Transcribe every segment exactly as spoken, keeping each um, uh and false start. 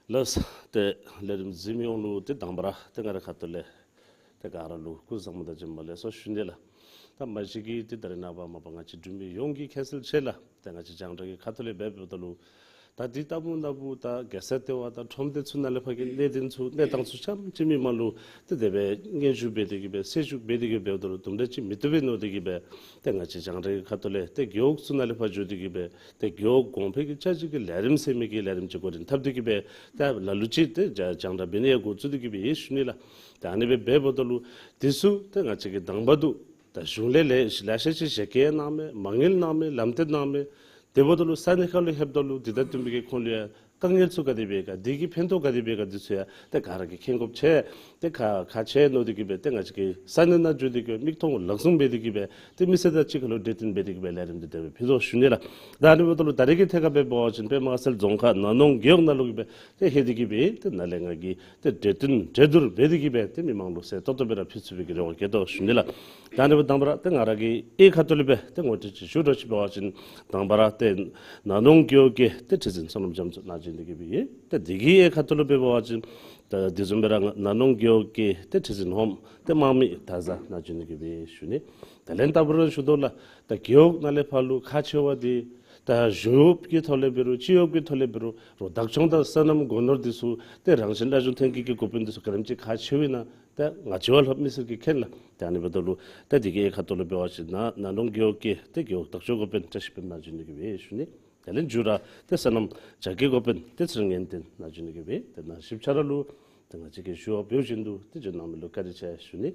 ལགས། ཏེ་ལས་རིམ་གཟིགས་མི་ཡོངས་ལུ་ཏེ་དང་པ་ར་ཏེ་ང་རའི་ཁ་ཐུག་ལས་ཏེ་ག་ར་ལུ་སྐུ་གཟུགས་བཟང་པོ་དང་བྱོན་པ་ལེགས་སོ་ཞུ་ནི་ལགས། ད་མ་གཞི་གིས་ཏེ་ད་རེས་ནངས་པ་མ་པ་ང་བཅས་འབྲུག་མི་ཡོངས་ཀྱིས་མཁྱེན་གསལ་ཆེ་ལགས། ཏེ་ང་བཅས་རྒྱང་བསྒྲགས་ཀྱི་ཁ་ཐུག་ལས་འབད་འབདཝ་ད་ལུ་ད་འདི་ལྟ་བུ་ན་བུ་ད་རྒྱལ་ས་ལྟེ་བ་དང་ཁྲོམ་སྡེ་ཚུ་ནང་ལས་ཕར་གྱི་གནད་དོན་ཚུ་གནས་སྟངས་ཚུ་ཙམ་ཅིག་མི་མང་ལུ་ཏེ་དེ་སྦེ་སྙན་ཞུ་འབད་དེ་གི་སྦེ་གསལ་ཞུ་འབད་དེ་གི་སྦེ་འབདཝ་ད་ལུ་དུམ་གྲ་ཅིག་མི་བཏུབ་པས་མནོ་སྟེ་གི་སྦེ་ཏེ་ང་བཅས་རྒྱང་བསྒྲགས་ཀྱི་ཁ་ཐུག་ལས་ཏེ་རྒེད་འོག་ཚུ་ནང་ལས་ཕར་འགྱོ་སྟེ་གི་སྦེ་ཏེ་རྒེད་འོག་གོང་འཕེལ་གྱི་ཅ་ཆས་ཀྱི་ལས་རིམ་ཟེར་མི་གི་ལས་རིམ་ཅིག་འགོ་འདྲེན་འཐབ་སྟེ་གི་སྦེ་ད་ལ་ལུ་ཅིག་ཏེ་རྒྱ་རྒྱང་བསྒྲགས་འབད་ནི་ཡང་འགོ་བཙུགས་ཏེ་གི་སྦེ་ཡོད་ཞུ་ནི་ལགས། ད་ཨ་ནི་སྦེ་འབད་འབདཝ་ད་ལུ་འདི་ཚུ་ཏེ་ང་བཅས་ཀྱིས་དང་པ་དུ་ད་གཞུང་ལས་ལས་ལེ་ཤ་ཅིག་བཞེས་སྐྱོང་གནང་མི་མ་དངུལ་གནང་མི་ལམ་སྟོན་གནང་མི་དེ་འབདཝ་ད་ལུ་ས་གནས་ཁར་ལུ་ལྷོདཔ་ད་ལུ་འདི་དང་བསྟུན་པའི་གི་ཁོང་ལུ་ཡང་དཀའ་ངལ་ཚུ་ག་དེ་སྦེ་ག་འདི་གིས་ཕན་ཐོགས་ག་དེ་སྦེ་ག་འདི་ཚུ་ཡང་ཏེ་ག་ར་གིས་མཁྱེན་དགོཔ་ཆེ། ཏེ་ཁག་ཁག་ཆེ་མནོ་སྟེ་གི་སྦེ་ཏེ་ང་བཅས་ཀྱིས་ས་གནས་ནང་འགྱོ་སྟེ་གི་སྦེ་མིག་མཐོང་ལག་ཟུང་འབད་དེ་གི་སྦེ་ཏེ་མི་སེར་དང་གཅིག་ཁར་ལུ་གྲོས་བསྟུན་འབད་དེ་གི་སྦེ་ལས་རིམ་འདི་དེ་སྦེ་ཕུལ་དོ་ཞུ་ནི་ལགས། ད་ཨ་ནི་འབདཝ་ད་ལུ་ད་རེས་ཀྱི་ཐད་ཁར་འབད་བ་ཅིན་དཔེ་དམིགས་བསལ་རྫོང་ཁག་ན་ནོང་རྒེད་འོག་ནང་ལུ་གི་སྦེ་ཏེ་ལྷོད་དེ་གི་སྦེ་ཏེ་ནཱ་ལས་ང་གིས་ཏེ་གྲོས་བསྟུན་གྲོས་བསྡུར་འབད་དེ་གི་སྦེ་ཏེ་མི་མང་ལུ་གསལ་ཏོག་ཏོ་སྦེ་ར་ཕུལ་ཚུགས་པའི་གི་རེ་བ་བསྐྱེད་དོ་ཞུ་ནི་ལགས། ད་ཨ་ནི་འབདཝ་ད་དང་པ་ར་ཏེ་ང་ར་གི་ཨེ་ཁ་ཐུག་ལས་སྦེ་ཏེ་ངོ་སྤྲོད་ཅིག་ཞུ་འདྲཝ་ཅིག་འབད་བ་ཅིན་དང་པ་ར་ཏེ་ན་ནོང་རྒེད་འོག་གི་ཏེ་ཁྲི་འཛིན་བསོད་ནམས་རྒྱ་མཚོ་ནཱ་བྱོན་ཏེ་གི་སྦེ་ཡོད། ཏེ་འདི་གི་ཨེ་ཁ་ཐུག་ལུ་འབད་བ་ཅིན་ད་དེ་བཟུམ་སྦེ་ར་ན་ནོང་རྒེད་འོག་གི་ཏེ་ཁྲི་འཛིན་ཧོངམ་ཏེ་དམངས་མི་ད་ཟ་ནཱ་བྱོན་ཏེ་གི་སྦེ་ཞུ་ནི། ད་ལན་ལྟ་བུ་ར་ཞུ་དོ་ལགས། ད་རྒེད་འོག་ནང་ལས་ཕར་ལུ་ཁག་ཆེ་བ་འདི་ད་གཞུང་གཡོགཔ་གི་ཐོག་ལས་འབད་རུང་སྤྱི་གཡོགཔ་གི་ཐོག་ལས་འབད་རུང་རོགས་བདག་སྐྱོང་དང་སོ་ནམ་སྒོ་ནོར་འདི་ཚུ་ཏེ་རང་བཞིན་ལ་གཞུང་ཐོན་སྐྱེད་ཀྱི་འགོ་དཔོན་འདི་ཚུ་ག་དེམ་ཅིག་ཁག་ཆེཝ་ཨིན་ན་ད་ང་བཅས་བ་ལྷོདཔ་མི་སེར་གྱིས་མཁྱེན་ལགས། ཏེ་ཨ་ནི་འབདཝ་ད་ལུ་ད་འདི་གི་ཨེ་ཁ་ཐུག་ལུ་འབད་བ་ཅིན་ན་ན་ནོང་རྒེད་འོག་གི་ཏེ་རྒེད་འོག་བདག་སྐྱོང་འགོ་དཔོན་བཀྲ་ཤིས་དཔལ་ནཱ་བྱོན་ཏེ་གི་སྦེ་ཞུ་ནི། དེ་ལས་མཇུག་ར་ཏེ་སོ་ནམ་བྱ་དགའི་འགོ་དཔོན་ཏེ་ཚེ་རིང་ངན་ལྡན་ནཱ་བྱོན་ཏེ་གི་སྦེ་ཏེ་ནཱ་ཞིབ་ཆ་ར་ལུ་ཏེ་ང་བཅས་ཀྱིས་ཞུ་བ་འབདཝ་བཞིན་དུ་ཏེ་བྱོན་གནང་མི་ལུ་བཀའ་དྲིན་ཆེ་ཞུ་ནི།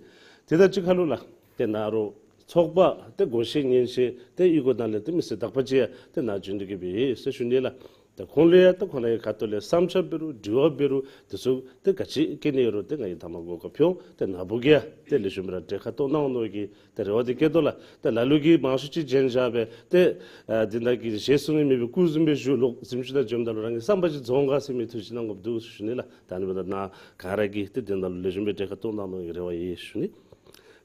དེ་དང་གཅིག་ཁར་ལུ་ལགས་ཏེ་ནཱ་རོགས་ཚོགས་པ་ཏེ་བགོ་བཤའ་ཉན་བཤད་ཏེ་གཡུས་སྒོ་ནང་ལས་ཏེ་མི་སེར་དག་པ་ཅིག་ཡང་ཏེ་ནཱ་བྱོན་ཏེ་གི་སྦེ་ཡོད་ཟེར་ཞུ་ནི་ལགས། ཏེ་ཁོང་ལུ་ཡང་ཏེ་ཁོང་རའི་ཁ་ཐུག་ལས་བསམ་འཆར་འབད་རུང་དྲི་བ་འབད་རུང་དེ་ཚུ་ཏེ་ག་ཅི་བཀོད་ནི་ཡོད་རུང་ཏེ་ང་གིས་ཐ་མ་གོ་སྐབས་ཕུལ་འོང་། ཏེ་ནཱ་བུ་གིས་ཡང་ཏེ་ལེགས་ཤོམ་སྦེ་ར་གྲོས་ཁ་གཏོང་གནང་འོང་མནོ་གི་ཏེ་རེ་བ་འདི་བསྐྱེད་དོ་ལགས། ཏེ་ལ་ལུ་གིས་མང་ཤོས་ཅིག་བྱོན་བཞག་སྦེ་ཏེ་ཨ་འདི་ནང་གི་ཞེས་གསུང་ནི་མེད་པའི་སྐུ་གཟུགས་མེད་ཞུ་ལོག་གཟིམ་ཅུང་ནང་བྱོནམ་ད་ལུ་རང་གི་བསམ་པ་ཅིག་རྫོགས་འགྱོ་ཟེར་མི་ཐུགས་ཅིག་གནང་དགོཔ་འདུག་ཞུ་ནི་ལགས། ད་ཨ་ནི་འབདཝ་ད་ནཱ་ག་ར་གིས་ཏེ་འདི་ནང་ལུ་ལེགས་ཤོམ་སྦེ་གྲོས་ཁ་གཏོང་གནང་མནོ་གི་རེ་བ་ཡོད་ཞུ་ནི།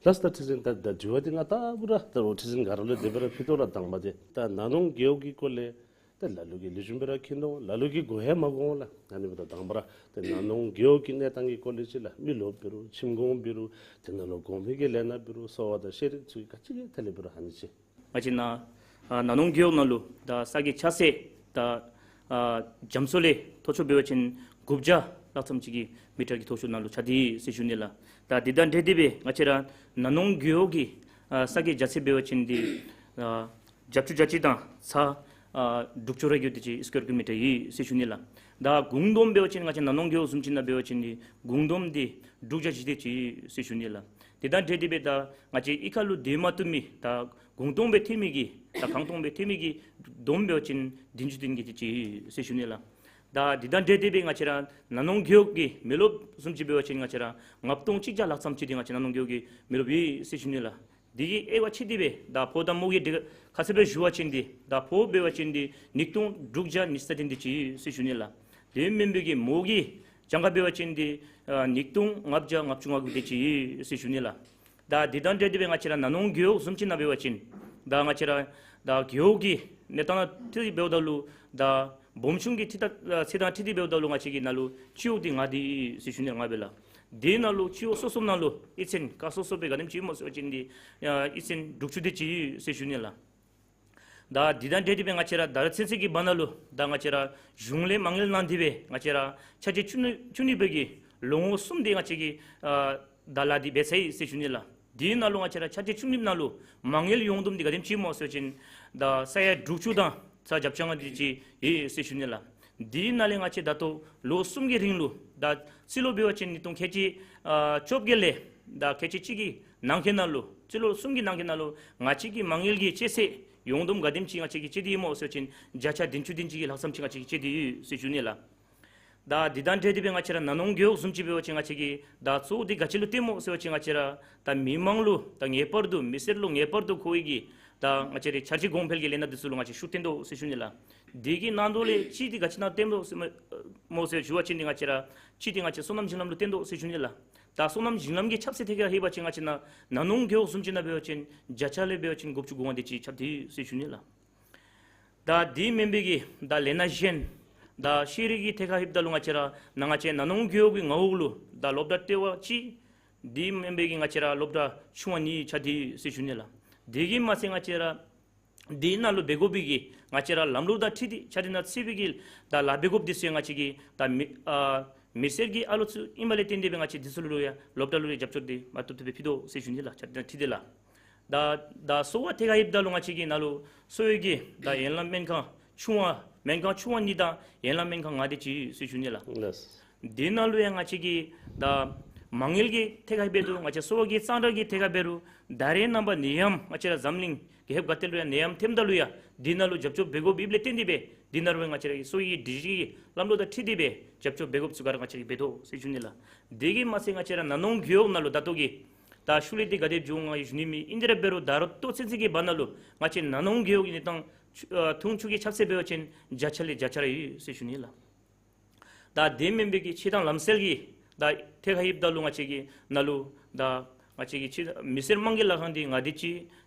ལགས་སོ། ད་ཁྲི་འཛིན་ད་ད་དྲི་བ་འདི་ང་ལྟ་བུ་ར་ད་རོགས་ཁྲི་འཛིན་ག་ར་ལུ་དེ་སྦེ་ར་ཕུལ་དོ་ལགས། དང་པ་འདི་ད་ན་ནོང་རྒེད་འོག་གི་སྐོར་ལས་ཏེ་ལ་ལུ་གིས་ལེགས་ཤོམ་སྦེ་ར་མཁྱེན་དོ། ལ་ལུ་གིས་གོ་ཡང་མ་གོ་འོང་ལགས། ཨ་ནི་འབདཝ་ད་དང་པ་ར་ཏེ་ན་ནོང་རྒེད་འོག་གི་གནས་སྟངས་ཀྱི་སྐོར་ལས་ཅིག་ལགས། མི་རློབས་འབད་རུང་ཁྱིམ་གུང་འབད་རུང་དེ་ནང་ལུ་གོང་འཕེལ་གྱི་ལས་སྣ་འབད་རུང་གསོ་བ་དང་ཤེས་རིག་ཚུ་ག་ཅི་གི་ཐད་ལས་འབད་རུང་ཧ་ནི་ཅིག། ང་བཅས་ནཱ་ཨ་ན་ནོང་རྒེད་འོག་ནང་ལུ་ད་ས་གི་ཆགས་སྲེད་ད་ཨ་རྒྱ་མཚོ་ལས་མཐོ་ཤོས་འབད་བ་ཅིན་དགུ་བརྒྱ་ལྷག་ཙམ་ཅིག་གི་མི་ཊར་གྱི་མཐོ་ཤོས་ནང་ལུ་ཆགས་ཏེ་ཟེར་ཞུ་ནི་ལགས། ད་འདི་དང་འབྲེལ་ཏེ་སྦེ་ང་བཅས་ར་ན་ནོང་རྒེད་འོག་གི་ཨ་ས་གི་རྒྱ་ཚད་འབད་བ་ཅིན་འདི་ཨ་བརྒྱད་ཅུ་གྱ་གཅིག་དང་ཚག་ཨ་དྲུག་ཅུ་རེ་བརྒྱད་དེ་ཅིག་སི་ཀུ་ཝེར་ཀི་ལོ་མི་ཊར་ཡོད་ཟེར་ཞུ་ནི་ལགས། ད་གུང་སྟོང་འབད་བ་ཅིན་ང་བཅས་ན་ནོང་རྒེད་འོག་བཟུམ་ཅིག་ནང་འབད་བ་ཅིན་འདི་གུང་སྟོང་འདི་དྲུག་བརྒྱ་བཞི་དེ་ཅིག་ཟེར་ཞུ་ནི་ལགས། དེ་དང་འབྲེལ་ཏེ་སྦེ་ད་ང་བཅས་གཡུས་ཁ་ལུ་སྡོད་མ་བཏུབ་མི་ད་གུང་སྟོང་སྦེ་ཐོན་མི་གི་ད་གང་སྟོང་སྦེ་ཐོན་མི་གི་བསྡོམས་འབད་བ་ཅིན་བདུན་ཅུ་དོན་བརྒྱད་དེ་ཅིག་ཟེར་ཞུ་ནི་ལགས། ད་འདི་དང་འབྲེལ་ཏེ་སྦེ་ང་བཅས་ར་ན་ནོང་རྒེད་འོག་གི་མི་རློབས་བཟུམ་ཅིག་འབད་བ་ཅིན་ང་བཅས་ར་ལྔ་སྟོང་གཅིག་བརྒྱ་ལྷག་ཙམ་ཅིག་འདི་ང་བཅས་ན་ནོང་རྒེད་འོག་གི་མི་རློབས་ཡོད་ཟེར་ཞུ་ནི་ལགས། འདི་གི་དབྱེ་བ་ཕྱེ་སྟེ་སྦེ་ད་ཕོ་དང་མོ་གི་འདི་ཁ་གསལ་སྦེ་ཞུ་བ་ཅིན་འདི་ད་ཕོ་འབད་བ་ཅིན་འདི་ཉིས་སྟོང་དྲུག་བརྒྱ་ཉི་ཤུ་རྩ་བདུན་དེ་ཅིག་ཟེར་ཞུ་ནི་ལགས། དེ་མེན་པའི་གི་མོ་གི་གྱངས་ཁ་འབད་བ་ཅིན་འདི་ཨ་ཉིས་སྟོང་ལྔ་བརྒྱ་ལྔ་བཅུ་ང་དགུ་དེ་ཅིག་ཟེར་ཞུ་ནི་ལགས། ད་འདི་དང་འབྲེལ་ཏེ་སྦེ་ང་བཅས་ར་ན་ནོང་རྒེད་འོག་བཟུམ་ཅིག་ནང་འབད་བ་ཅིན་ད་ང་བཅས་ར་ད་རྒེད་འོག་གི་གནས་སྟངས་ནང་འཁྲིལ་ཏེ་འབདཝ་ད་ལུ་ད་སྦོམ་ཆུང་གི་འཁྲིལ་ད་ཚད་དང་འཁྲིལ་ཏེ་འབདཝ་ད་ལུ་ང་བཅས་ཀྱི་ནང་ལུ་སྤྱི་འོག་འདི་ལྔ་དེ་ཟེར་ཞུ་ནི་ལགས། ལྔ་སྦེ་ལགས། དེ་ནང་ལུ་སྤྱི་འོག་སོ་སོ་ནང་ལུ་གཡུས་ཚན་ཁག་སོ་སོ་སྦེ་ག་དེམ་ཅིག་སྨོ་ཟེར་བ་ཅིན་འདི་ཨ་གཡུས་ཚན་དྲུག་ཅུ་དེ་ཅིག་ཟེར་ཞུ་ནི་ལགས། ད་འདི་དང་འབྲེལ་ཏེ་སྦེ་ང་བཅས་ར་ད་རེས་ཚུན་ཚོད་ཀྱི་བར་ན་ལུ་ད་ང་བཅས་ར་གཞུང་ལས་མ་དངུལ་གནང་སྟེ་སྦེ་ང་བཅས་ར་ཆ་རྐྱེན་བཅུ་གཉིས་བཅུ་གཉིས་པའི་གི་ལོ་ངོ་གསུམ་དེ་ང་བཅས་ཀྱིས་ཨ་ད་ལཱ་འདི་འབད་ཚར་ཡི་ཟེར་ཞུ་ནི་ལགས། དེ་ནང་ལུ་ང་བཅས་ར་ཆ་རྐྱེན་བཅུ་གཉིས་ནང་ལུ་མ་དངུལ་ཡོངས་བསྡོམས་འདི་ག་དེམ་ཅིག་སྨོ་ཟེར་བ་ཅིན་ད་ས་ཡ་དྲུག་ཅུ་དང་ཚག་བརྒྱད་ཅུ་ལྔ་དེ་ཅིག་ཡོད་ཟེར་ཞུ་ནི་ལགས། དེ་ནང་ལས་ང་བཅས་ད་ལྟོ་ལོ་གསུམ་གྱི་རིང་ལུ་ད་རྩིས་ལོ་འབད་བ་ཅིན་ཉིས་སྟོང་ཁལ་གཅིག་ཨ་བཅོ་བརྒྱད་ལས་ད་ཁལ་གཅིག་གཅིག་གི་ནང་འཁོད་ནང་ལུ་རྩིས་ལོ་གསུམ་གྱི་ནང་འཁོད་ནང་ལུ་ང་བཅས་ཀྱི་མ་དངུལ་གྱི་སྤྱོད་ཚད་ཡོངས་བསྡོམས་ག་དེམ་ཅིག་ང་བཅས་ཀྱིས་སྤྱོད་དེ་ཡོད་སྨོ་ཟེར་བ་ཅིན་བརྒྱ་ཆ་བདུན་ཅུ་དོན་གཅིག་གི་ལྷག་ཙམ་ཅིག་ང་བཅས་ཀྱིས་སྤྱོད་དེ་ཡོད་ཟེར་ཞུ་ནི་ལགས། ད་འདི་དང་འབྲེལ་ཏེ་སྦེ་ང་བཅས་ར་ན་ནོང་རྒེད་འོག་བཟུམ་ཅིག་འབད་བ་ཅིན་ང་བཅས་ཀྱིས་ད་གཙོ་བོ་འདི་ག་ཅི་ལུ་བརྟེན་སྨོ་ཟེར་བ་ཅིན་ང་བཅས་ར་ད་མི་མང་ལུ་ད་ངེས་པར་དུ་མི་སེར་ལུ་ངེས་པར་དུ་མཁོ་བའི་གི་ད་ང་བཅས་རའི་འཆར་གཞི་གོང་འཕེལ་གྱི་ལས་སྣ་འདི་ཚུ་ལུ་ང་བཅས་ཤུགས་བཏོན་དོ་ཟེར་ཞུ་ནི་ལགས། འདི་གི་ནང་དོག་ལས་གཅིག་འདི་ག་ཅི་ནང་བརྟེན་དོ་ཟེར་སྨོ་ཟེར་ཞུ་བ་ཅིན་འདི་ང་བཅས་ར་གཅིག་འདི་ང་བཅས་སོ་ནམ་ཞིང་ལམ་ལུ་བརྟེན་དོ་ཟེར་ཞུ་ནི་ལགས། ད་སོ་ནམ་ཞིང་ལམ་གྱི་ཆབ་སྲིད་ཐད་ཁར་ལྷོད་པ་ཅིན་ང་བཅས་ནཱ་ན་ནོང་རྒེད་འོག་བཟུམ་ཅིག་ནང་འབད་བ་ཅིན་བརྒྱ་ཆ་ལས་འབད་བ་ཅིན་དགུ་བཅུ་གོ་ལྔ་དེ་ཅིག་ཁྱབ་སྟེ་ཡོད་ཟེར་ཞུ་ནི་ལགས། ད་དེ་མེན་པའི་གི་ད་ལས་སྣ་གཞན་ད་ ད་ཤེས་རིག་གི་ཐད་ཁར་ལྷོདཔ་ད་ལུ་ང་བཅས་ར་ནཱ་ང་བཅས་ན་ནོང་རྒེད་འོག་གི་མངའ་འོག་ལུ་ད་སློབ་གྲྭ་ལྟེ་བ་གཅིག། དེ་མེན་པའི་གི་ང་བཅས་ར་སློབ་གྲྭ་ཆུང་བ་གཉིས་ཆགས་ཏེ་ཡོད་ཟེར་ཞུ་ནི་ལགས། དེ་གིས་མ་ཚད་ང་བཅས་ར་དེ་ནང་ལུ་འབད་དགོ་པའི་གི་ང་བཅས་ར་ལམ་ལུགས་དང་འཁྲིལ་ཏེ་ཆ་འདི་ནང་ཚུད་པའི་གི་ད་ལཱ་འབད་དགོཔ་འདི་ཚུ་ཡང་ང་བཅས་ཀྱི་ད་མི་ཨ་མི་སེར་གྱི་ཨ་ལོ་ཚུ་ཨིནམ་ལས་བརྟེན་ཏེ་སྦེ་ང་བཅས་འདི་ཚུ་ལུ་ཡང་སློབ་གྲྭ་ལུ་ཡང་རྒྱབ་སྐྱོར་འདི་མ་བཏུབ་བཏུབ་སྦེ་ཕུལ་དོ་ཟེར་ཞུ་ནི་ལགས། ཆ་འདི་ནང་འཁྲིལ་ཏེ་ལགས། ད་ད་གསོ་བ་ཐད་ཁར་ལྷོདཔ་ད་ལུ་ང་བཅས་ཀྱི་ནཱ་ལུ་གསོ་བའི་གི་ད་ཡན་ལག་སྨན་ཁང་ཆུང་བ་སྨན་ཁང་ཆུང་བ་གཉིས་དང་ཡན་ལག་སྨན་ཁང་ལྔ་དེ་ཅིག་ཡོད་ཟེར་ཞུ་ནི་ལགས། ལགས། དེ་ནང་ལུ་ཡང་ང་བཅས་ཀྱི་ད་མ་དངུལ་གྱི་ཐད་ཁར་འབད་རུང་ང་བཅས་གསོ་བ་གི་གཙང་སྦྲ་གི་ཐད་ཁར་འབད་རུང་ད་རེས་ནངས་པ་ནད་ཡམས་ང་བཅས་ར་འཛམ་གླིང་རྒྱལ་ཁབ་ག་ཏེ་ལུ་ཡང་ནད་ཡམས་ཐོནམ་ད་ལུ་ཡང་དེ་ནང་ལུ་རྒྱབ་སྐྱོར་འབད་དགོཔ་ཨིནམ་ལས་བརྟེན་ཏེ་སྦེ་དེ་ནང་ལུ་ཡང་ང་བཅས་ར་གི་གསོ་བའི་སྒྲིག་གཞི་གི་ལམ་ལུགས་དང་འཁྲིལ་ཏེ་སྦེ་རྒྱབ་སྐྱོར་འབད་དགོཔ་ཚུ་ག་ར་ང་བཅས་ཀྱིས་འབད་དོ་ཟེར་ཞུ་ནི་ལགས། དེ་གིས་མ་ཚད་ང་བཅས་ར་ན་ནོང་རྒེད་འོག་ནང་ལུ་ད་ལྟོ་གི་ད་ཤུལ་ལས་འདི་ག་དེ་བྱུང་ང་ཞུ་ནི་མེད། ཨིན་ཏེ་ར་འབད་རུང་ད་རུང་ཏོག་ཙི་ཙི་གི་བར་ན་ལུ་ང་བཅས་ན་ནོང་རྒེད་འོག་གི་གནས་སྟངས་ཨ་འཐུང་ཆུ་གི་ཆབ་སྲིད་འབད་བ་ཅིན་བརྒྱ་ཆ་ལས་བརྒྱ་ཆ་ར་ཡོད་ཟེར་ཞུ་ནི་ལགས། ད་དེ་མེན་པའི་གི་ཕྱི་ཐང་ལམ་སེལ་གྱི་ད་ཐད་ཁར་ལྷོདཔ་ད་ལུ་ང་བཅས་ཀྱི་ནཱ་ལུ་ད་ང་བཅས་ཀྱི་ཕྱི་མི་སེར་དམངས་ཀྱི་ལཱ་ཁང་འདི་ལྔ་དེ་ཅིག།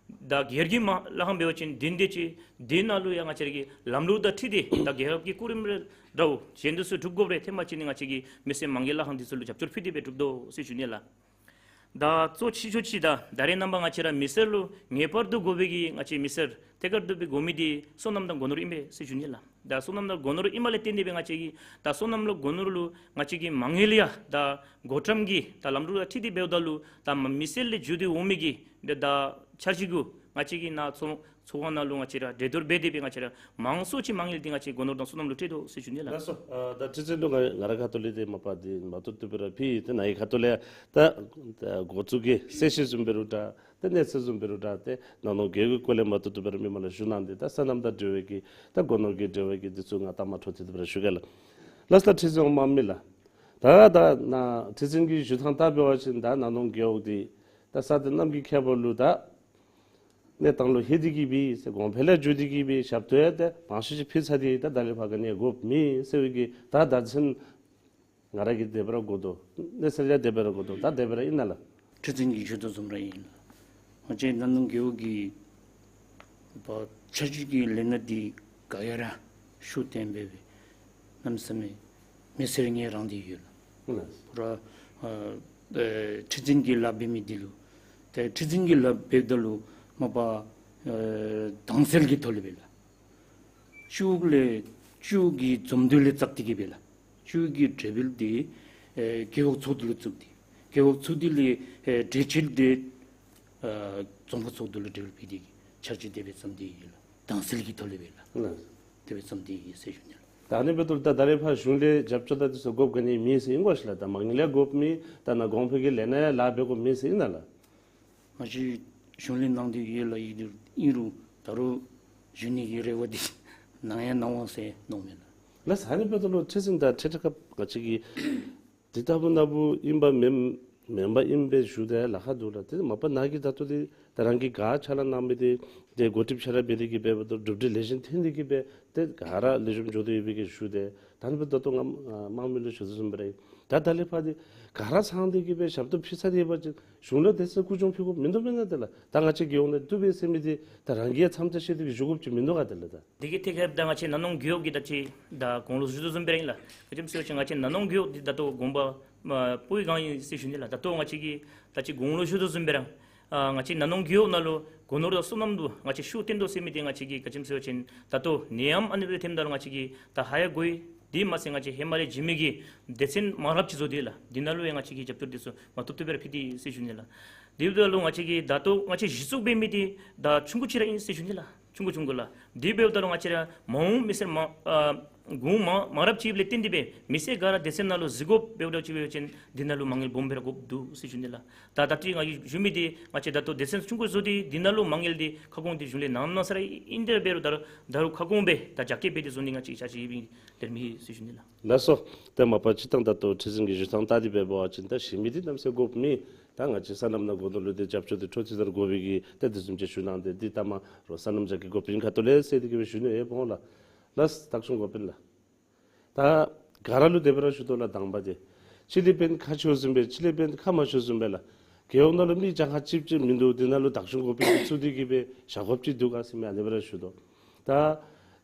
ད་སྒེར་གྱི་མ་ལཱ་ཁང་འབད་བ་ཅིན་བདུན་དེ་ཅིག། དེ་ནང་ལུ་ཡང་ང་བཅས་ཀྱི་ལམ་ལུགས་དང་འཁྲིལ་ཏེ་ད་རྒྱལ་ཁབ་ཀྱི་གོ་རིམ་རེ་ར་གཞན་དེ་ཚུ་སྒྲུབ་དགོཔ་རེ་ཐོན་པ་ཅིན་ང་བཅས་ཀྱི་མི་སེར་དམངས་ཀྱི་ལཱ་ཁང་འདི་ཚུ་ལུ་རྒྱབ་སྐྱོར་ཕུལ་ཏེ་སྦེ་སྒྲུབ་དོ་ཟེར་ཞུ་ནི་ལགས། ད་གཙོ་ཆེ་ཤོས་ཅིག་ད་ད་རེས་ནངས་པ་ང་བཅས་ར་མི་སེར་ལུ་ངེས་པར་དུ་དགོ་པའི་གི་ང་བཅས་མི་སེར་ཐད་ཀར་དུ་སྦེ་དགོ་མི་འདི་སོ་ནམ་དང་སྒོ་ནོར་ཨིན་པས་ཟེར་ཞུ་ནི་ལགས། ད་སོ་ནམ་དང་སྒོ་ནོར་ཨིནམ་ལས་བརྟེན་ཏེ་སྦེ་ང་བཅས་ཀྱི་ད་སོ་ནམ་ལུ་སྒོ་ནོར་ལུ་ང་བཅས་ཀྱི་མ་དངུལ་ཡང་ད་བགོ་བཀྲམ་གྱི་ད་ལམ་ལུགས་དང་འཁྲིལ་ཏེ་འབདཝ་ད་ལུ་ད་མི་སེར་ལས་བརྒྱུད་དེ་འོང་མི་གི་ད་འཆར་གཞི་གུ་ང་བཅས་ཀྱི་ནཱ་ཚོ་ཚོགས་ཁང་ནང་ལུ་ང་བཅས་ར་གྲོས་བསྡུར་འབད་དེ་སྦེ་ང་བཅས་ར་མང་ཤོས་ཅིག་མ་དངུལ་འདི་ང་བཅས་སྒོ་ནོར་དང་སོ་ནམ་ལུ་སྤྲོད་དོ་ཟེར་ཞུ་ནི་ལགས། ལགས་སོ། ཨ་ད་ཁྲི་འཛིན་ལུ་ང་ང་རའི་ཁ་ཐུག་ལས་འདི་མ་པ་འདི་མ་བཏུབ་བཏུབ་སྦེ་ར་ཕུལ་ཡི། ཏེ་ནཱ་གི་ཁ་ཐུག་ལས་ད་ད་འགོ་བཙུགས་ཀྱི་གསལ་བཤད་བཟུམ་འབད་རུང་འདྲ། ཏེ་གནས་ཚུལ་བཟུམ་འབད་རུང་འདྲ། ཏེ་ན་ནོང་རྒེད་འོག་གི་སྐོར་ལས་མ་བཏུབ་བཏུབ་སྦེ་ར་མི་མང་ལུ་ཞུ་གནང་སྟེ་ད་སོ་ནམ་དང་འབྲེལ་བའི་གི་ད་སྒོ་ནོར་གྱི་འབྲེལ་བའི་གི་འདི་ཚུ་ང་ལྟ་མ་འཕྲོ་མཐུད་དེ་སྦེ་ར་ཞུ་གེ་ལགས། ལགས་སོ། ད་ཁྲི་འཛིན་དབང་མོ་མི་ལགས། ད་ད་ནཱ་ཁྲི་འཛིན་གྱིས་ཞུ་ཐངས་ལྟར་འབད་བ་ཅིན་ད་ན་ནོང་རྒེད་འོག་འདི་ད་ས་དེ་གནམ་གྱི་ཁྱད་པར་ལུ་ད་གནས་སྟངས་ལུ་ལྷོད་དེ་གིས་སྦེ་ཟེར་གོང་འཕེལ་ལུ་འགྱོ་སྟེ་གིས་སྦེ་ཞབས་ཏོག་ཡང་ཏེ་མང་ཤོས་ཅིག་ཕུལ་ཚར་ཏེ་ད་ད་ལས་ཕར་ག་ནི་ཡང་དགོཔ་མེད་ཟེར་བའི་གི་ད་བརྡ་མཚོན་ང་ར་གིས་དེ་སྦེ་ར་གོ་དོ། གནས་ཚུལ་ཡང་དེ་སྦེ་ར་གོ་དོ། ད་དེ་སྦེ་ར་ཨིན་ན་ལགས། ཁྲི་འཛིན་གྱིས་ཞུ་དོ་བཟུམ་ར་ཨིན་ལགས། ང་བཅས་ན་ནོང་རྒེད་འོག་གི་ཕར་འཆར་གཞི་གི་ལས་སྣ་འདི་ག་ཡ་ར་ཤུགས་བཏོན་སྦེ་སྦེ་གནམ་མེད་ས་མེད་མི་སེར་ངལ་རངས་ཏེ་ཡོད་ལགས། ལགས། ར་ཨ་ཨེ་ཁྲི་འཛིན་གྱི་ལཱ་འབད་མི་འདི་ལུ་ཏེ་ཁྲི་འཛིན་གྱི་ལཱ་འབདཝ་ད་ལུ་མ་པ་ཨེ་དྭངས་གསལ་གྱི་ཐོག་ལས་སྦེ་ལགས། ཅུ་ལས་ཅུ་གི་འཛོམས་འདུ་ལས་བཙུགས་ཏེ་གིས་སྦེ་ལགས། ཅུ་གི་གྲོས་འབུལ་འདི་ཨེ་རྒེད་འོག་ཚོགས་འདུ་ལུ་བཙུགས་ཏེ་རྒེད་འོག་ཚོགས་འདུ་ལས་ཨེ་གྲོས་ཆོད་འདི་ཨེ་རྫོང་ཁག་ཚོགས་འདུ་ལུ་གྲོས་འབུལ་ཕུལ་ཏེ་གིས་འཆར་གཞི་དེ་སྦེ་བརྩམས་ཏེ་ཡོད་ལགས། དྭངས་གསལ་གྱི་ཐོག་ལས་སྦེ་ལགས། ལགས། དེ་སྦེ་བརྩམས་ཏེ་ཡོད་ཟེར་ཞུ་ནི་ལགས། ད་ཨ་ནི་འབདཝ་ད་ད་རེས་ཕར་གཞུང་ལས་རྒྱབ་སྐྱོར་དང་དེ་ཚུ་དགོཔ་ག་ནི་མེད་ཟེར་ཨིན་གོ་ཤིག་ལགས། ད་མ་དངུལ་ཡང་དགོཔ་མེད། ད་ནཱ་གོང་འཕེལ་གྱི་ལས་སྣ་ཡང་ལཱ་འབད་དགོཔ་མེད་ཟེར་ཨིན་ན་ལགས། མ་གཞི་གཞུང་ལས་གནང་སྟེ་ཡོད་ལགས། ཨིན་རུང་ཨིན་རུང་ད་རུང་ཞུ་ནི་གི་རེ་བ་འདི་གནང་ཡང་གནང་འོང་ཟེར་མནོཝ་མས་ལགས། ལགས་སོ། ཨ་ནི་འབདཝ་ད་ལུ་ཁྲི་འཛིན་ད་ཁྲི་ཁྲི་ཁ་ང་བཅས་ཀྱི་འདི་ལྟ་བུ་ན་བུ་ཨིན་པ་མེན་མེན་པ་ཨིན་པས་ཞུ་སྟེ་ལཱ་ཁག་འདུག་ལགས། ཏེ་མ་པ་ནཱ་གིས་ད་ལྟོ་འདི་ད་རང་གིས་ག་ཕྱག་ལཱ་གནང་མི་འདི་ཏེ་འགོ་ཁྲིདཔ་ཕྱག་ལཱ་འབད་དེ་གིས་འབདཝ་ད་གྲུབ་འབྲས་ལེགས་ཤོམ་ཐོན་ཏེ་གིས་སྦེ་ཏེ་ག་ར་ལེགས་ཤོམ་འགྱོ་དོ་ཡོད་པའི་གི་ཞུ་སྟེ། ད་ཨ་ནི་འབདཝ་ད་ལྟོ་ང་དམངས་མི་ལུ་ཞུ་དོ་བཟུམ་སྦེ་ར་ད་ད་ལས་ཕར་འདི་ག་ར་ཚང་སྟེ་གིས་སྦེ་ཞབས་ཏོག་ཕུལ་ཚར་ཏེ་ཡོད་པ་ཅིན་གཞུང་ལུ་དེ་ཚུ་སྐུ་གྱོང་ཕུལ་དགོཔ་མིན་འདུག་མེན་ན། དེ་ལགས་ད་ང་བཅས་རྒེད་འོག་ནང་བཏུབ་པས་ཟེར་མི་འདི་ད་རང་གིས་ཡང་མཚམས་བཅད་བཤད་དེ་གིས་ཞུ་དགོཔ་ཅིག་མིན་འདུག་ག། དེ་ལགས་ད། དེ་གི་ཐད་ཁར་ད་ང་བཅས་ན་ནོང་རྒེད་འོག་གི་ད་ཅི་ད་གོང་ལུ་ཞུ་དོ་བཟུམ་སྦེ་ར་ཨིན་ལགས། ག་ཅི་སྨོ་ཟེར་བ་ཅིན་ང་བཅས་ན་ནོང་རྒེད་འོག་འདི་ད་ལྟོ་དགོངས་པ་མ་སྤོ་བའི་སྒང་ཨིན་ཟེར་ཞུ་ནི་ལགས། ད་ལྟོ་ང་བཅས་ཀྱིས་ད་ཅི་གོང་ལུ་ཞུ་དོ་བཟུམ་སྦེ་ར་ཨ་ང་བཅས་ན་ནོང་རྒེད་འོག་ནང་ལུ་སྒོ་ནོར་དང་སོ་ནམ་ལུ་ང་བཅས་ཤུགས་བཏོན་དོ་ཟེར་མི་འདི་ང་བཅས་ཀྱིས་ག་ཅི་སྨོ་ཟེར་བ་ཅིན་ད་ལྟོ་ནད་ཡམས་ཨ་ནི་སྦེ་ཐོནམ་ད་ལུ་ང་བཅས་ཀྱིས་ད་ཧ་ཡང་གོ་ཡི། དེ་མ་ཚད་ང་བཅས་ཧེ་མ་ལས་བྱིན་མི་གི་སྡེ་ཚན་མང་རབས་ཅིག་བཟོ་སྟེ་ལགས། འདི་ནང་ལུ་ཡང་ང་བཅས་ཀྱིས་རྒྱབ་སྐྱོར་འདི་ཚུ་མ་བཏུབ་བཏུབ་སྦེ་ར་ཕུལ་ཏེ་ཡོད་ཟེར་ཞུ་ནི་ལགས། དེ་འབདཝ་ད་ལུ་ང་བཅས་ཀྱིས་ད་ལྟོ་ང་བཅས་གཞི་བཙུགས་འབད་མི་འདི་ད་ཆུང་ཀུ་ཅིག་ར་ཨིན་ཟེར་ཞུ་ནི་ལགས། ཆུང་ཀུ་ཆུང་ཀུ་ལགས། དེ་འབདཝ་ད་ལུ་ང་བཅས་ར་མ་འོངས་མི་སེར་མ་ཨ་གུང་མ་མང་རབས་ཅིག་ལས་བརྟེན་ཏེ་སྦེ་མི་སེར་ག་ར་སྡེ་ཚན་ནང་ལུ་གཟིགས་དགོཔ་འབདཝ་ད་ཅིག་འབད་བ་ཅིན་འདི་ནང་ལུ་མ་དངུལ་སྦོམ་སྦེ་ར་དགོཔ་འདུག་ཟེར་ཞུ་ནི་ལགས། ད་ད་ལྟོ་ང་གིས་ཞུ་མི་འདི་ང་བཅས་ད་ལྟོ་སྡེ་ཚན་ཆུང་ཀུ་བཟོ་སྟེ་འདི་ནང་ལུ་མ་དངུལ་འདི་ཁ་སྐོང་འདི་གཞུང་ལས་གནང་གནང་ས་ར་ཨིན། དེ་འབད་རུང་ད་རུང་ད་རུང་ཁ་སྐོང་སྦེ་ད་རྒྱ་སྐྱེད་འབད་དེ་བཟོ་ནི་ང་བཅས་ཀྱིས་ཆ་ཤས་ཡོད་པའི་དེ་མེན་ཟེར་ཞུ་ནི་ལགས། ལགས་སོ། ཏེ་མ་པ་སྤྱིར་བཏང་ད་ལྟོ་ཁྲི་འཛིན་གྱིས་ཞུ་ཐངས་ལྟར་འདི་འབད་བ་ཅིན་ད་གཞི་མི་འདི་གནམ་མེད་ས་མེད་དགོཔ་མེད། ད་ང་བཅས་སོ་ནམ་དང་སྒོ་ནོར་ལུ་ཏེ་རྒྱབ་སྐྱོར་འདི་འཕྲོ་མཐུད་དེ་ར་དགོ་པའི་གི་ཏེ་དེ་བཟུམ་ཅིག་ཞུ་གནང་སྟེ་འདི་ལྟ་མ་རོགས་སོ་ནམ་ཅིག་གི་འགོ་དཔོན་ཁ་ཐུག་ལས་ཟེར་ཏེ་གིས་སྦེ་ཞུ་ནི་ཡོདཔ་འོང་ལགས། ལགས་སོ། བདག་སྐྱོང་འགོ་དཔོན་ལགས། ད་ག་ར་ལུ་དེ་སྦེ་ར་ཞུ་དོ་ལགས། དང་པ་འདི་ཕྱི་ལས་འབད་ཁག་ཆེཝ་བཟུམ་སྦེ་ཕྱི་ལས་འབད་ཁག་མང་ཤོས་བཟུམ་སྦེ་ལགས། རྒེད་འོག་ནང་ལུ་མི་གྱངས་ཁ་ཅིག་ཅིག་མིན་འདུག། འདི་ནང་ལུ་བདག་སྐྱོང་འགོ་དཔོན་གྱིས་ཚུད་དེ་གིས་སྦེ་བཞག་དགོཔ་ཅིག་འདུག་ག་ཟེར་མི་ཨ་ནི་སྦེ་ར་ཞུ་དོ། ད་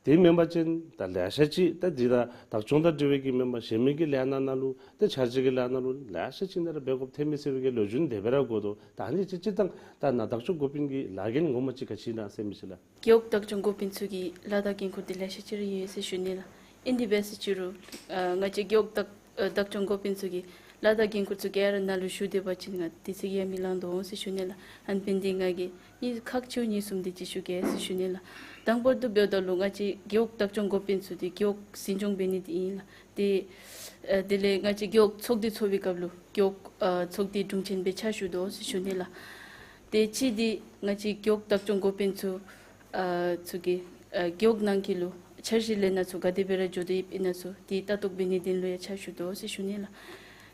དེ་མེན་པ་ཅིན་ད་ལེ་ཤ་ཅིག་ད་འདི་ད་བདག་སྐྱོང་དང་འབྲེལ་བའི་གི་མེན་པར་གཞན་མི་གི་ལས་སྣ་ནང་ལུ་ཏེ་འཆར་གཞི་གི་ལས་སྣ་ལུ་ལེ་ཤ་ཅིག་ནང་ར་འབད་དགོཔ་ཐོན་མི་ཟེར་བའི་གི་ལོ་རྒྱུས་དེ་སྦེ་ར་གོ་དོ། ད་ཨ་ནི་ཅིག་སྤྱིར་བཏང་ད་ནཱ་བདག་སྐྱོང་འགོ་དཔོན་གྱི་ལཱ་འགན་ངོ་མ་ཅིག་ག་ཅི་ཨིན་ན་ཟེར་མི་ཅིག་ལགས། རྒེད་འོག་བདག་སྐྱོང་འགོ་དཔོན་ཚུ་གི་ལཱ་དང་འགན་ཁུར་འདི་ལེ་ཤ་ཅིག་ར་ཡོད་ཟེར་ཞུ་ནི་ལགས། ཨིན་དེ་འབད་ཟེར་ཅི་རུང་ཨ་ང་བཅས་རྒེད་འོག་བདག་ཨ་བདག་སྐྱོང་འགོ་དཔོན་ཚུ་གི་ལཱ་དང་འགན་ཁུར་ཚུ་ག་ར་ནཱ་ལུ་ཞུ་སྡོད་པ་ཅིན་ང་དེ་ཚུ་གིས་ཡང་མི་ལང་དོ་འོང་ཟེར་ཞུ་ནི་ལགས། ཨ་ནི་འབདན་འདི་ང་གིས་ཨ་ནི་ཁག་ཆེཝ་གཉིས་གསུམ་འདི་ཅིག་ཞུ་གེ་ཟེར་ཞུ་ནི་ལགས། དང་པར་དུ་འབདཝ་ད་ལུ་ང་བཅས་རྒེད་འོག་བདག་སྐྱོང་འགོ་དཔོན་ཚུ་འདི་རྒེད་འོག་འཛིན་སྐྱོང་འབད་ནི་འདི་ཨིན་ལགས། ཏེ་ཨ་དེ་ལས་ང་བཅས་རྒེད་འོག་ཚོགས་སྡེ་ཚོགས་པའི་སྐབས་ལུ་རྒེད་འོག་ཨ་ཚོགས་སྡེའི་དྲུང་ཆེན་སྦེ་ཕྱག་ཞུ་དོ་ཟེར་ཞུ་ནི་ལགས། ཏེ་གཅིག་འདི་ང་བཅས་རྒེད་འོག་བདག་སྐྱོང་འགོ་དཔོན་ཚུ་ཨ་ཚུ་གིས་ཨ་རྒེད་འོག་ནང་འཁོད་ལུ་འཆར་གཞི་ལས་སྣ་ཚུ་ག་དེ་སྦེ་ར་འགྱོ་དོ་ཡོདཔ་ཨིན་ན་ཚུ་དེ་ལྟ་རྟོག་འབད་ནིའི་དོན་ལུ་ཡང་ཕྱག་ཞུ་དོ་ཟེར་ཞུ་ནི་ལགས།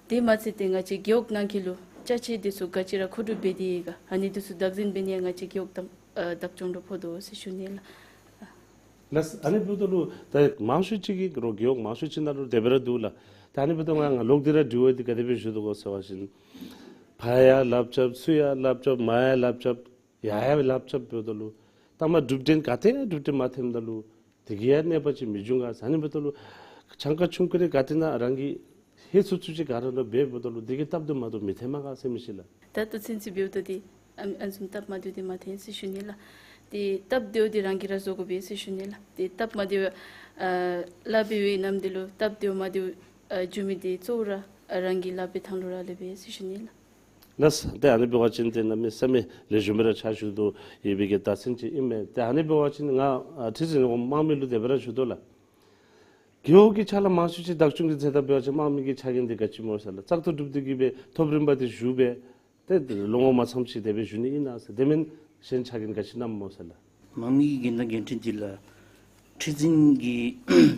དེ་མ་ཚད་དེ་ང་བཅས་རྒེད་འོག་ནང་འཁོད་ལུ་ཅ་ཆས་འདི་ཚུ་ག་ཅི་ར་མཁོ་སྒྲུབ་འབད་དེ་ཡོད་ག་ཨ་ནི་འདི་ཚུ་བདག་འཛིན་འབད་ནི་ཡང་ང་བཅས་རྒེད་འོག་དང་ཨ་བདག་སྐྱོང་ལུ་ཕོག་དོ་ཟེར་ཞུ་ནི་ལགས། ལགས། ཨ་ནི་འབདཝ་ད་ལུ་ད་མང་ཤོས་ཅིག་གིས་རོགས་རྒེད་འོག་མང་ཤོས་ཅིག་ནང་ལུ་དེ་སྦེ་ར་འདུག་ལགས། ད་ཨ་ནི་འབདཝ་ད་ང་ང་ལོག་སྟེ་ར་དྲི་བ་འདི་ག་དེ་སྦེ་ཞུ་དོ་གོ་ཟེར་བ་ཅིན་ཕར་ཡང་ལགཔ་རྐྱབ་ཚུར་ཡང་ལགཔ་རྐྱབ་མར་ཡང་ལགཔ་རྐྱབ་ཡར་ཡང་ལགཔ་རྐྱབ་འབདཝ་ད་ལུ་ད་མ་གྲུབ་འབྲས་ག་ཏེ་གྲུབ་འབྲས་མ་ཐོནམ་ད་ལུ་དེ་གིས་ཡང་གནོད་པ་ཅིག་མི་འབྱུང་ག་ཟེར། ཨ་ནི་འབདཝ་ད་ལུ་གྱངས་ཁ་ཆུང་ཀུ་རེ་ག་ཏེ་ནང་རང་གིས་ཧེ་ཚུགས་ཚུགས་ཅིག་ག་ར་ལུ་འབད་འབདཝ་ད་ལུ་དེ་གིས་སྟབས་བདེཝ་མ་བདེཝ་མི་ཐོན་མས་ག་ཟེར་མི་ཤེས་ལགས། ད་ལྟོ་ཚུན་ཚོད་འབདཝ་ད་འདི་ཨ་ཨ་ནི་བཟུམ་སྟབས་མ་བདེཝ་འདི་མ་ཐོན་ཟེར་ཞུ་ནི་ལགས། ཏེ་སྟབས་བདེཝ་འདི་རང་གིས་ར་བཟོ་དགོ་པས་ཟེར་ཞུ་ནི་ལགས། ཏེ་སྟབས་མ་བདེཝ་ཨ་ལཱ་འབད་བའི་ནམ་དུས་ལུ་སྟབས་བདེཝ་མ་བདེཝ་ཨ་འགྱོ་མི་འདི་གཙོ་བོ་ར་ཨ་རང་གི་ལཱ་འབད་ཐངས་ལུ་ར་ལུ་སྦེ་ཟེར་ཞུ་ནི་ལགས། ལགས། ཏེ་ཨ་ནི་འབད་བ་ཅིན་ཏེ་གནམ་མེད་ས་མེད་ལེགས་ཤོམ་སྦེ་ར་ཕྱག་ཞུ་དོ་ཡོད་པའི་གི་རྟགས་མཚན་ཅིག་ཨིན་མས། ཏེ་ཨ་ནི་འབད་བ་ཅིན་ང་ཨ་ཁྲི་འཛིན་འོགམ་དམངས་མི་ལུ་དེ་སྦེ་ར་ཞུ་དོ་ལགས། རྒེད་འོག་གི་ཆ་ལས་མང་ཤོས་ཅིག་བདག་སྐྱོང་གི་ཚད་ད་འབད་བ་ཅིན་དམངས་མི་གི་ཕྱག་འགན་འདི་ག་ཅི་སྨོ་ཟེར་ལགས། བཙག་འཐུ་གྲུབ་སྟེ་གི་སྦེ་ཐོབ་རིམ་པ་འདི་ཞུ་སྦེ་ཏེ་ལོ་ངོ་མ་ཚངམ་ཅིག་དེ་སྦེ་ཞུ་ནི་ཨིན་ན་ཟེར། དེ་མེན་གཞན་ཕྱག་འགན་ག་ཅི་བསྣམ་སྨོ་ཟེར་ལགས། དམངས་མི་གི་འགན་དང་འགན་འཁྲི་འདི་ལགས་ཁྲི་འཛིན་གྱི་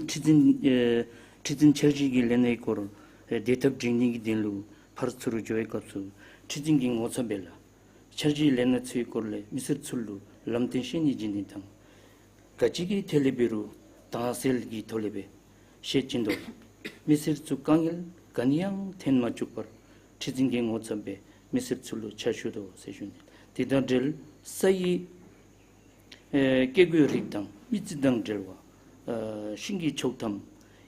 ཁྲི་འཛིན་ཨེ་ཁྲི་འཛིན་འཆར་གཞི་གི་ལས་སྣའི་སྐོར་ཨེ་བདེ་ཐབས་སྒྲིག་ནི་གི་དོན་ལུ་ཕར་ཚུར་འགྱོ་བའི་སྐབས་སུ་ཁྲི་འཛིན་གྱི་ངོ་ཚབ་སྦེ་ལགས་འཆར་གཞི་ལས་སྣ་ཚུའི་སྐོར་ལས་མི་སེར་ཚུ་ལུ་ལམ་སྟོན་བཤད་ནི་བྱིན་ནི་དང་ག་ཅི་གི་ཐད་ལས་འབད་རུང་དྭངས་གསལ་གྱི་ཐོག་ལས་སྦེ་བཤད་བྱིན་དོ་ལགས། མི་སེར་ཚུ་དཀའ་ངལ་ག་ནི་ཡང་ཐོན་མ་བཅུག་པར་ཁྲི་འཛིན་གྱི་ངོ་ཚབ་སྦེ་མི་སེར་ཚུ་ལུ་ཕྱག་ཞུ་དོ་ཟེར་ཞུ་ནི། དེ་དང་འབྲེལ་ས་ཡི་ཨེ་བཀས་བཀོད་རིགས་དང་མི་རྩིས་དང་འབྲེལ་བ་ཨེ་ཤིང་གི་ཆོག་ཐམ་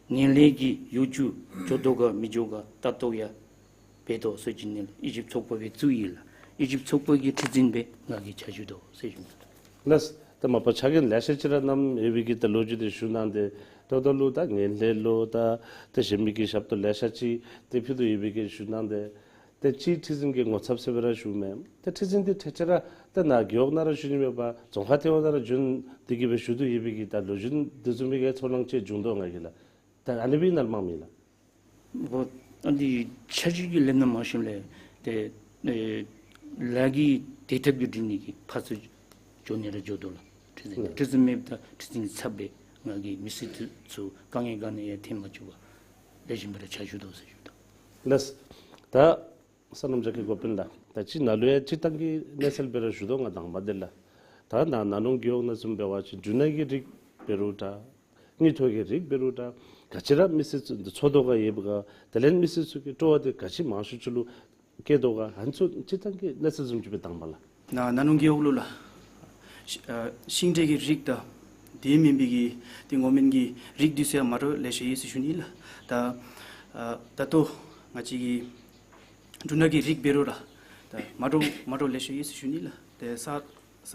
ངན་ལྷད་ཀྱི་གཡོ་སྒྱུ་འགྱོ་དོ་ག་མི་འགྱོ་ག་ལྟ་རྟོག་ཡང་འབད་དོ་ཟེར་བྱིན་ནི་ལགས། དབྱེ་ཞིབ་ཚོགས་པ་སྦེ་བཙུགས་ཡི་ལགས། དབྱེ་ཞིབ་ཚོགས་པ་གི་ཁྲི་འཛིན་སྦེ་ང་གིས་ཕྱག་ཞུ་དོ་ཟེར་ཞུ་ནི་ལགས། ལགས། ད་མ་པ་ཕྱག་འགན་ལེ་ཤ་ཅིག་ར་བསྣམས་ཡོད་པའི་གི་ད་ལོ་རྒྱུས་འདི་ཞུ་གནང་སྟེ་ད་ལྟོ་ལུ་ད་ངན་ལྷད་ལོ་ད་ཏེ་གཞན་མི་གི་ཞབས་ཏོག་ལེ་ཤ་ཅིག་ཏེ་ཕུལ་དོ་ཡོད་པའི་གི་ཞུ་གནང་སྟེ་ཏེ་གཅིག་ཁྲི་འཛིན་གྱི་ངོ་ཚབ་ཟེར་སྦེ་ར་ཞུཝ་མས། ཏེ་ཁྲི་འཛིན་འདི་ཐད་ཅིག་ར་ཏེ་ནཱ་རྒེད་འོག་ནང་ར་ཞུ་ནི་མེད་པར་རྫོང་ཁག་ལྟེ་བ་ནང་ར་བྱོན་ཏེ་གི་སྦེ་ཞུ་དོ་ཡོད་པའི་གི་ད་ལོ་རྒྱུས་འདི་བཟུམ་མའི་གི་ཚོར་སྣང་ཅིག་བྱུང་དོ་ང་གིས་ལགས། ད་ཨ་ནི་སྦེ་ཨིན་ན་ལགས་དམངས་མི་ལགས། འོ་ཨ་འདི་འཆར་གཞི་གི་ལས་སྣ་མང་ཤོས་ལས་ཏེ་ཨེ་ལཱ་གི་བདེ་ཐབས་ཀྱི་སྒྲིག་ནི་གི་ཕར་ཚུར་འགྱོ་ནི་ར་འགྱོ་དོ་ལགས། ཁྲི་འཛིན་ཁྲི་འཛིན་མེད་ད་ཁྲི་འཛིན་ཚབ་སྦེ་ང་གིས་མི་སེར་ཚུ་དཀའ་ངལ་ག་ནི་ཡང་ཐོན་མ་བཅུག་པར་ལེགས་ཤོམ་སྦེ་ར་ཕྱག་ཞུ་དོ་ཟེར་ཞུ་དོ། ལགས། ད་སོ་ནམ་རྒྱ་སྐྱེད་འགོ་དཔོན་ལགས། ད་ཅི་ནཱ་ལུ་ཡང་སྤྱིར་བཏང་གི་གནས་ཚུལ་སྦེ་ར་ཞུ་དོ་ང་དང་པ་འདི་ལགས། ད་ནཱ་ནང་ལུང་རྒེད་འོག་ནང་བཟུམ་འབད་བ་ཅིན་འབྲུ་སྣ་གི་རིགས་འབད་རུང་འདྲ། དངུལ་ཐོག་གི་རིགས་འབད་རུང་འདྲ། ག་ཅི་ར་མི་སེར་ཚུ་འདི་འཚོ་དོ་ག་ཡོདཔ་ག། དེ་ལས་མི་སེར་ཚུ་གི་སྤྲོ་བ་འདི་ག་ཅི་མང་ཤོས་ཅིག་ལུ་བསྐྱེད་དོ་ག། ཨ་ནི་ཚུ་སྤྱིར་བཏང་གི་གནས་ཚུལ་བཟུམ་ཅིག་སྦེ་དང་པ་ལགས། ནཱ་ནང་ལུང་རྒེད་འོག་ལུ་ལགས། ཤ་ཨ་ཤིང་འབྲས་ཀྱི་རིགས་དང་དེ་མེན་པའི་གི་ཏེ་སྔོ་སྨན་གྱི་རིགས་འདི་ཚུ་ཡང་མ་འདྲཝ་ལེ་ཤ་ཡོད་ཟེར་ཞུ་ནི་ལགས། ད་ཨ་ད་ལྟོ་ང་བཅས་ཀྱི་འབྲུ་སྣ་གི་རིགས་འབད་རུང་ར་ད་མ་འདྲཝ་མ་འདྲཝ་ལེ་ཤ་ཡོད་ཟེར་ཞུ་ནི་ལགས། ཏེ་ས་ས་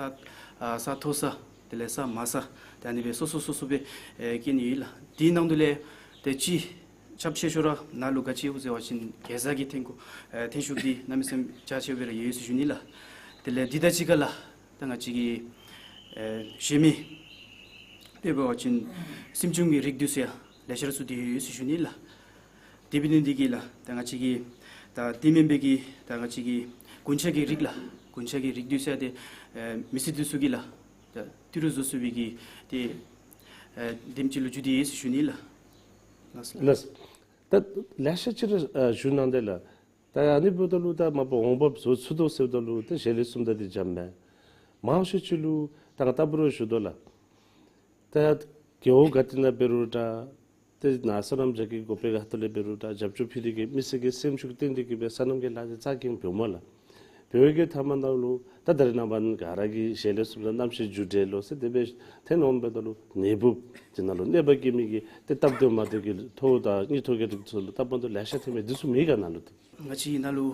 ཨ་ས་མཐོ་ས་དེ་ལས་ས་དམའ་ས་ཏེ་ཨ་ནི་སྦེ་སོ་སོ་སོ་སོ་སྦེ་ཨེ་བསྐྱེད་ནི་ཡོད་ལགས། དེའི་ནང་དུ་ལས་ཏེ་ཅིག་ཁྱབ་ཆེ་ཤོས་ར་ནཱ་ལུ་ག་ཅི་ཡོད་ཟེར་བ་ཅིན་གེ་སར་གྱི་ཐོན་ཁུངས་ཨེ་ཐོན་ཤུགས་འདི་གནམ་མེད་ས་མེད་རྒྱ་ཆེ་སྦེ་ར་ཡོད་ཟེར་ཞུ་ནི་ལགས། དེ་ལས་འདི་དང་གཅིག་ཁར་ལགས་ད་ང་བཅས་ཀྱི་ཨེ་གཞན་མི་དཔེ་འབད་བ་ཅིན་སྲིན་བྱུང་གི་རིགས་འདི་ཚུ་ཡང་ལེ་ཤ་ར་ཚུད་དེ་ཡོད་ཟེར་ཞུ་ནི་ལགས། དེ་འབད་ནི་འདི་གིས་ལགས་ད་ང་བཅས་ཀྱི་ད་དེ་མེན་པའི་གི་ད་ང་བཅས་ཀྱི་རྒུན་ཆང་གི་རིགས་ལགས། རྒུན་ཆང་གི་རིགས་འདི་ཚུ་ཡང་ཏེ་ཨེ་མི་སེར་འདི་ཚུ་གིས་ལགས་ད་ཏི་རུ་བཟོ་ཚུགས་པའི་གི་ཏེ་ཨེ་དེམ་ཅིག་ལུ་འགྱུར་ཏེ་ཡོད་ཟེར་ཞུ་ནི་ལགས། ལགས། ད་ལེ་ཤ་ཅིག་ར་ཨ་ཞུ་གནང་སྟེ་ལགས། ད་ཨ་ནི་འབདཝ་ད་ལུ་ད་མ་པ་འོང་འབབ་བཟོ་ཚུགས་དོ་ཟེརཝ་ད་ལུ་ད་ཞལ་ལས་གསུམ་ད་འདི་འཇམ་མས། མང་ཤོས་ཅིག་ལུ་ད་ང་ལྟ་བུ་ར་ཞུ་དོ་ལགས། ད་རྒེད་འོག་ག་ཏེ་ནང་འབད་རུང་འདྲ། ཏེ་ནཱ་སོ་ནམ་རྒྱ་སྐྱེད་འགོ་དཔོན་གྱི་ཁ་ཐུག་ལས་འབད་རུང་འདྲ། རྒྱབ་སྐྱོར་ཕུལ་ཏེ་གི་མི་སེར་གྱི་སེམས་ཤུགས་བཏོན་ཏེ་གི་སྦེ་སོ་ནམ་གྱི་ལཱ་འདི་རྩ་འགེངས་འབདཝ་མས་ལགས། འབདཝ་གི་མཐའ་མ་ནང་ལུ་ ད་ད་རེས་ནངས་པ་ག་ར་གིས་ཞལ་ལས་གསུངམ་ད་གནམ་གཤིས་འགྱུར་འགྲོས་ལོ་ཟེར་དེ་སྦེ་ཐོན་འོངམ་འབདཝ་ད་ལུ་ནད་འབུཔ་དེ་ནང་ལུ་གནོད་པ་བཀལ་མི་གི་ཏེ་སྟབས་བདེཝ་མ་བདེཝ་གི་ཐོཝ་དང་གཉིད་ཐོག་གི་རིགས་ཚུ་ལུ་སྟབས་མ་བདེཝ་ལེ་ཤ་ཐོན་མི་དེ་ཚུ་མེད་ག་ནཱ་ལུ་ཏེ། ང་བཅས་ནཱ་ལུ་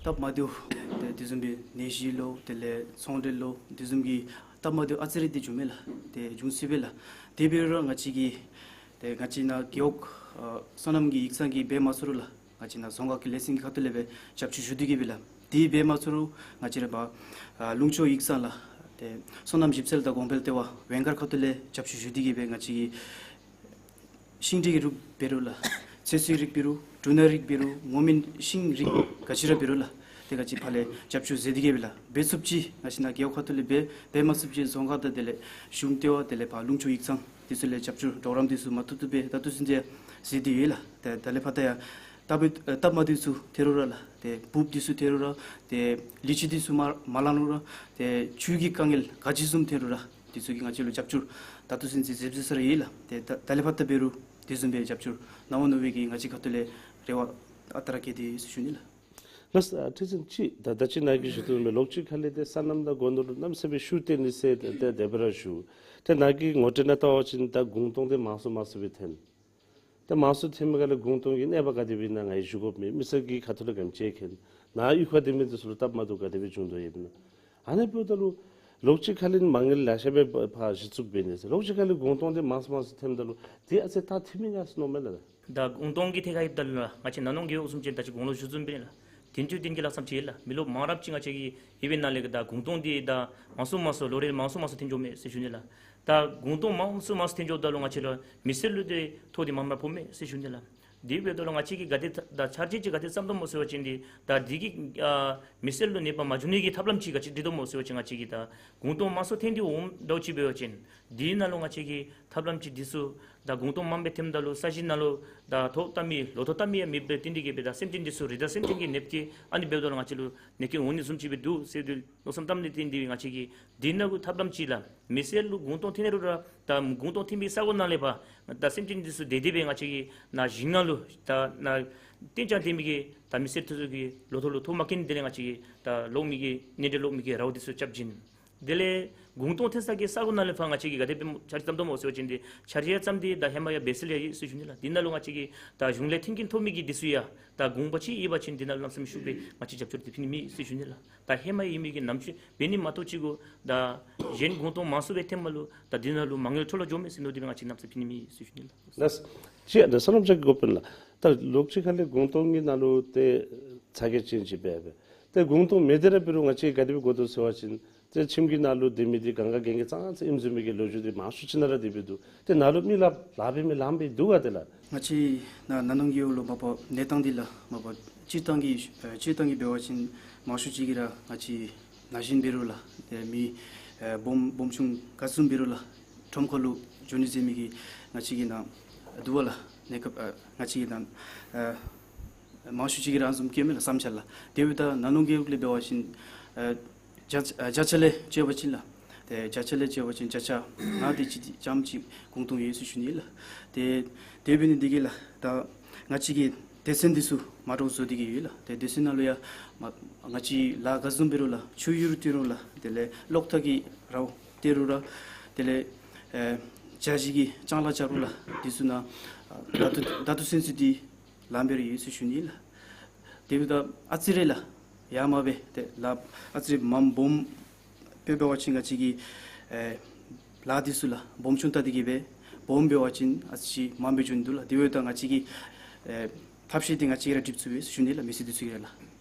སྟབས་མ་བདེཝ་ཏེ་དེ་བཟུམ་སྦེ་ནད་གཞི་ལོ་དེ་ལས་ཚོང་འབྲེལ་ལོ་དེ་བཟུམ་གྱི་སྟབས་མ་བདེཝ་ཨ་ཙི་རེ་དེ་འབྱུང་མས་ལགས། ཏེ་འབྱུང་སྲིད་པས་ལགས། དེ་འབད་རུང་ར་ང་བཅས་ཀྱིས་ཏེ་ང་བཅས་ནཱ་རྒེད་འོག་ཨ་སོ་ནམ་གྱི་ཡིག་ཚང་གིས་འབད་མ་ཚུགས་རུང་ལགས། ང་བཅས་ནཱ་རྫོང་ཁག་གི་ལས་ཚན་གྱི་ཁ་ཐུག་ལས་སྦེ་རྒྱབ་སྐྱོར་ཞུ་སྟེ་གིས་སྦེ་ལགས། དེ་འབད་མ་ཚུགས་རུང་ང་བཅས་ར་ཕར་ཨ་ལུང་ཕྱོགས་ཡིག་ཚང་ལགས། ཏེ་སོ་ནམ་ཞིབ་འཚོལ་དང་གོང་འཕེལ་ལྟེ་བ་ཝེང་མཁར་ཁ་ཐུག་ལས་རྒྱབ་སྐྱོར་ཞུ་སྟེ་གིས་སྦེ་ང་བཅས་ཀྱིས་ཤིང་འབྲས་ཀྱི་རིགས་འབད་རུང་ལགས། ཚོད་བསྲེའི་རིགས་འབད་རུང་འབྲུ་སྣ་རིགས་འབད་རུང་སྔོ་སྨན་ཤིང་རིགས་ག་ཅི་ར་འབད་རུང་ལགས། ཏེ་ང་བཅས་ཕར་ལས་རྒྱབ་སྐྱོར་མཛད་དེ་གིས་སྦེ་ལགས། འབད་ཚུགསཔ་ཅིག་ང་བཅས་ནཱ་རྒེད་འོག་ཁ་ཐུག་ལས་འབད་འབད་མ་ཚུགསཔ་ཅིག་རྫོང་ཁག་དང་དེ་ལས་གཞུང་ལྟེ་བ་དེ་ལས་ཕར་ལུང་ཕྱོགས་ཡིག་ཚང་དེ་ཚུ་ལས་རྒྱབ་སྐྱོར་གྲོགས་རམ་དེ་ཚུ་མ་ཐུབ་ཐུབ་སྦེ་ད་ལྟོ་ཚུན་ཚོད་མཛད་དེ་ཡོད་ལགས། ཏེ་ད་ལས་ཕར་ད་ཡང་སྟབས་ཨ་སྟབས་མ་བདེཝ་ཚུ་ཐོན་རུང་ར་ལགས། ཏེ་འབུཔ་དེ་ཚུ་ཐོན་རུང་ར་ཏེ་ལི་ཅི་དེ་ཚུ་མ་མ་ལང་རུང་ར་ཏེ་ཆུ་གི་དཀའ་ངལ་ག་ཅི་བཟུམ་ཐོན་རུང་ར་དེ་ཚུ་གིས་ང་བཅས་ལུ་རྒྱབ་སྐྱོར་ད་ལྟོ་ཚུན་ཚོད་མཛད་མཛད་ས་ར་ཡོད་ལགས། ཏེ་ད་ད་ལས་ཕར་ད་འབད་རུང་དེ་བཟུམ་སྦེ་རྒྱབ་སྐྱོར་གནང་འོང་མནོ་བའི་གི་ང་བཅས་ཁ་ཐུག་ལས་རེ་བ་ཨ་རྟག་ར་བསྐྱེད་དེ་ཡོད་ཟེར་ཞུ་ནི་ལགས། ལགས་སོ། ཨ་ཁྲི་འཛིན་ཅིག་ད་ད་ཅི་ནཱ་གིས་ཞུ་དོ་བཟུམ་སྦེ་ལོགས་ཅིག་ཁ་ལས་ཏེ་སོ་ནམ་དང་སྒོ་ནོར་ལུ་གནམ་མེད་ས་མེད་ཤུགས་བཏོན་ནི་ཟེར་ཏེ་ཏེ་དེ་སྦེ་ར་ཞུ། ཏེ་ནཱ་གི་ངོ་སྤྲོད་ནང་བལྟ་བ་ཅིན་ད་གུང་སྟོང་དེ་མང་སུ་མང་སུ་སྦེ་ཐོན། ཏེ་མང་སུ་ཐོན་མི་ག་ལས་གུང་སྟོང་གི་གནོད་པ་ག་དེ་སྦེ་ཨིན་ན་ང་གིས་ཞུ་དགོཔ་མེད། མི་སེར་གྱི་ཁ་ཐུག་ལས་ག་དེམ་ཅིག་མཁྱེན། ནཱ་གཡུས་ཁར་སྡོད་མི་དེ་ཚུ་ལུ་སྟབས་མ་བདེཝ་ག་དེ་སྦེ་བྱུང་དོ་ཡོདཔ་ཨིན་ན། ཨ་ནི་འབདཝ་ད་ལུ་ལོགས་ཅིག་ཁ་ལས་མ་དངུལ་ལེ་ཤ་སྦེ་ཕར་གཞི་བཙུགས་འབད་ནི་ཟེར། ལོགས་ཅིག་ཁ་ལས་གུང་སྟོང་དེ་མང་སུ་མང་སུ་ཐོནམ་ད་ལུ་དེ་ཨ་ཙི་ད་ཐོན་མི་ཨིན་ན་ཟེར་མནོཝ་མས་ལགས། ད་གུང་སྟོང་གི་ཐད་ཁར་ཡོདཔ་ད་ལུ་ང་བཅས་ནང་ནང་རྒེད་འོག་བཟུམ་ཅིག་ད་ཅི་གོང་ལུ་ཞུ་བཟུམ་སྦེ་ལགས། དེང་དུས་དེང་གི་ལྷག་བསམ་ཅིག་ལགས། མི་རློབས་མང་རབས་ཅིག་ང་བཅས་ཀྱི་ཡོད་པའི་ནང་ལས་ཀྱི་ད་གུང་སྟོང་འདི་ད་མང་སུ་མང་སུ་ལོ་རེ་མང་སུ་མང་སུ་ཐོན་འགྱོཝ་མས་ཟེར་ཞུ་ནི་ལགས། ད་གུང་སྟོང་མང་སུ་མང་སུ་ཐོན་འགྱོཝ་ད་ལུ་ང་བཅས་ལུ་མི་སེར་ལུ་ཏེ་ཐོ་འདི་མངམ་ར་ཕོགཔ་མས་ཟེར་ཞུ་ནི་ལགས། དེ་འབདཝ་ད་ལུ་ང་བཅས་ཀྱིས་ག་དེ་ད་འཆར་གཞི་ཅིག་ག་དེ་བརྩམ་དོ་སྨོ་ཟེར་བ་ཅིན་འདི་ད་འདི་གིས་ཨ་མི་སེར་ལུ་གནོད་པ་མ་འབྱུང་ནི་གི་ཐབས་ལམ་ཅིག་ག་ཅི་སྒྲིག་དོ་སྨོ་ཟེར་བ་ཅིན་ང་བཅས་ཀྱིས་ད་གུང་སྟོང་མང་སུ་ཐོན་ཏེ་འོངམ་འདྲཝ་ཅིག་འབད་བ་ཅིན་འདི་ནང་ལུ་ང་བཅས་ཀྱིས་ཐབས་ལམ་ཅིག་འདི་ཚུ་ད་གུང་སྟོང་མངམ་སྦེ་ཐོནམ་ད་ལུ་ས་གཞི་ནང་ལུ་ད་ཐོག་བཏབ་མི་ལོ་ཐོག་བཏབ་མི་ཡང་མེད་པར་བརྟེན་ཏེ་གིས་སྦེ་ད་སེམས་ཅན་འདི་ཚུ་རི་དྭགས་སེམས་ཅན་གྱིས་གནོདཔ་བཀལ། ཨ་ནི་འབདཝ་ད་ལུ་ང་བཅས་ལུ་གནོད་སྐྱོན་འོང་ནི་བཟུམ་ཅིག་སྦེ་འདུག་ཟེར་དེ་མནོ་བསམ་བཏངམ་ལས་བརྟེན་ཏེ་ང་བཅས་ཀྱིས་འདི་ནང་ལུ་ཐབས་ལམ་ཅིག་ལགས། མི་སེར་ལུ་གུང་སྟོང་ཐོན་ནི་རུང་ར་ད་གུང་སྟོང་ཐོན་པའི་ས་གོ་ནང་ལས་ཕར་ད་སེམས་ཅན་འདི་ཚུ་དེ་དེ་སྦེ་ང་བཅས་ཀྱིས་ནཱ་ཞིང་ནང་ལུ་ད་ནཱ་གཏན་འཇགས་སྡོད་མི་གི་ད་མི་སེར་དེ་ཚུ་གི་ལོ་ཐོག་ལུ་ཐོ་མ་བཀལ་ནི་དེ་ལས་ང་བཅས་ཀྱི་ད་ལོག་མི་གི་གནས་འབྲེལ་ལོག་མི་གི་རཝ་འདི་ཚུ་རྐྱབ་བྱིན། དེ་ལས་གུང་སྟོང་ཐོན་ས་གི་ས་གོ་ནང་ལས་ཕར་ང་བཅས་ཀྱིས་ག་དེ་སྦེ་འཆར་གཞི་བརྩམ་དོ་སྨོ་ཟེར་བ་ཅིན་འདི་འཆར་གཞི་ཡང་བརྩམས་ཏེ་ད་ཧེ་མ་ཡང་འབད་སྲོལ་ཡང་ཡོད་ཟེར་ཞུ་ནི་ལགས། འདི་ནང་ལུ་ང་བཅས་ཀྱིས་ད་གཞུང་ལས་མཐུན་རྐྱེན་ཐོབ་མི་གི་འདི་ཚུ་ཡང་ད་གུང་པ་ཅིག་ཡོད་པ་ཅིན་འདི་ནང་ལུ་གནམ་མེད་ས་མེད་ཤུགས་སྦེ་ང་བཅས་རྒྱབ་སྐྱོར་འདི་ཕུལ་ནི་མེད་ཟེར་ཞུ་ནི་ལགས། ད་ཧེ་མ་ཡོད་མི་གི་ནམ་རྒྱུན་འབད་ནི་མ་གཏོགས་ཅིག་གུ་ད་གཞན་གུང་སྟོང་མང་སུ་སྦེ་ཐོནམ་ད་ལུ་ད་འདི་ནང་ལུ་མ་དངུལ་འཕྲོ་བརླག་འགྱོཝ་མས་ཟེར་མནོ་སྟེ་སྦེ་ང་བཅས་གནམ་མེད་ས་མེད་ཕུལ་ནི་མེད་ཟེར་ཞུ་ནི་ལགས། ལགས། ཅིག་ད་སོ་ནམ་ཅིག་གི་དགོཔ་ཨིན་ལགས། ད་ལོགས་ཅིག་ཁ་ལས་གུང་སྟོང་གི་ནང་ལུ་ཏེ་ཚ་གྱང་ཅན་ཅིག་འབད་འབད། ཏེ་གུང་སྟོང་མེད་དེ་ར་འབད་རུང་ང་བཅས་ག་དེ་སྦེ་གོ་དོ་ཟེར་བ་ཅིན་ཏེ་ཁྱིམ་གྱི་ནང་ལུ་སྡོད་མི་འདི་གང་ག་གན་གི་ཙང་ཙ་ཨིནམ་བཟུམ་མའི་གི་ལོ་རྒྱུས་འདི་མང་ཤོས་ཅིག་ནང་ར་དེ་སྦེ་འདུག། ཏེ་ནཱ་ལུ་མི་ལཱ་ལཱ་འབད་མི་ལངམ་སྦེ་འདུག་ག་དེ་ལགས། ང་བཅས་ནཱ་ནང་ནང་རྒེད་འོག་ལུ་མ་པ་གནས་སྟངས་འདི་ལགས་མ་པ་སྤྱིར་བཏང་གི་ཨེ་སྤྱིར་བཏང་གི་འབད་བ་ཅིན་མང་ཤོས་ཅིག་གིས་ར་ང་བཅས་ན་གཞོན་འབད་རུང་ལགས་ཏེ་མི་ཨེ་སྦོམ་སྦོམ་ཆུང་ག་བཟུམ་འབད་རུང་ལགས་ཁྲོམ་ཁ་ལུ་འགྱོ་ནི་ཟེར་མི་གི་ང་བཅས་ཀྱི་ནང་འདུག་པ་ལགས། གནས་སྐབས་ཨེ་ང་བཅས་ཀྱི་ནང་ཨེ་མང་ཤོས་ཅིག་གིས་ར་ཨ་ནི་བཟུམ་བཀོད་མས་ལགས་བསམ་འཆར་ལགས། དེ་འབདཝ་ད་ནཱ་ནང་རྒེད་འོག་ལས་འབད་བ་ཅིན་ཨེ་བརྒྱ་ཨེ་བརྒྱ་ཆ་ལས་བཅད་པ་ཅིན་ལགས། ཏེ་བརྒྱ་ཆ་ལས་བཅད་པ་ཅིན་བརྒྱ་ཆ་ལྔ་དེ་ཅིག་ཙམ་ཅིག་གུང་སྟོང་ཡོད་ཟེར་ཞུ་ནི་ལགས། ཏེ་དེ་འབད་ནི་འདི་གིས་ལགས་ད་ང་བཅས་ཀྱི་སྡེ་ཚན་འདི་ཚུ་མ་འདྲཝ་བཟོ་སྟེ་གིས་ཡོད་ལགས། ཏེ་སྡེ་ཚན་ནང་ལུ་ཡང་མ་ང་བཅས་ལཱ་ག་བཟུམ་འབད་རུང་ལགས་ཆུ་གཡུར་བཏོན་རུང་ལགས་དེ་ལས་གློག་ཐག་གི་རཝ་བཏོན་རུང་ར་དེ་ལས་ཨེ་ཇ་བཞི་གི་ལྕང་ལཱ་རྐྱབ་རུང་ལགས་འདི་ཚུ་ནང་ཨ་ད་ལྟོ་ད་ལྟོ་ཚུན་ཚོད་འདི་ལཱ་འབད་ར་ཡོད་ཟེར་ཞུ་ནི་ལགས། དེ་འབདཝ་ད་ཨ་ཙི་རེ་ལགས་ཡར་མར་སྦེ་ཏེ་ལཱ་ཨ་ཙི་རེ་མངམ་སྦོམ་སྦེ་འབད་བ་ཅིན་ང་བཅས་ཀྱི་ཨེ་ལཱ་འདི་ཚུ་ལགས་སྦོམ་ཆུང་བལྟ་སྟེ་གིས་སྦེ་སྦོམ་འབད་བ་ཅིན་ཨ་ཙི་ཅིག་མངམ་སྦེ་འགྱོ་ནི་འདུག་ལགས། དེ་འབདཝ་ད་ང་བཅས་ཀྱི་ཨེ་ཐབས་ཤེས་འདི་ང་བཅས་ར་སྒྲིག་ཚུགས་པས་ཟེར་ཞུ་ནི་ལགས་མི་སེར་འདི་ཚུ་གིས་ར་ལགས།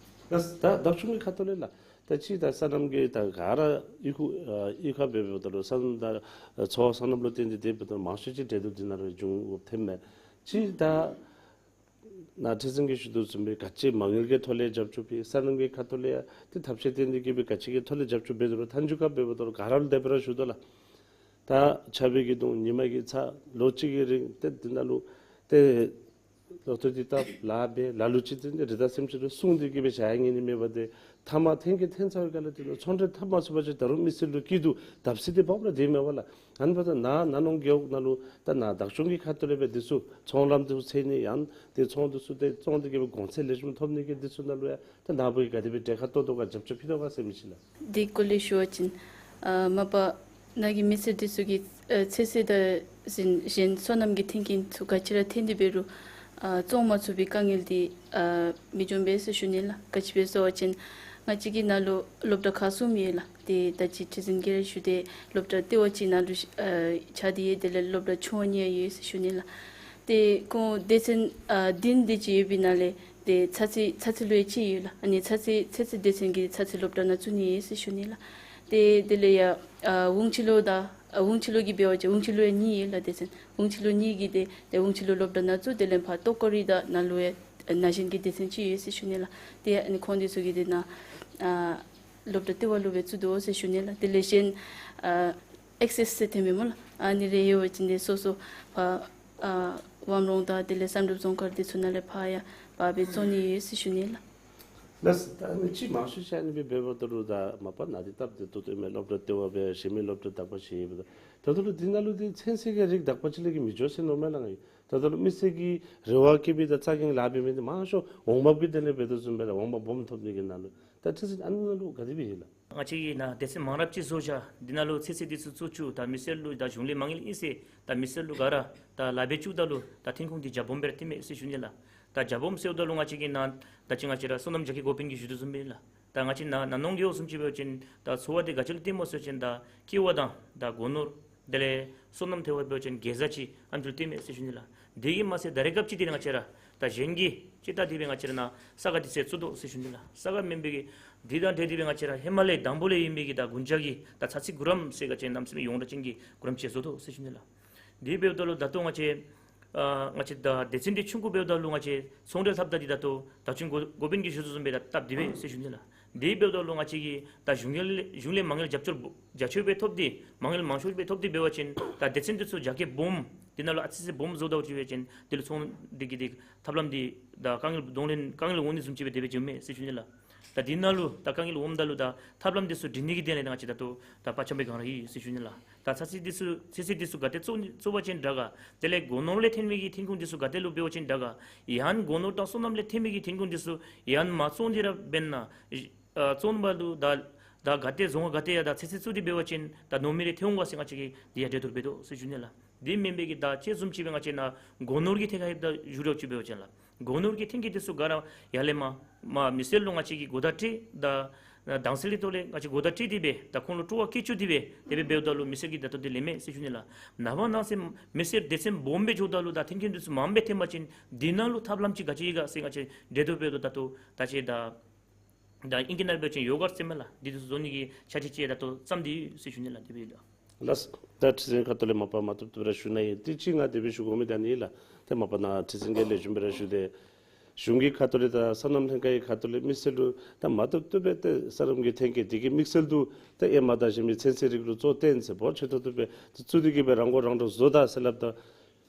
ད་ད་བདག་སྐྱོང་གི་ཁ་ཐུག་ལས་ལགས། ད་ཅི་ད་སོ་ནམ་གྱི་ད་ག་ར་གཡུས་ཁུག་ཨ་གཡུས་ཁ་འབད་འབདཝ་ད་ལུ་སོ་ནམ་ད་ཨ་ཚོང་སོ་ནམ་ལུ་བརྟེན་ཏེ་སྡོད་འབདཝ་ད་མང་ཤོས་ཅིག་འབྲེལ་གཏོགས་འདི་ནང་ལུ་འབྱུང་དགོཔ་ཐོནམ་མས། ཅི་ད་ནཱ་ཁྲི་འཛིན་གྱིས་ཞུ་དོ་བཟུམ་སྦེ་ག་ཅི་མ་དངུལ་གྱི་ཐོག་ལས་རྒྱབ་སྐྱོར་ཕུལ། སོ་ནམ་གྱི་ཁ་ཐུག་ལས་ཡང་ཏེ་ཐབས་ཤེས་བཏོན་ཏེ་གིས་སྦེ་ག་ཅི་གི་ཐོག་ལས་རྒྱབ་སྐྱོར་འབད་དོ་རུང་མཐའ་མཇུག་ཁར་འབད་འབདཝ་ད་ལུ་ག་ར་ལུ་དེ་སྦེ་ར་ཞུ་དོ་ལགས། ད་ཆར་པའི་གི་གདུང་ཉི་མ་གི་ཚ་ལོ་གཅིག་གི་རིང་ཏེ་འདི་ནང་ལུ་ཏེ་ ལོ་ཐོག་འདི་ད་ལཱ་འབད་ལ་ལུ་ཅིག་འདི་རི་དྭགས་སེམས་ཅན་ལུ་སྲུང་སྟེ་གི་སྦེ་བཞག་ནི་མེན་པར་ཏེ་མཐའ་མ་ཐོན་སྐྱེད་ཐོན་ཚར་བའི་སྐབས་ལུ་དེ་ལུ་ཚོང་འབྲེལ་འཐབ་མ་ཚུགས་པ་ཅིན་ད་རུང་མི་སེར་ལུ་སྐྱིད་སྡུག་བརྡབ་གསིག་འདི་འབབ་ར་སྡོདཔ་མས་པ་ལགས། ཨ་ནི་འབདཝ་ད་ནཱ་ནཱ་ནོང་རྒེད་འོག་ནང་ལུ་ད་ནཱ་བདག་སྐྱོང་གི་ཁ་ཐུག་ལས་སྦེ་འདི་ཚུ་ཚོང་ལམ་འདི་ཚུ་འཚོལ་ནི་ཡང་ཏེ་ཚོང་འདི་ཚུ་ཏེ་བཙོང་སྟེ་གི་སྦེ་གོང་ཚད་ལེགས་ཤོམ་ཐོབ་ནི་གི་འདི་ཚུ་ནང་ལུ་ཡང་ད་ནཱ་བུ་གིས་ག་དེ་སྦེ་གྲལ་ཁར་གཏོགས་དོ་ག་རྒྱབ་སྐྱོར་ཕུལ་དོ་ག་ཟེར་མི་ཅིག་ལགས། འདི་སྐོར་ལས་ཞུ་བ་ཅིན་ཨ་མ་པ་ནཱ་གི་མི་སེར་འདི་ཚུ་གིས་ཨ་ཚོད་བསྲེ་དང་གཞན་གཞན་སོ་ནམ་གྱི་མཐུན་རྐྱེན་ཚུ་ག་ཅི་ར་ཐོན་ཏེ་འབད་རུང་ཨ་བཙོང་མ་ཚུགས་པའི་དཀའ་ངལ་འདི་ཨ་མི་འབྱུང་པས་ཟེར་ཞུ་ནི་ལགས། ག་ཅི་སྦེ་ཟེར་བ་ཅིན་ང་བཅས་ཀྱི་ནཱ་ལུ་སློབ་གྲྭ་ཁག་གསུམ་ཡོད་ལགས། ཏེ་ད་ཅི་ཁྲི་འཛིན་གྱིས་ར་ཞུ་སྟེ་སློབ་གྲྭ་ལྟེ་བ་གཅིག་ནཱ་ལུ་ཨ་ཆགས་ཏེ་ཡོད། དེ་ལས་སློབ་གྲྭ་ཆུང་བ་གཉིས་ཡོད་ཟེར་ཞུ་ནི་ལགས། ཏེ་ཁོང་སྡེ་ཚན་ཨ་བདུན་དེ་ཅིག་ཡོད་པའི་ནང་ལས་ཏེ་ཚྭ་རྩི་ཚྭ་རྩི་ལུ་ཡང་གཅིག་ཡོད་ལགས། ཨ་ནི་ཚྭ་རྩི་ཚྭ་རྩི་སྡེ་ཚན་གྱིས་ཚྭ་རྩི་སློབ་གྲྭ་ནང་བཙུགས་ནི་ཡོད་ཟེར་ཞུ་ནི་ལགས། ཏེ་དེ་ལས་ཡང་ཨ་ཝུང་ཆི་ལུ་དང་ཨ་ཝུང་ཆི་ལུ་གི་འབད་བ་ཅིན་ཝུང་ཆི་ལུ་ཡང་གཉིས་ཡོད་ལགས། སྡེ་ཚན་ཝུང་ཆི་ལུ་གཉིས་ཀྱིས་ཏེ་ཏེ་ཝུང་ཆི་ལུ་སློབ་གྲྭ་ནང་བཙུགས། དེ་ལས་ཕར་ཏོ་ཀོ་རི་དང་ནཱ་ལུ་ཡང་ན་གཞོན་གྱི་སྡེ་ཚན་ཅིག་ཡོད་ཟེར་ཞུ་ནི་ལགས། ཏེ་ཨ་ནི་ཁོང་འདི་ཚུ་གིས་ཏེ་ནཱ་ཨ་སློབ་གྲྭ་ལྟེ་བ་ལུ་སྦེ་བཙུགས་དོ་ཟེར་ཞུ་ནི་ལགས། དེ་ལས་གཞན་ཨ་ཨེག་སེས་ཟེར་ཐོན་མས་སྨོ་ལགས། ཨ་ནི་རེ་ཡོད་པ་ཅིན་ཏེ་སོ་སོ་ཕར་ཨ་ཝམ་རོང་དང་དེ་ལས་བསམ་གྲུབ་རྫོང་དཀར་འདི་ཚུ་ནང་ལས་ཕར་ཡང་འབག་སྦེ་བཙོང་ནི་ཡོད་ཟེར་ཞུ་ནི་ལགས། ལགས། ད་ཨ་ནི་ཅིག་མང་ཤོས་ཅིག་ཨ་ནི་སྦེ་འབདཝ་ད་ལུ་ད་མ་པ་ནཱ་འདི་སྟབས་བདེ་ཏོག་ཏོ་མས། སློབ་གྲྭ་ལྟེ་བ་སྦེ་གཞན་མི་སློབ་གྲྭ་དག་པ་ཅིག་ཡོདཔ་ད་ད་ལྟོ་ལུ་འདི་ནང་ལུ་འདི་ཚོད་བསྲེ་གི་རིགས་དག་པ་ཅིག་ལས་ཀྱི་མི་འགྱོ་ཟེར་མནོཝ་མས་ལགས། ང་གིས་ད་ལྟོ་ལུ་མི་སེར་གྱི་རེ་བ་བསྐྱེད་པའི་ད་རྩ་འགེངས་ལཱ་འབད་མི་འདི་མང་ཤོས་འོང་འབབ་ཀྱི་དོན་ལས་འབད་དོ་བཟུམ་སྦེ་ལགས། འོང་འབབ་སྦོམ་ཐོབ་ནི་གི་ནང་ལུ་ད་ཁྲི་འཛིན་ཨ་ནི་ནང་ལུ་ག་དེ་སྦེ་ཡོད་ལགས། ང་བཅས་ཀྱིས་ནཱ་སྡེ་ཚན་མང་རབས་ཅིག་བཟོ་བཞག། འདི་ནང་ལུ་ཚོད་བསྲེ་འདི་ཚུ་བཙུགས་བཅུག། ད་མི་སེར་ལུ་ད་གཞུང་ལས་མ་དངུལ་ཨིན་ཟེར་ད་མི་སེར་ལུ་ག་ར་ད་ལཱ་འབད་བཅུགཔ་ད་ལུ་ད་ཐོན་ཁུངས་འདི་རྒྱ་སྦོམ་སྦེ་ར་སྟེར་མས་ཟེར་ཞུ་ནི་ལགས། ད་རྒྱ་སྦོམ་ཟེརཝ་ད་ལུ་ང་བཅས་ཀྱིས་ནཱ་ད་ཅི་ང་བཅས་ར་སོ་ནམ་རྒྱ་སྐྱེད་འགོ་དཔོན་གྱིས་ཞུ་དོ་བཟུམ་སྦེ་ལགས། ད་ང་བཅས་ནཱ་ནཱ་ནོང་རྒེད་འོག་བཟུམ་ཅིག་འབད་བ་ཅིན་ད་འཚོ་བ་འདི་ག་ཅི་ལུ་བརྟེན་སྨོ་ཟེར་བ་ཅིན་ད་ཀེ་བ་དང་ད་སྒོ་ནོར་དེ་ལས་སོ་ནམ་ཐེབས་པ་འབད་བ་ཅིན་གེ་ཛ་ཅིག་ཨ་ནི་ཚུ་ལུ་བརྟེན་མས་ཟེར་ཞུ་ནི་ལགས། དེ་གིས་མ་ཚད་ད་རེས་སྐབས་ཅིག་འདི་ནང་ང་བཅས་ར་ད་གཞན་གྱིས་ཅིག་ད་དེ་སྦེ་ང་བཅས་ར་ནཱ་ས་ག་འདི་ཚུ་བཙུགས་དོ་ཟེར་ཞུ་ནི་ལགས། ས་ག་མེན་པའི་གི་འདི་དང་འབྲེལ་ཏེ་སྦེ་ང་བཅས་ར་ཧེ་མ་ལས་དང་པོ་ལས་ཡོད་མི་གི་ད་དགུན་ཆ་གི་ད་ཚྭ་རྩི་གུ་རམ་ཟེར་ག་ཅི་གནམ་མེད་ས་མེད་ཡོངས་གྲགས་ཅན་གྱི་གུ་རམ་ཅིག་བཟོ་དོ་ཟེར་ཞུ་ནི་ལགས། དེ་འབདཝ་ད་ལུ་ད་ལྟོ་ང་བཅས་ཨ་ང་བཅས་ད་སྡེ་ཚན་འདི་ཆུང་ཀུ་འབདཝ་ད་ལུ་ང་བཅས་ཚོང་འབྲེལ་འཐབ་ད་འདི་ད་ལྟོ་བདག་སྐྱོང་འགོ་འགོ་དཔོན་གྱིས་ཞུ་དོ་བཟུམ་སྦེ་ད་སྟབས་བདེ་པས་ཟེར་ཞུ་ནི་ལགས། དེ་འབདཝ་ད་ལུ་ང་བཅས་ཀྱིས་ད་གཞུང་ལས་གཞུང་ལས་མ་དངུལ་རྒྱབ་སྐྱོར་རྒྱ་ཆེ་སྦེ་ཐོབ་སྟེ་མ་དངུལ་མང་ཤོས་སྦེ་ཐོབ་སྟེ་འབད་བ་ཅིན་ད་སྡེ་ཚན་འདི་ཚུ་རྒྱ་སྐྱེད་སྦོམ་འདི་ནང་ལུ་ཨ་ཙི་ཙི་སྦོམ་བཟོ་ད་ཅིག་འབད་བ་ཅིན་དེ་ལུ་ཚོང་འདི་གི་འདི་ཐབས་ལམ་འདི་ད་དཀའ་ངལ་གདོང་ལེན་དཀའ་ངལ་འོང་ནི་བཟུམ་ཅིག་སྦེ་དེ་སྦེ་འགྱོཝ་མས་ཟེར་ཞུ་ནི་ལགས། ད་འདི་ནང་ལུ་ད་དཀའ་ངལ་འོངམ་ད་ལུ་ད་ཐབས་ལམ་འདི་ཚུ་སྒྲིག་ནི་གི་དོན་ལས་ང་བཅས་ད་ལྟོ་ད་དཔའ་འཆམ་སྦེ་ག་ར་ཡོད་ཟེར་ཞུ་ནི་ལགས། ད་ཚྭ་རྩི་འདི་ཚུ་ཚྭ་རྩི་འདི་ཚུ་ག་ཏེ་བཙུགས་ནི་བཙུགས་པ་ཅིན་དྲག་ག། དེ་ལས་སྒོ་ནོར་ལས་ཐོན་མི་གི་ཐོན་ཁུངས་འདི་ཚུ་ག་ཏེ་ལུ་འབད་བ་ཅིན་དྲག་ག། ཡང་སྒོ་ནོར་དང་སོ་ནམ་ལས་ཐོན་མི་གི་ཐོན་ཁུངས་འདི་ཚུ་ཡང་མ་བཙོང་སྟེ་ར་འབད་ན་ཨ་བཙོང་པ་ལུ་ད་ད་ག་ཏེ་རྫོང་ཁག་ག་ཏེ་ཡང་ད་ཚྭ་རྩི་བཙུགས་ཏེ་འབད་བ་ཅིན་ད་ནོར་མི་རེ་ཐོན་འོང་ག་ཟེར་ང་བཅས་ཀྱིས་འདི་ཡང་གྲོས་བསྡུར་འབད་དོ་ཟེར་ཞུ་ནི་ལགས། དེ་མེན་པའི་གི་ད་ཅི་བཟུམ་ཅིག་སྦེ་ང་བཅས་ནཱ་སྒོ་ནོར་གྱི་ཐད་ཁར་ཡོདཔ་ད་ཞུ་རོགས་ཅིག་འབད་བ་ཅིན་ལགས། སྒོ་ནོར་གྱི་ཐོན་སྐྱེད་འདི་ཚུ་ག་ར་ཡར་ལས་མར་མར་མི་སེར་ལུ་ང་བཅས་ཀྱིས་གོ་བརྡ་སྤྲོད་ད་དྭངས་གསལ་གྱི་ཐོག་ལས་ང་བཅས་གོ་བརྡ་སྤྲོད་དེ་སྦེ་ད་ཁོང་ལུ་སྤྲོ་བ་བསྐྱེད་བཅུག་སྟེ་སྦེ་དེ་སྦེ་འབདཝ་ད་ལུ་མི་སེར་གྱིས་ད་ལྟོ་འདི་ལེན་མས་ཟེར་ཞུ་ནི་ལགས། ནངས་པ་གནངས་ཚེ་མི་སེར་སྡེ་ཚན་སྦོམ་སྦེ་འགྱོཝ་ད་ལུ་ད་ཐོན་སྐྱེད་འདི་ཚུ་མངམ་སྦེ་ཐོན་པ་ཅིན་འདི་ནང་ལུ་ཐབས་ལམ་ཅིག་ག་ཅི་ཡོད་ག་ཟེར་ང་བཅས་གྲོས་བསྡུར་འབད་དོ། ད་ལྟོ་ད་ཅི་ད་ད་ཨིང་སྐད་ནང་འབད་བ་ཅིན་ཡོ་གརཊ་ཟེར་མས་ལགས། འདི་ཚུ་བཟོ་ནི་གི་ཆ་རྐྱེན་ཅིག་ད་ལྟོ་བརྩམས་ཏེ་ཡོད་ཟེར་ཞུ་ནི་ལགས། དེ་སྦེ་ལགས། ལགས། ད་ཁྲི་འཛིན་ཁ་ཐུག་ལས་མ་པ་མ་བཏུབ་བཏུབ་ར་ཞུ་ནི་ཨིན། ཏེ་ཅིག་ང་དེ་སྦེ་ཞུ་དགོ་མི་ད་ནི་ལགས། ཏེ་མ་པ་ནཱ་ཁྲི་འཛིན་གྱིས་ལེགས་ཤོམ་སྦེ་ར་ཞུ་སྟེ་གཞུང་གི་ཁ་ཐུག་ལས་དང་སོ་ནམ་ལྷན་ཁག་གི་ཁ་ཐུག་ལས་མི་སེར་ལུ་ད་མ་བཏུབ་བཏུབ་སྦེ་ཏེ་སོ་ནམ་གྱི་ཐོན་སྐྱེད་འདི་གི་དམིགས་བསལ་དུ་ཏེ་ཨེ་མ་དང་གཞན་མི་ཚོད་བསྲེ་རིགས་ལུ་གཙོ་བཏོན་ཟེར་འབོར་ཆེ་ཏོག་ཏོ་སྦེ་ཏེ་བཙུགས་ཏེ་གི་སྦེ་རང་མགོ་རང་འདྲོངས་བཟོ་ད་ཟེར་སླབ་ད།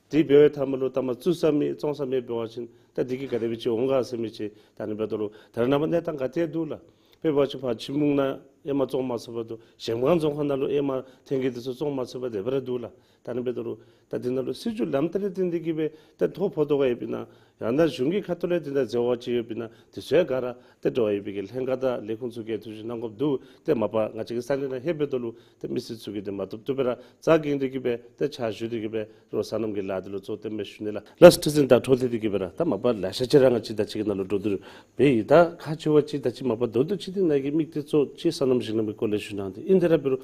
དེ་འབད་བའི་མཐའ་མ་ལུ་ད་མར་བཙུགས་ས་མེད་བཙོང་ས་མེད་འབད་བ་ཅིན་ད་འདི་གིས་ག་དེ་སྦེ་ཅིག་འོང་ག་ཟེར་མི་ཅིག་ད་ཨ་ནི་འབདཝ་ད་ལུ་ད་རེས་ནངས་པ་གནས་སྟངས་ག་ཏེ་འདུག་ལགས། དཔེ་འབད་བ་ཅིན་ཕར་ཆུ་སྦུག་ནང་ཨེ་མ་བཙོང་མ་ཚུགས་པར་འདུག། གཞལམ་སྒང་རྫོང་ཁག་ནང་ལུ་ཨེ་མ་ཐོན་སྐྱེད་འདི་ཚུ་བཙོང་མ་ཚུགས་པར་དེ་སྦེ་ར་འདུག་ལགས། ད་ཨ་ནི་འབདཝ་ད་ལུ་ད་འདི་ནང་ལུ་སྲིད་བྱུས་ལམ་སྟོན་ལས་བརྟེན་ཏེ་གི་སྦེ་ད་ཐོ་ཕོག་དོ་ག་ཡོད་པས་ན་ཡང་ན་གཞུང་གི་ཁ་ཐུག་ལས་དེ་ད་འཛོལ་བ་ཅིག་ཡོད་པས་ན་དེ་ཚུ་ཡང་ག་ར་ཏེ་འབྲེལ་བ་ཡོད་པའི་གི་ལྷན་ཁག་དང་ལས་ཁུངས་ཚུ་གིས་ཐུགས་ཞིབ་གནང་དགོཔ་འདུག། ཏེ་མ་པ་ང་བཅས་ཀྱི་ས་གནས་ནང་ལྷོདཔ་ད་ལུ་ཏེ་མི་སེར་ཚུ་གིས་ཏེ་མ་བཏུབ་བཏུབ་སྦེ་ར་རྩ་འགེངས་ཏེ་གི་སྦེ་ཏེ་ཕྱག་ཞུ་སྟེ་གི་སྦེ་རོགས་སོ་ནམ་གྱི་ལཱ་འདི་ལུ་གཙོ་བོ་བཏོན་མས་ཞུ་ནི་ལགས། ལགས་ཁྲི་འཛིན་ད་འཕྲོ་མཐུད་དེ་གི་སྦེ་ར་ད་མ་པ་ལེ་ཤ་ཅིག་ར་ང་བཅས་ད་ཅི་གི་ནང་ལུ་འགྲོ་འདུག་པས། ད་ཁག་ཆེ་བ་ཅིག་ད་ཅི་མ་པ་མདོར་བསྡུས་ཅིག་འདི་ནཱ་གི་དམིགས་གཏད་གཙོ་ཅིག་སོ་ནམ་ཞིང་ལམ་གྱི་སྐོར་ལས་ཞུ་གནང་སྟེ་ཨིན། དེ་ར་འབད་རུང་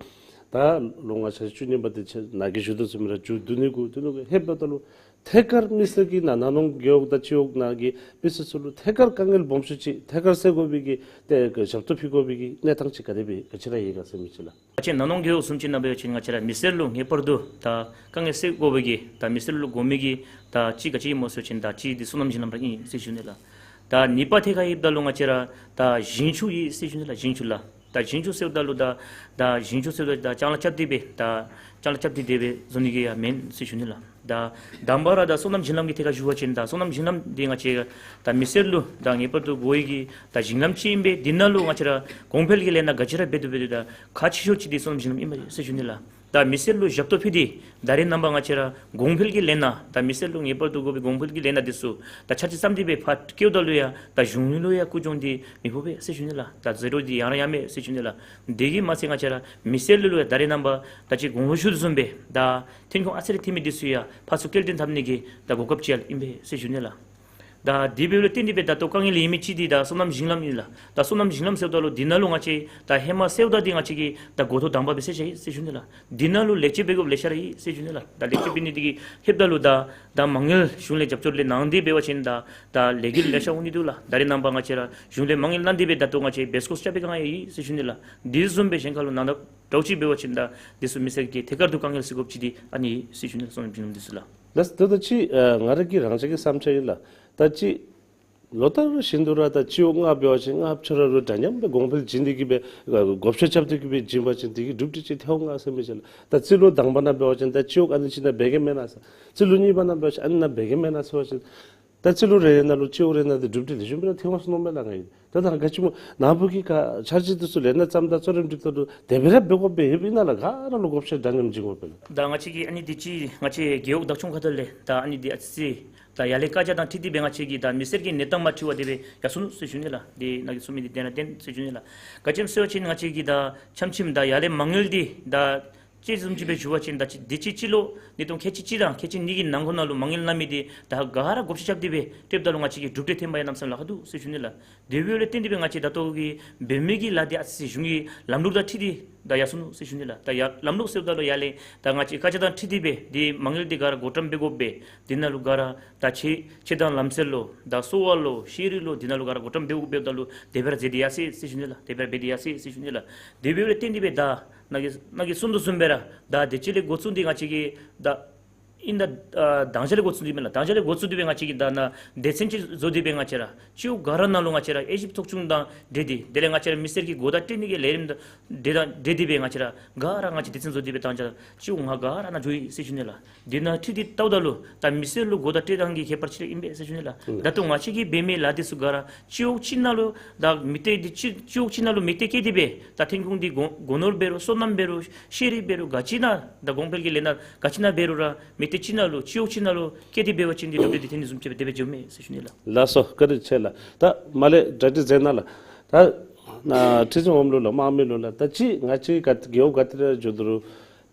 ད་ལོ་ལྔ་ཆ་བཅུ་གཉིས་པ་འདི་ཚུ་ནཱ་གིས་ཞུ་དོ་བཟུམ་ར་མཇུག་བསྡུ་ནི་གུ་བསྡུ་ནི་གུ་ལྷོདཔ་ད་ལུ་ཐད་ཀར་མི་སེར་གྱིས་ནཱ་ནཱ་ནོང་རྒེད་འོག་དང་སྤྱི་འོག་ནང་གི་མི་སེར་ཚུ་ལུ་ཐད་ཀར་དཀའ་ངལ་སྦོམ་ཤོས་ཅིག་ཐད་ཀར་སེལ་དགོ་པའི་གི་ཏེ་གི་ཞབས་ཏོག་ཕུལ་དགོ་པའི་གི་གནས་སྟངས་ཅིག་ག་དེ་སྦེ་ག་ཅི་ར་ཡོད་ག་ཟེར་མི་ཅིག་ལགས། ང་བཅས་ནཱ་ནོང་རྒེད་འོག་བཟུམ་ཅིག་ནང་འབད་བ་ཅིན་ང་བཅས་ར་མི་སེར་ལུ་ངེས་པར་དུ་ད་དཀའ་ངལ་སེལ་དགོ་པའི་གི་ད་མི་སེར་ལུ་དགོ་མི་གི་ད་ཅིག་ག་ཅི་ཨིན་སྨོ་ཟེར་བ་ཅིན་ད་ཅིག་འདི་སོ་ནམ་ཞིང་ལམ་ར་ཨིན་ཟེར་ཞུ་ནི་ལགས། ད་གཉིས་པ་ཐད་ཁར་ལྷོདཔ་ད་ལུ་ང་བཅས་ར་ད་ཞིང་ཆུ་ཡོད་ཟེར་ཞུ་ནི་ལགས། ཞིང་ཆུ་ལགས། ད་ཞིང་ཆུ་ཟེརཝ་ད་ལུ་ད་ད་ཞིང་ཆུ་ཟེརཝ་ད་ད་ལྕང་ལཱ་རྐྱབ་སྟེ་སྦེ་ད་ལྕང་ལཱ་རྐྱབ་སྟེ་དེ་སྦེ་བཟོ་ནི་གི་ཡང་མེན་ཟེར་ཞུ་ནི་ལགས། ད་དང་པ་ར་ད་སོ་ནམ་ཞིང་ལམ་གྱི་ཐད་ཁར་ཞུ་བ་ཅིན་ད་སོ་ནམ་ཞིང་ལམ་འདི་ང་བཅས་ད་མི་སེར་ལུ་ད་ངེས་པར་དུ་དགོ་པའི་གི་ད་ཞིང་ལམ་ཅིག་ཨིན་པས། འདི་ནང་ལུ་ང་བཅས་ར་གོང་འཕེལ་གྱི་ལས་སྣ་ག་ཅི་ར་འབད་དོ་འབད་དོ་ད་ཁག་ཆེ་ཤོས་ཅིག་འདི་སོ་ནམ་ཞིང་ལམ་ཨིན་པས་ཟེར་ཞུ་ནི་ལགས། ད་མི་སེར་ལུ་ཞབས་ཏོག་ཕུལ་ཏེ་ད་རེས་ནངས་པ་ང་བཅས་ར་གོང་འཕེལ་གྱི་ལས་སྣ་ད་མི་སེར་ལུ་ངེས་པར་དུ་དགོ་པའི་གོང་འཕེལ་གྱི་ལས་སྣ་འདི་ཚུ་ད་འཆར་ཅིག་བརྩམས་ཏེ་སྦེ་ཕར་བསྐྱལཝ་ད་ལུ་ཡང་ད་གཞུང་ལུ་ཡང་ཀུན་སྦྱོང་འདི་མི་ཕོག་པས་ཟེར་ཞུ་ནི་ལགས། ད་ཟད་འགྲོ་འདི་ཡང་ར་ཡང་མས་ཟེར་ཞུ་ནི་ལགས། དེ་གིས་མ་ཚད་ང་བཅས་ར་མི་སེར་ལུ་ལུ་ཡང་ད་རེས་ནངས་པ་ད་ཅི་གོང་ལུ་ཞུ་དོ་བཟུམ་སྦེ་ད་ཐོན་ཁུངས་ཨ་ཙི་རེ་ཐོན་མི་འདི་ཚུ་ཡང་ཕར་ཚུར་སྐྱེལ་འདྲེན་འཐབ་ནི་གི་ད་གོ་སྐབས་ཅིག་ཡང་ཨིན་པས་ཟེར་ཞུ་ནི་ལགས། ད་དེ་འབདཝ་ལས་བརྟེན་ཏེ་སྦེ་ད་ལྟོ་དཀའ་ངལ་ཡོད་མི་ཅིག་འདི་ད་སོ་ནམ་ཞིང་ལམ་ཨིན་ལགས། ད་སོ་ནམ་ཞིང་ལམ་ཟེརཝ་ད་ལུ་འདི་ནང་ལུ་ང་བཅས་ད་ཧེ་མ་ཟེརཝ་ད་འདི་ང་བཅས་ཀྱི་ད་འགོ་ཐོག་དང་པ་སྦེ་ཟེར་བཞག་ཡི་ཟེར་ཞུ་ནི་ལགས། འདི་ནང་ལུ་ལེགས་བཅོས་འབད་དགོཔ་ལེ་ཤ་ར་ཡོད་ཟེར་ཞུ་ནི་ལགས། ད་ལེགས་བཅོས་འབད་ནི་འདི་གིས་ལྷོདཔ་ད་ལུ་ད་ད་མ་དངུལ་གཞུང་ལས་རྒྱབ་སྐྱོར་ལས་གནང་སྟེ་འབད་བ་ཅིན་ད་ད་ལེགས་ཀྱི་ལེ་ཤ་འོང་ནི་འདུག་ལགས། ད་རེས་ནངས་པ་ང་བཅས་ར་གཞུང་ལས་མ་དངུལ་གནང་སྟེ་སྦེ་ད་ལྟོ་ང་བཅས་འབད་སྐོར་རྐྱབ་པའི་སྒང་ཡང་ཡོད་ཟེར་ཞུ་ནི་ལགས། འདི་བཟུམ་སྦེ་གཞན་ཁ་ལུ་ནང་ད་འདྲཝ་ཅིག་འབད་བ་ཅིན་ད་འདི་ཚུ་མི་སེར་གྱི་ཐད་ཀར་དུ་དཀའ་ངལ་སེལ་དགོཔ་ཅིག་འདི་ཨ་ནི་ཟེར་ཞུ་ནི་སོ་ནམ་ཞིང་ལམ་འདི་ཚུ་ལགས། ལགས་སོ། ད་ད་ཅི་ཨ་ང་ར་གི་རང་ཅག་གི་བསམ་འཆར་ཨིན་ལགས། ད་ཅི་ལོ་ལྟར་བཞིན་དུ་ར་ད་སྤྱི་འོག་ལྔ་འབད་བ་ཅིན་ལྔ་ཕྱོགས་ར་ལུ་འདྲ་མཉམ་སྦེ་གོང་འཕེལ་བྱིན་ཏེ་གི་སྦེ་ཨ་བགོ་བཤའ་རྐྱབ་སྟེ་གི་སྦེ་བྱིན་པ་ཅིན་དེ་གི་གྲུབ་འབྲས་ཅིག་ཐོན་འོང་ག་ཟེར་མི་ཅིག་ལགས། ད་རྩིས་ལོ་དང་པ་ནང་འབད་བ་ཅིན་ད་སྤྱི་འོག་ཨ་ནི་ཅིག་ནང་འབད་གེ་མེན་ན་ཟེར། རྩིས་ལོ་གཉིས་པ་ནང་འབད་བ་ཅིན་ཨ་ནི་ནང་འབད་གེ་མེན་ན་ཟེར་བ་ཅིན། ད་རྩིས་ལོ་རེ་རེ་ནང་ལུ་སྤྱི་འོག་རེ་ནང་དེ་གྲུབ་འབྲས་ལེགས་ཤོམ་སྦེ་ར་ཐོན་འོང་ཟེར་མནོཝ་མས་ལགས་ང་གིས། ད་ད་ག་ཅི་སྨོ་ནཱ་བུ་གིས་ག་འཆར་གཞི་འདི་ཚུ་ལས་སྣ་བརྩམ་ད་གཙོ་རིམ་སྒྲིག་ད་ལུ་དེ་སྦེ་ར་འབད་དགོཔ་སྦེ་ཡོདཔ་ཨིན་ན་ལགས། ག་ར་ལུ་བགོ་བཤའ་འདྲ་མཉམ་བྱིན་དགོཔ་སྦེ་ལགས། ད་ང་བཅས་ཀྱི་ཨ་ནི་འདི་ཅིག་ང་བཅས་རྒེད་འོག་བདག་སྐྱོང་ཁ་ཐུག་ལས་ད་ཨ་ནི་འདི་ཨ་ཙི་ད་ཡར་ལས་བཀའ་རྒྱ་དང་འཁྲིལ་ཏེ་སྦེ་ང་བཅས་ཀྱི་ད་མི་སེར་གྱི་གནས་སྟངས་མ་འཁྲུལ་བ་དེ་སྦེ་ཡར་སོང་ནུག་ཟེར་ཞུ་ནི་ལགས། འདི་ནཱ་གིས་གསུང་མི་འདི་བདེན་ར་བདེན་ཟེར་ཞུ་ནི་ལགས། ག་ཅི་སྨོ་ཟེར་བ་ཅིན་ང་བཅས་ཀྱི་ད་ཆམ་ཆིམ་ད་ཡར་ལས་མ་དངུལ་འདི་ད་དཔྱེ་བཟུམ་ཅིག་སྦེ་ཞུ་བ་ཅིན་ད་ཅི་འདི་ཅིག་སྤྱི་ལོ་ཉིས་སྟོང་ཁལ་གཅིག་གཅིག་དང་ཁལ་གཅིག་གཉིས་ཀྱི་ནང་འཁོད་ནང་ལུ་མ་དངུལ་གནང་མི་འདི་ད་ག་ར་བགོ་བཤའ་རྐྱབ་སྟེ་སྦེ་སྤྲོདཔ་ད་ལུ་ང་བཅས་ཀྱི་གྲུབ་འབྲས་ཐོན་པ་ཡང་གནམ་མེད་ས་མེད་ལཱ་ཁག་འདུག་ཟེར་ཞུ་ནི་ལགས། དེ་འབདཝ་ལས་བརྟེན་ཏེ་སྦེ་ང་བཅས་ད་ལྟོ་གི་འབད་མི་གི་ལཱ་འདི་ཨ་ཙི་གཞུང་གི་ལམ་ལུགས་དང་འཁྲིལ་ཏེ་ད་ཡར་སོང་ནུག་ཟེར་ཞུ་ནི་ལགས། ད་ཡར་ལམ་ལུགས་ཟེརཝ་ད་ལུ་ཡར་ལས་ད་ང་བཅས་བཀའ་རྒྱ་དང་འཁྲིལ་ཏེ་སྦེ་འདི་མ་དངུལ་འདི་ག་ར་བགོ་བཀྲམ་འབད་དགོཔ་སྦེ་འདི་ནང་ལུ་ག་ར་ད་ཆེ་ཆེ་དང་ལམ་སེལ་ལུ་ད་གསོ་བ་ལུ་ཤེས་རིག་ལུ་འདི་ནང་ལུ་ག་ར་བགོ་བཀྲམ་འབད་དགོཔ་འབདཝ་ད་ལུ་དེ་སྦེ་ར་མཛད་དེ་ཡར་སོང་ཡི་ཟེར་ཞུ་ནི་ལགས། དེ་སྦེ་ར་འབད་དེ་ཡར་སོང་ཡི་ཟེར་ཞུ་ནི་ལགས། དེ་འབདཝ་ལས་བརྟེན་ཏེ་སྦེ་ད་ནཱ་གིས་ནཱ་གིས་གསུང་དོ་བཟུམ་སྦེ་ར་ད་དེ་ཅིག་ལས་འགོ་བཙུགས་ཏེ་ང་བཅས་ཀྱིས་ད་ཨིན་ད་ཨ་དང་ཞག་ལས་འགོ་བཙུགས་ཏེ་མེན་ལགས། དང་ཞག་ལས་འགོ་བཙུགས་ཏེ་སྦེ་ང་བཅས་ཀྱིས་ད་ནཱ་སྡེ་ཚན་ཅིག་བཟོ་སྟེ་སྦེ་ང་བཅས་ར་སྤྱི་འོག་ག་ར་ནང་ལུ་ང་བཅས་ར་དབྱེ་ཞིབ་ཚོགས་ཆུང་དང་འབྲེལ་ཏེ་དེ་ལས་ང་བཅས་ར་མི་སེར་གྱི་གོ་བརྡ་སྤྲོད་ནི་གི་ལས་རིམ་དང་འབྲེལ་ཏེ་འབྲེལ་ཏེ་སྦེ་ང་བཅས་ར་ག་ར་ང་བཅས་སྡེ་ཚན་བཟོ་སྟེ་སྦེ་དང་ཞག་སྤྱི་འོག་ལྔ་ག་ར་ནང་འགྱོ་ཡི་ཟེར་ཞུ་ནི་ལགས། དེ་ནང་འཁྲིལ་ཏེ་བལྟཝ་ད་ལུ་ད་མི་སེར་ལུ་གོ་བརྡ་སྤྲོད་ཐངས་ཀྱི་ཁྱད་པར་ཅིག་ར་ཨིན་པས་ཟེར་ཞུ་ནི་ལགས། ད་ལྟོ་ང་བཅས་ཀྱིས་འབད་མི་ལཱ་འདི་ཚུ་ག་ར་སྤྱི་འོག་ཅིག་ནང་ལུ་ད་མི་སྡེ་འདི་སྤྱི་སྤྱི་འོག་ཅིག་ནང་ལུ་མི་སྡེ་བསྐྱེད་དེ་སྦེ་ད་ཐོན་ཁུངས་འདི་སྒོ་སྒོ་ནོར་འབད་རུང་སོ་ནམ་འབད་རུང་ཤེས་རིག་འབད་རུང་ག་ཅི་ནང་ད་གོང་འཕེལ་གྱི་ལས་སྣ་ག་ཅི་ནང་འབད་རུང་ར་མི་སྡེ་ཅིག་ནང་ལུ་སྤྱི་འོག་ཅིག་ནང་ལུ་བསྐྱེད་དེ་འབད་བ་ཅིན་འདི་གྲུབ་འབྲས་འདི་ཐོན་ནི་བཟུམ་ཅིག་སྦེ་དེ་སྦེ་འགྱོཝ་མས་ཟེར་ཞུ་ནི་ལགས། ལགས་སོ། བཀའ་དྲིན་ཆེ་ལགས། ད་མར་ལས་གྲ་སྒྲིག་མཛད་གནང་ལགས། ད་ཨ་ཁྲི་འཛིན་འོགམ་ལུ་ལགས་དམངས་མི་ལུ་ལགས། ད་ཅི་ང་བཅས་ག་རྒེད་འོག་ག་ཏེ་ར་འགྱོ་དོ་རུང་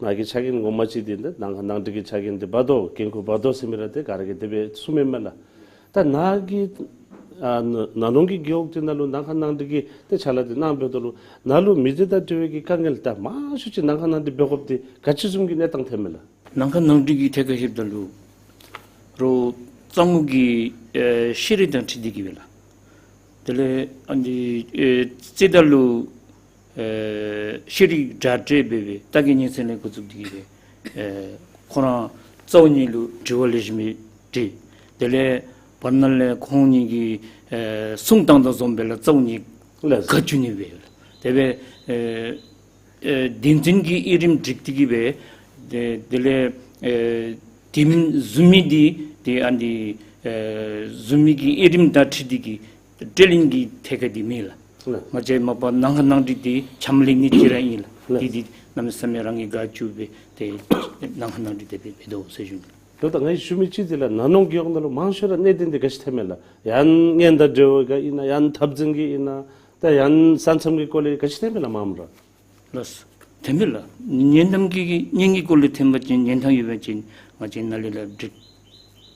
ནཱ་གི་ཕྱག་འགན་ངོ་མ་ཅིག་འདི་ནང་ཁ་ནང་འགྲིག་གི་ཕྱག་འགན་འདི་འབག་དོ་འགན་ཁུར་འབག་དོ་ཟེར་མི་ར་ཏེ་ག་ར་གིས་དེ་སྦེ་གསུངམ་མས་ལགས། ད་ནཱ་གི་ཨ་ནང་ནང་ལུང་གི་རྒེད་འོག་འདི་ནང་ལུ་ནང་ཁ་ནང་འགྲིག་གི་ཏེ་ཕྱག་ལཱ་འདི་གནང་འབདཝ་ད་ལུ་ནཱ་ལུ་མི་སྡེ་དང་འབྲེལ་བའི་གི་དཀའ་ངལ་ད་མང་ཤོས་ཅིག་ནང་ཁ་ནང་འགྲིག་འབད་དགོཔ་འདི་ག་ཅི་བཟུམ་གྱི་གནས་སྟངས་ཐོནམ་མས་ལགས། ནང་ཁ་ནང་འགྲིག་གི་ཐད་ཁར་ལྷོདཔ་ད་ལུ་རོགས་གཙང་བོ་གི་ཨེ་ཤེས་རིག་དང་འཁྲིལ་ཏེ་གི་སྦེ་ལགས། དེ་ལས་ཨ་ནི་ཨེ་རྩེ་དར་ལུ་ཨེ་ཤེས་རིག་དྲ་སྦྲེལ་འབད་སྦེ་ལྟ་གི་ཉིན་མཚན་ལས་འགོ་བཙུགས་ཏེ་གི་སྦེ་ཨེ་ཁོང་ར་རྩ་བ་ཉིད་ལུ་དྲི་བ་ལེགས་ཤོམ་སྦེ་དྲིས། དེ་ལས་བར་ན་ལས་ཁོང་གཉིས་ཀྱིས་ཨེ་གསུང་བཏང་དོ་བཟུམ་སྦེ་ལགས་རྩ་བ་ཉིད་ལགས་ག་བཅུག་ནི་སྦེ་ལགས། དེ་སྦེ་ཨེ་ཨེ་དོན་ཚན་གྱི་དབྱེ་རིམ་སྒྲིག་སྟེ་གི་སྦེ་དེ་དེ་ལས་ཨེ་དེ་མིན་བཟུམ་མའི་འདི་དེ་ཨ་ནི་ཨེ་བཟུམ་མའི་གི་དབྱེ་རིམ་དང་འཁྲིལ་ཏེ་གི་སྦྲེལ་ལེན་གྱི་ཐད་ཁར་འདི་མེད་ལགས། ལགས། མ་གཞི་མ་པ་ནང་ཁ་ནང་འགྲིག་འདི་ཆམ་ལེན་ནི་ཅིག་ར་ཨིན་ལགས། ལགས། འདི་འདི་གནམ་མེད་ས་མེད་རང་གིས་དགའ་བཅུག་སྦེ་ཏེ་ནང་ཁ་ནང་འགྲིག་དེ་སྦེ་འབད་དོ་ཟེར་ཞུ་ནི། ད་ད་ང་གིས་ཞུ་མི་ཅིག་འདི་ལགས་ནང་ལུང་གི་འོག་ནང་ལུ་མང་ཤོས་ར་གནད་དོན་འདི་ག་ཅི་ཐོནམ་མས་ལགས། ཡང་ན་གཉེན་དང་འབྲེལ་བ་གི་ཨིན་ན་ཡང་ན་འཐབ་འཛིང་གི་ཨིན་ན་ད་ཡང་ན་ས་མཚམས་ཀྱི་སྐོར་ལས་ག་ཅི་ཐོནམ་མས་ལགས་མངམ་ར། ལགས་སོ། ཐོནམ་མས་ལགས། གཉེན་འཐབ་ཀྱི་གཉེན་གྱི་སྐོར་ལས་ཐོན་པ་ཅིན་གཉེན་འཐབ་ཡོད་པ་ཅིན་ང་བཅས་ནཱ་ལས་ལགས་འགྲིག་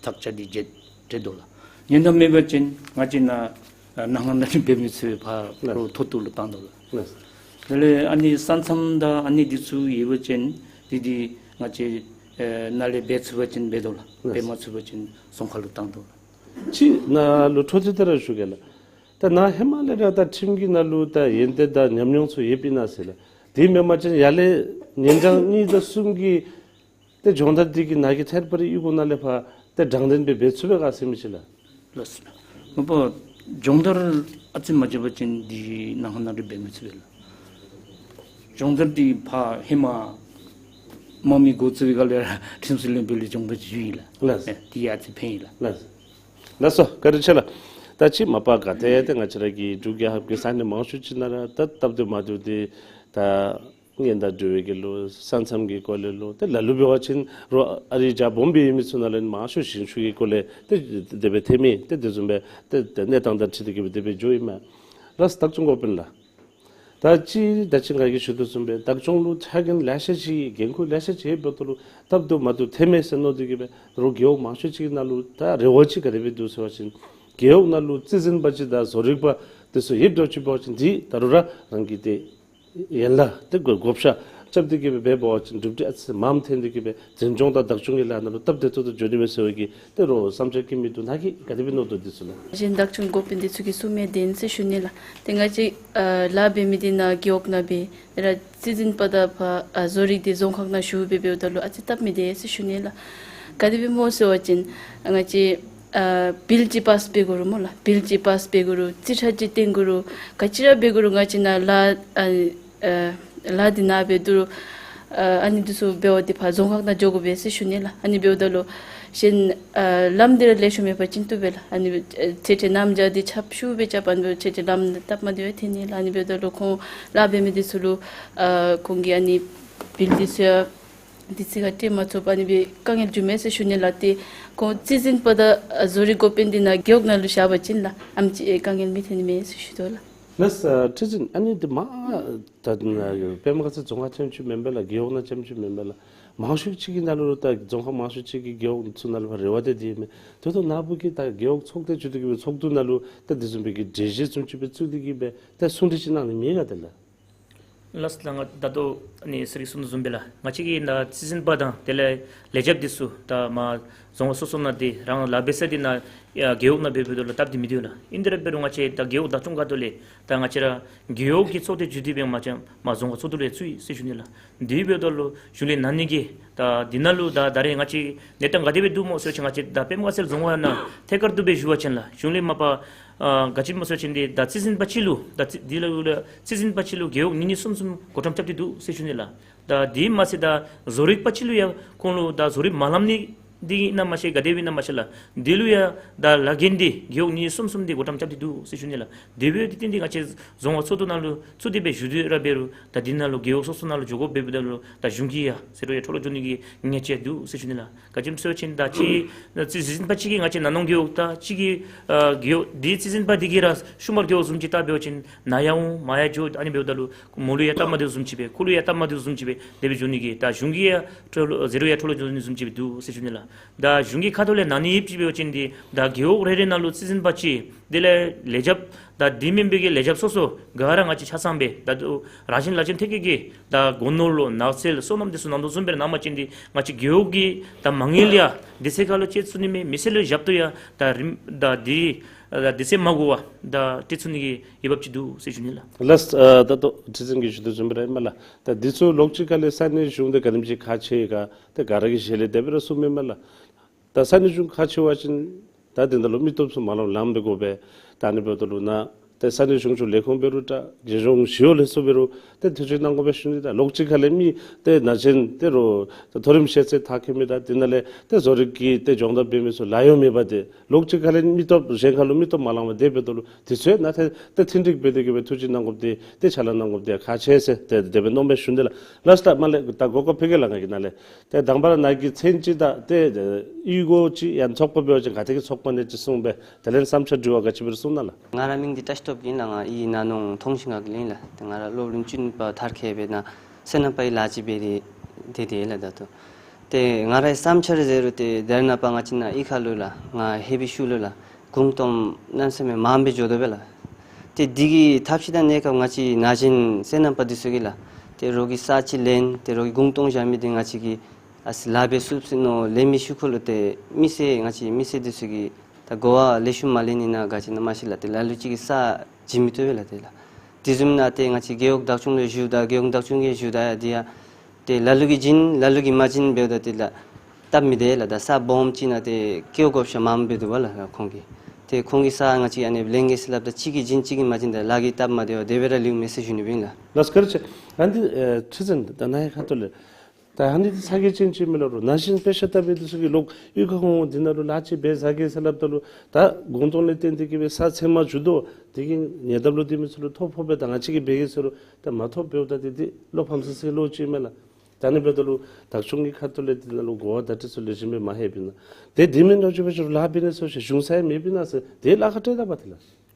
ཐག་བཅད་དེ་མཛད་མཛད་དོ་ལགས། གཉེན་འཐབ་མེད་པ་ཅིན་ང་བཅས་ནཱ་ནང་ཁ་ནང་འགྲིག་འབད་མི་ཚུགས་པས། ཕར་ལགས། རོགས་མཐོ་ཏོག་ལུ་བཏང་དོ་ལགས། ལགས། དེ་ལས་ཨ་ནི་ས་མཚམས་དང་ཨ་ནི་འདི་ཚུ་ཡོད་པ་ཅིན་འདི་འདི་ང་བཅས་ཨེ་ནཱ་ལས་འབད་ཚུགས་པ་ཅིན་འབད་དོ་ལགས། ལགས། འབད་མ་ཚུགས་པ་ཅིན་ཚོང་ཁང་ལུ་བཏང་དོ་ལགས། ཅིག་ནཱ་ལུ་འཕྲོ་མཐུད་དེ་ར་ཞུ་གེ་ལགས། ད་ནཱ་ཧེ་མ་ལས་ར་ད་ཁྲིམས་ཀྱི་ནང་ལུ་ད་ཡོན་ཏན་དང་ཉམས་མྱོང་ཚུ་ཡོདཔ་ཨིན་ན་ཟེར་ལགས། དེ་མེན་པ་ཅིན་ཡར་ལས་གཉེན་འཕྲང་གཉིས་དང་གསུམ་གྱི་ཏེ་སྦྱོང་བརྡར་འདི་གིས་ནཱ་གི་ཐད་པར་གཡུས་སྒོ་ནང་ལས་ཕར་ཏེ་དྲང་བདེན་སྦེ་འབད་ཚུགས་པས་ག་ཟེར་མི་ཅིག་ལགས། ལགས་སོ། མ་པ་སྦྱོང་བརྡར་ཨ་ཙི་མ་བྱས་པ་ཅིན་འདི་ནང་ཁ་ནང་འགྲིག་འབད་མི་ཚུགས་པས་ལགས། སྦྱོང་བརྡར་འདི་ཕར་ཧེ་མ་ དམག་མི་འགོ་བཙུགས་པའི་སྐབས་ལས་ར་ཁྲིམས་སྲུང་བློན་པོ་ལས་སྦྱོང་བརྡར་ཅིག་ཞུ་ཡི་ལགས། ལགས། ཨེ་དེ་ཡང་ཨ་ཙི་ཕན་ཡི་ལགས། ལགས། ལགས་སོ། བཀའ་དྲིན་ཆེ་ལགས། ད་ཅི་མ་པ་ག་ཏེ་ཏེ་ང་བཅས་ར་གི་འབྲུག་རྒྱལ་ཁབ་ཀྱི་ས་གནས་མང་ཤོས་ཅིག་ནང་ར་ད་སྟབས་བདེ་མ་བདེཝ་དེ་ད་ཉེན་བརྡ་འབྲི་བའི་གི་ལུ་ས་མཚམས་ཀྱི་སྐོར་ལས་ལུ་ཏེ་ལ་ལུ་འབད་བ་ཅིན་རོགས་ཨ་རིའི་རྒྱ་སྦོམ་སྦེ་ཡོད་མི་ཚུ་ནང་ལས་མང་ཤོས་ཞིང་ཆུ་གི་སྐོར་ལས་ཏེ་དེ་སྦེ་ཐོན་མི་ཏེ་དེ་བཟུམ་སྦེ་ཏེ་ཏེ་གནས་སྟངས་དང་འཁྲིལ་ཏེ་གི་སྦེ་དེ་སྦེ་འགྱོ་ཡི་མས། ལགས་བདག་སྐྱོང་འགོ་དཔོན་ལགས། ད་ཅི་ད་ཅི་ང་གིས་ཞུ་དོ་བཟུམ་སྦེ་བདག་སྐྱོང་ལུ་ཆ་རྐྱེན་ལེ་ཤ་ཅིག་འགན་ཁུར་ལེ་ཤ་ཅིག་ཡོདཔ་ད་ལུ་སྟབས་བདེཝ་མ་བདེཝ་ཐོན་མས་ཟེར་མནོ་སྟེ་གི་སྦེ་རོགས་རྒེད་འོག་མང་ཤོས་ཅིག་ནང་ལུ་ད་རེ་བ་ཅིག་ག་དེ་སྦེ་འདུག་ཟེར་བ་ཅིན་རྒེད་འོག་ནང་ལུ་རྩིས་འཛིན་པ་ཅིག་དང་བཟོ་རིག་པ་དེ་ཚུ་ཡོདཔ་འདྲཝ་ཅིག་འབད་བ་ཅིན་འདི་ད་རུང་ར་རང་གི་ཏེ་ཡན་ལག་ཏེ་བགོ་བགོ་བཤའ་རྐྱབ་སྟེ་གི་སྦེ་འབད་བ་ཅིན་གྲུབ་འབྲས་ཨ་ཙི་མངམ་ཐོན་ཏེ་གི་སྦེ་འཛིན་སྐྱོང་དང་བདག་སྐྱོང་གི་ལཱ་ནང་ལུ་སྟབས་བདེ་ཏོག་ཏོ་འགྱོ་ནི་མས་ཟེར་བའི་གི་ཏེ་རོགས་བསམ་འཆར་བསྐྱེད་མི་འདུག། ནཱ་གིས་ག་དེ་སྦེ་མནོ་དོ་འདི་ཚུ་ལགས། གཞན་བདག་སྐྱོང་འགོ་དཔོན་འདི་ཚུ་གིས་གསུངས་མི་བདེན་ཟེར་ཞུ་ནི་ལགས། ཏེ་ང་བཅས་ཨ་ལཱ་འབད་མི་འདི་ནཱ་རྒེད་འོག་ནང་སྦེ་ར་རྩིས་འཛིན་པ་དང་ཕར་ཨ་བཟོ་རིག་འདི་རྫོང་ཁག་ནང་ཞུ་སྦེ་འབདཝ་ད་ལུ་ཨ་ཙི་སྟབས་མི་བདེ་ཟེར་ཞུ་ནི་ལགས། ག་དེ་སྦེ་སྨོ་ཟེར་བ་ཅིན་ང་བཅས་ཨ་བིལ་ཅིག་པཱསི་འབད་དགོ་རུང་སྨོ་ལགས། བིལ་ཅིག་པཱསི་འབད་དགོ་རུང་རྩིས་ཁྲ་ཅིག་སྟོན་དགོ་རུང་ག་ཅི་ར་འབད་དགོ་རུང་ང་བཅས་ནཱ་ལཱ་ཨ་ཨ་ལཱ་འདི་ནཱ་འབད་དོ་རུང་ཨ་ཨ་ནི་འདི་ཚུ་འབད་བ་འདི་ཕར་རྫོང་ཁག་ནང་འགྱོ་དགོ་པས་ཟེར་ཞུ་ནི་ལགས། ཨ་ནི་འབདཝ་ད་ལུ་གཞན་ཨ་ལམ་འདི་ར་ལེགས་ཤོམ་མེད་པ་ཅིན་བཏུབ་པས་ལགས། ཨ་ནི་འབད་ཨ་ཐེ་ཐེ་གནམ་བྱཱར་འདི་ཁྱབ་ཤུགས་སྦེ་རྐྱབ་ཨ་ནི་འབད་ཐེ་ཐེ་ལམ་སྟབས་མ་བདེཝ་ཐོན་ནི་ལགས། ཨ་ནི་འབདཝ་ད་ལུ་ཁོང་ལཱ་འབད་མི་འདི་ཚུ་ལུ་ཨ་ཁོང་གིས་ཨ་ནི་བིལ་འདི་ཚུ་ཡང་དུས་ཚོད་ཁར་སྤྲོད་མ་ཚུགས་པར་ཨ་ནི་སྦེ་དཀའ་ངལ་འབྱུངམ་མས་ཟེར་ཞུ་ནི་ལགས། ཏེ་ཁོང་རྩིས་འཛིན་པ་དང་བཟོ་རིག་འགོ་དཔོན་འདི་ནཱ་རྒེད་འོག་ནང་ལུ་བཞག་པ་ཅིན་ལགས་ཨ་ནེམ་ཅིག་དཀའ་ངལ་མི་ཐོན་ནི་མས་ཟེར་ཞུ་དོ་ལགས། ལགས། ཨ་ཁྲི་འཛིན་ཨ་ནི་འདི་མ་ད་ཨ་པདྨ་དགའ་ཚལ་རྫོང་ཁག་ཙམ་ཅིག་མེན་པས་ལགས། རྒེད་འོག་ནང་ཙམ་ཅིག་མེན་པས་ལགས། མང་ཤོས་ཅིག་གི་ནང་ལུ་ད་རྫོང་ཁག་མང་ཤོས་ཅིག་གི་རྒེད་འོག་ཚུ་ནང་ལུ་ཕར་རེ་བ་དེ་དེ་མས། དེ་ལྟོ་ནཱ་བུ་གིས་ད་རྒེད་འོག་ཚོགས་སྡེ་བཙུགས་ཏེ་གི་སྦེ་ཚོགས་འདུ་ནང་ལུ་ད་དེ་བཟུམ་སྦེ་གི་གྲོས་གཞི་བཟུམ་ཅིག་སྦེ་བཙུགས་ཏེ་གི་སྦེ་ད་གསུང་གྲོས་ཅིག་གནང་ནི་མེད་ག་དེ་ལགས། ལགས་ལགས། ང་ད་ལྟོ་ཨ་ནི་ཟེར་གསུངས་དོ་བཟུམ་སྦེ་ལགས། ང་བཅས་ཀྱི་ནཱ་རྩིས་འཛིན་པ་དང་དེ་ལས་ལས་བྱེདཔ་འདི་ཚུ་ད་མར་རྫོང་ཁག་སོ་སོ་ནང་འདི་རང་ལཱ་འབད་ས་འདི་ནཱ་ཡ་རྒེད་འོག་ནང་འབད་འབདཝ་ད་ལུ་སྟབས་བདེ་མི་འདུག་ལགས། ཨིན་དེ་ར་འབད་རུང་ང་བཅས་ད་རྒེད་འོག་བདག་སྐྱོང་ཁ་ཐུག་ལས་ད་ང་བཅས་ར་རྒེད་འོག་གི་ཚོགས་སྡེ་བཙུགས་ཏེ་སྦེ་མ་ཅ་མར་རྫོང་ཁག་ཚོགས་འདུ་ལས་བཙུགས་ཡི་ཟེར་ཞུ་ནི་ལགས། དེ་འབདཝ་ད་ལུ་གཞུང་ལས་ན་ནི་གི་ད་འདི་ནང་ལུ་ད་ད་རེས་ང་བཅས་གནས་སྟངས་ག་དེ་སྦེ་འདུག་སྨོ་ཟེར་བ་ཅིན་ང་བཅས་ད་པདྨ་དགའ་ཚལ་རྫོང་ཁག་ནང་ཐད་ཀར་དུ་སྦེ་ཞུ་བ་ཅིན་ལགས་གཞུང་ལས་མ་པ་ཨ་ག་ཅི་སྨོ་ཟེར་བ་ཅིན་འདི་ད་རྩིས་འཛིན་པ་ཅིག་ལུ་ད་རྩིས་འདི་ལུ་ལུ་རྩིས་འཛིན་པ་ཅིག་ལུ་རྒེད་འོག་གཉིས་གཉིས་གསུམ་གསུམ་བགོ་བཀྲམ་རྐྱབ་སྟེ་འདུག་ཟེར་ཞུ་ནི་ལགས། ད་དེ་མ་ཚད་ད་བཟོ་རིག་པ་ཅིག་ལུ་ཡང་ཁོང་ལུ་ད་བཟོ་རིག་མ་ལམ་ནི་འདི་ཨིན་ན་མ་ཤེས། ག་དེ་སྦེ་ཨིན་ན་མ་ཤེས་ལགས། འདི་ལུ་ཡང་ད་ལཱ་འགན་འདི་རྒེད་འོག་གཉིས་གསུམ་གསུམ་འདི་བགོ་བཀྲམ་རྐྱབ་སྟེ་འདུག་ཟེར་ཞུ་ནི་ལགས། དེ་འབདཝ་ད་ཏེ་འདི་ང་བཅས་རྫོང་ཁག་ཚོགས་འདུ་ནང་ལུ་ཚུད་དེ་སྦེ་ཞུ་དེ་ར་འབད་རུང་ད་འདི་ནང་ལུ་རྒེད་འོག་སོ་སོ་ནང་ལུ་འགྱོ་དགོཔ་འབདཝ་ད་ལུ་ད་གཞུང་གིས་ཡང་ཟད་འགྲོ་ཡང་འཕྲོ་བརླག་འགྱོ་ནི་གི་ཉེན་ཁ་འདུག་ཟེར་ཞུ་ནི་ལགས། ག་ཅི་སྨོ་ཟེར་བ་ཅིན་ད་ཅི་རྩིས་འཛིན་པ་ཅིག་གིས་ང་བཅས་ནང་ནང་རྒེད་འོག་ད་ཅིག་གི་ཨ་རྒེད་འོག་འདི་རྩིས་འཛིན་པ་འདི་གིས་ར་ཤུལ་མ་རྒེད་འོག་བཟུམ་ཅིག་བལྟ་འབད་བ་ཅིན་ནཱ་ཡར་འོང་མར་ཡར་འགྱོ། ཨ་ནི་འབདཝ་ད་ལུ་མོ་ལུ་ཡང་སྟབས་མ་བདེཝ་བཟུམ་ཅིག་སྦེ་ཁོ་ལུ་ཡང་སྟབས་མ་བདེཝ་བཟུམ་ཅིག་སྦེ་དེ་སྦེ་འགྱོ་ནི་གི་ད་གཞུང་གིས་ཡང་འཕྲོ་བརླག་ཟད་འགྲོ་ཡང་འཕྲོ་བརླག་འགྱོ་ནི་བཟུམ་ཅིག་སྦེ་འདུག་ཟེར་ཞུ་ནི་ལགས། ད་གཞུང་གི་ཁ་ཐུག་ལས་ན་ནི་ཡོདཔ་ཅིག་འབད་བ་ཅིན་འདི་ད་རྒེད་འོག་རེ་རེ་ནང་ལུ་རྩིས་འཛིན་པ་ཅིག་དེ་ལས་ལས་བྱེདཔ་ད་འདི་མེན་པའི་གི་ལས་བྱེདཔ་སོ་སོ་ག་ར་ང་བཅས་ཆ་ཚང་སྦེ་ད་ལྟོ་རང་བཞིན་ལ་ཅན་ཐད་ཀར་གྱི་ད་སྒོ་ནོར་ལོ་ནགས་ཚལ་སོ་ནམ་འདི་ཚུ་ནང་དོ་བཟུམ་སྦེ་ར་གནང་པ་ཅིན་འདི་ང་བཅས་རྒེད་འོག་གི་ད་མ་དངུལ་ཡང་དུས་ཚོད་ཁར་ལུ་སྤྱོད་ཚུགས་ནི་མས། མི་སེར་ལུ་ཞབས་ཏོག་ཡང་ད་རིམ་ད་འདི་ད་དུས་ཚོད་མ་འགོར་བར་ད་སྤྲོད་ཚུགས་ནི་གི་འོས་འབབ་ཅིག་འདུག་ཟེར་ཞུ་ནི་ལགས། ལགས། ཨ་ད་ལྟོ་ཁྲི་འཛིན་གྱིས་ཞུ་དོ་བཟུམ་སྦེ་ར་ཨིན་མས་ལགས། ད་འདི་ཚུ་ལོགས་གཅིག་ཁ་ལས་ས་གནས་གཞུང་འདི་ག་དེམ་ཅིག་ཁག་ཆེ་ག་ཏེ་ག་ར་གིས་ཞལ་ལས་དེ་སྦེ་ར་གསུངམ་ཨིན་མས་ལགས། ད་ས་གནས་གཞུང་ཁག་ཆེ་བ་ཅིན་ད་དེ་ནང་ལུ་མི་སྟོབས་ཚུ་མ་ལང་ལངམ་སྦེ་དགོ་པས། ད་ཨ་ནི་འབདཝ་ད་ལུ་ནཱ་ཏེ་ས་གནས་གཞུང་ཕྱོགས་ལས་ཁུངས་འབད་རུང་འདྲ་རྒྱལ་གཞུང་ཞི་གཡོག་ལས་ཚོགས་འབད་རུང་ཏེ་ཐུགས་རྗེ་གནང་དགོ་པས་ཞུ་ནི། ད་ལོགས་གཅིག་ཁ་ལས་མི་ཏེ་ན་ཆེན་ཏེ་རོགས་ད་མཐོ་རིམ་ཤེས་ཚད་མཐར་འཁྱོལ་མི་དང་དེ་ནང་ལས་ཏེ་བཟོ་རིག་གི་ཏེ་སྦྱོང་བརྡར་འབད་མི་ཚུ་ལཱ་གཡོག་མེད་པར་ཏེ་ལོགས་གཅིག་ཁ་ལས་མི་སྟོབས་གཞན་ཁ་ལུ་མི་སྟོབས་མ་ལང་བར་དེ་འབདཝ་ད་ལུ་དུས་ཚོད་ནང་ཏེ་ཏེ་མཐུན་འགྲིག་འབད་དེ་གི་སྦེ་ཐུགས་རྗེ་གནང་དགོཔ་འདི་ཏེ་ཕྱག་ལཱ་གནང་དགོཔ་འདི་ཁག་ཆེ་ཟེར་ཏེ་དེ་སྦེ་མནོཝ་མས་ཞུ་ནི་ལགས། ལགས་སོ། ད་མར་ལས་ད་གོ་སྐབས་ཕུལ་གེ་ལགས། ང་གིས་ནཱ་ལས་ཏེ་དང་པ་ར་ནཱ་གི་མཚན་ཅིག་དང་ཏེ་གཡུས་སྒོ་ཅིག་ཡང་ཚོགས་པ་འབད་བ་ཅིན་ག་ཏེ་གི་ཚོགས་པ་ཨིན་ན་ཅིག་གསུངས་སྦེ་དེ་ལས་བསམ་འཆར་དྲི་བ་ག་ཅི་འབད་རུང་གསུང་གནང་ལགས། ང་ར་མིང་འདི་བཀྲ་ཤིས་སྟོབས་ཨིན་ལགས། ང་གཡུས་ན་ནོང་ཐོང་ཤིང་ཁ་གི་ཨིན་ལགས། ཏེ་ང་ར་སློབ་རིམ་བཅུ་གཉིས་པ་མཐར་འཁྱོལ་སྦེ་ནཱ་སོ་ནམ་པའི་ལཱ་ཅིག་འབད་དེ་ཏེ་ཏེ་ལགས། ད་ལྟོ་ཏེ་ང་རའི་བསམ་འཆར་ཟེར་རུང་ཏེ་ད་རེས་ནངས་པ་ང་བཅས་ནཱ་གཡུས་ཁ་ལུ་ལགས་ང་ཧེ་བི་ཤུལ་ལུ་ལགས་གུང་སྟོང་གནམ་མེད་ས་མེད་མངམ་སྦེ་འགྱོ་དོ་པས་ལགས། ཏེ་འདི་གི་ཐབས་ཤེས་དང་གནས་སྐབས་ང་བཅས་ན་གཞོན་སོ་ནམ་པ་འདི་ཚུ་གིས་ལགས་ཏེ་རོགས་ཀྱི་ས་ཅིག་ལེན་ཏེ་རོགས་ཀྱིས་གུང་སྟོང་བཞག་མི་འདི་ང་བཅས་ཀྱིས་ཨ་ཙི་ལཱ་འབད་ཚུགས་ཟེར་མནོ་ལེན་མི་ཤུལ་ཁ་ལུ་ཏེ་མི་སེར་ང་བཅས་མི་སེར་འདི་ཚུ་གིས་ད་གོ་བ་ལེགས་ཤོམ་མ་ལེན་ནི་ནང་ག་ཅི་ཨིན་ན་མ་ཤེས་ལགས། ཏེ་ལ་ལུ་ཅིག་གིས་ས་བྱིན་མི་བཏུབ་པས་ལགས། ཏེ་ལགས་དེ་བཟུམ་ནང་ཏེ་ང་བཅས་རྒེད་འོག་བདག་སྐྱོང་ལུ་ཞུཝ་ད་རྒེད་འོག་བདག་སྐྱོང་གིས་ཞུཝ་ད་ཡང་འདི་ཡང་ཏེ་ལ་ལུ་གིས་བྱིན་ལ་ལུ་གིས་མ་བྱིན་འབདཝ་ད་ཏེ་ལགས་སྟབས་མི་བདེ་ལགས། ད་ས་སྦོམ་ཅིག་ནང་ཏེ་སྐྱེལ་དགོཔ་ཤ་མངམ་སྦེ་འདུག་པ་ལགས་ཁོང་གིས། ཏེ་ཁོང་གིས་ས་ང་བཅས་ཨ་ནི་ལེན་གེ་ཟེར་སླབ་ད་གཅིག་གིས་བྱིན་གཅིག་གིས་མ་བྱིན་ད་ལཱ་གི་སྟབས་མ་བདེཝ་དེ་སྦེ་ར་ལུས་མས་ཟེར་ཞུ་ནི་ཨིན་ལགས། ལགས་སོ་བཀའ་དྲིན་ཆེ། ཨ་ནི་ཨེ་ཁྲི་འཛིན་ད་ནཱ་ཡང་ཁ་ཐུག་ལས་ ད་ཨ་ནི་འདི་ཚ་གྱང་ཅན་ཅིག་མས་ལགས། རོགས་ན་གཞོན་དཔེ་ཆ་ལྟ་བུ་འདི་ཚུ་གིས་ལོག་གཡུས་ཁར་འོང་འདི་ནང་ལུ་ལཱ་ཅིག་འབད་བཟའ་གེ་ཟེར་སླབ་ད་ལུ་ད་གུང་སྟོང་ལས་བརྟེན་ཏེ་གིས་སྦེ་ས་ཚལ་མ་འགྱོ་དོ། དེ་གིས་ཉེ་འདབས་ལུ་སྡོད་མི་ཚུ་ལུ་ཐོ་ཕོག་པས། ད་ང་བཅས་ཀྱིས་འབད་གེ་ཟེར་རུང་ད་མ་ཐོབ་འབདཝ་ད་འདི་འདི་བློ་ཕམ་སི་སི་ལོ་ཅིག་མས་ལགས། ད་ཨ་ནི་འབདཝ་ད་ལུ་བདག་སྐྱོང་གི་ཁ་ཐུག་ལས་འདི་ནང་ལུ་གོ་བ་བརྡ་སྤྲོད་ཚུ་ལེགས་ཤོམ་སྦེ་མ་ལྷོད་པས་ན། དེ་འདི་མེན་ན་ཅིག་འབད་ཞུ་ལཱ་འབད་ནི་ཚུ་ཞུ་གཞུང་ས་ཡང་མེད་པས་ན་ཟེར་དེ་ལཱ་ཁག་སྤྲོད་ད་པ་དེ་ལགས།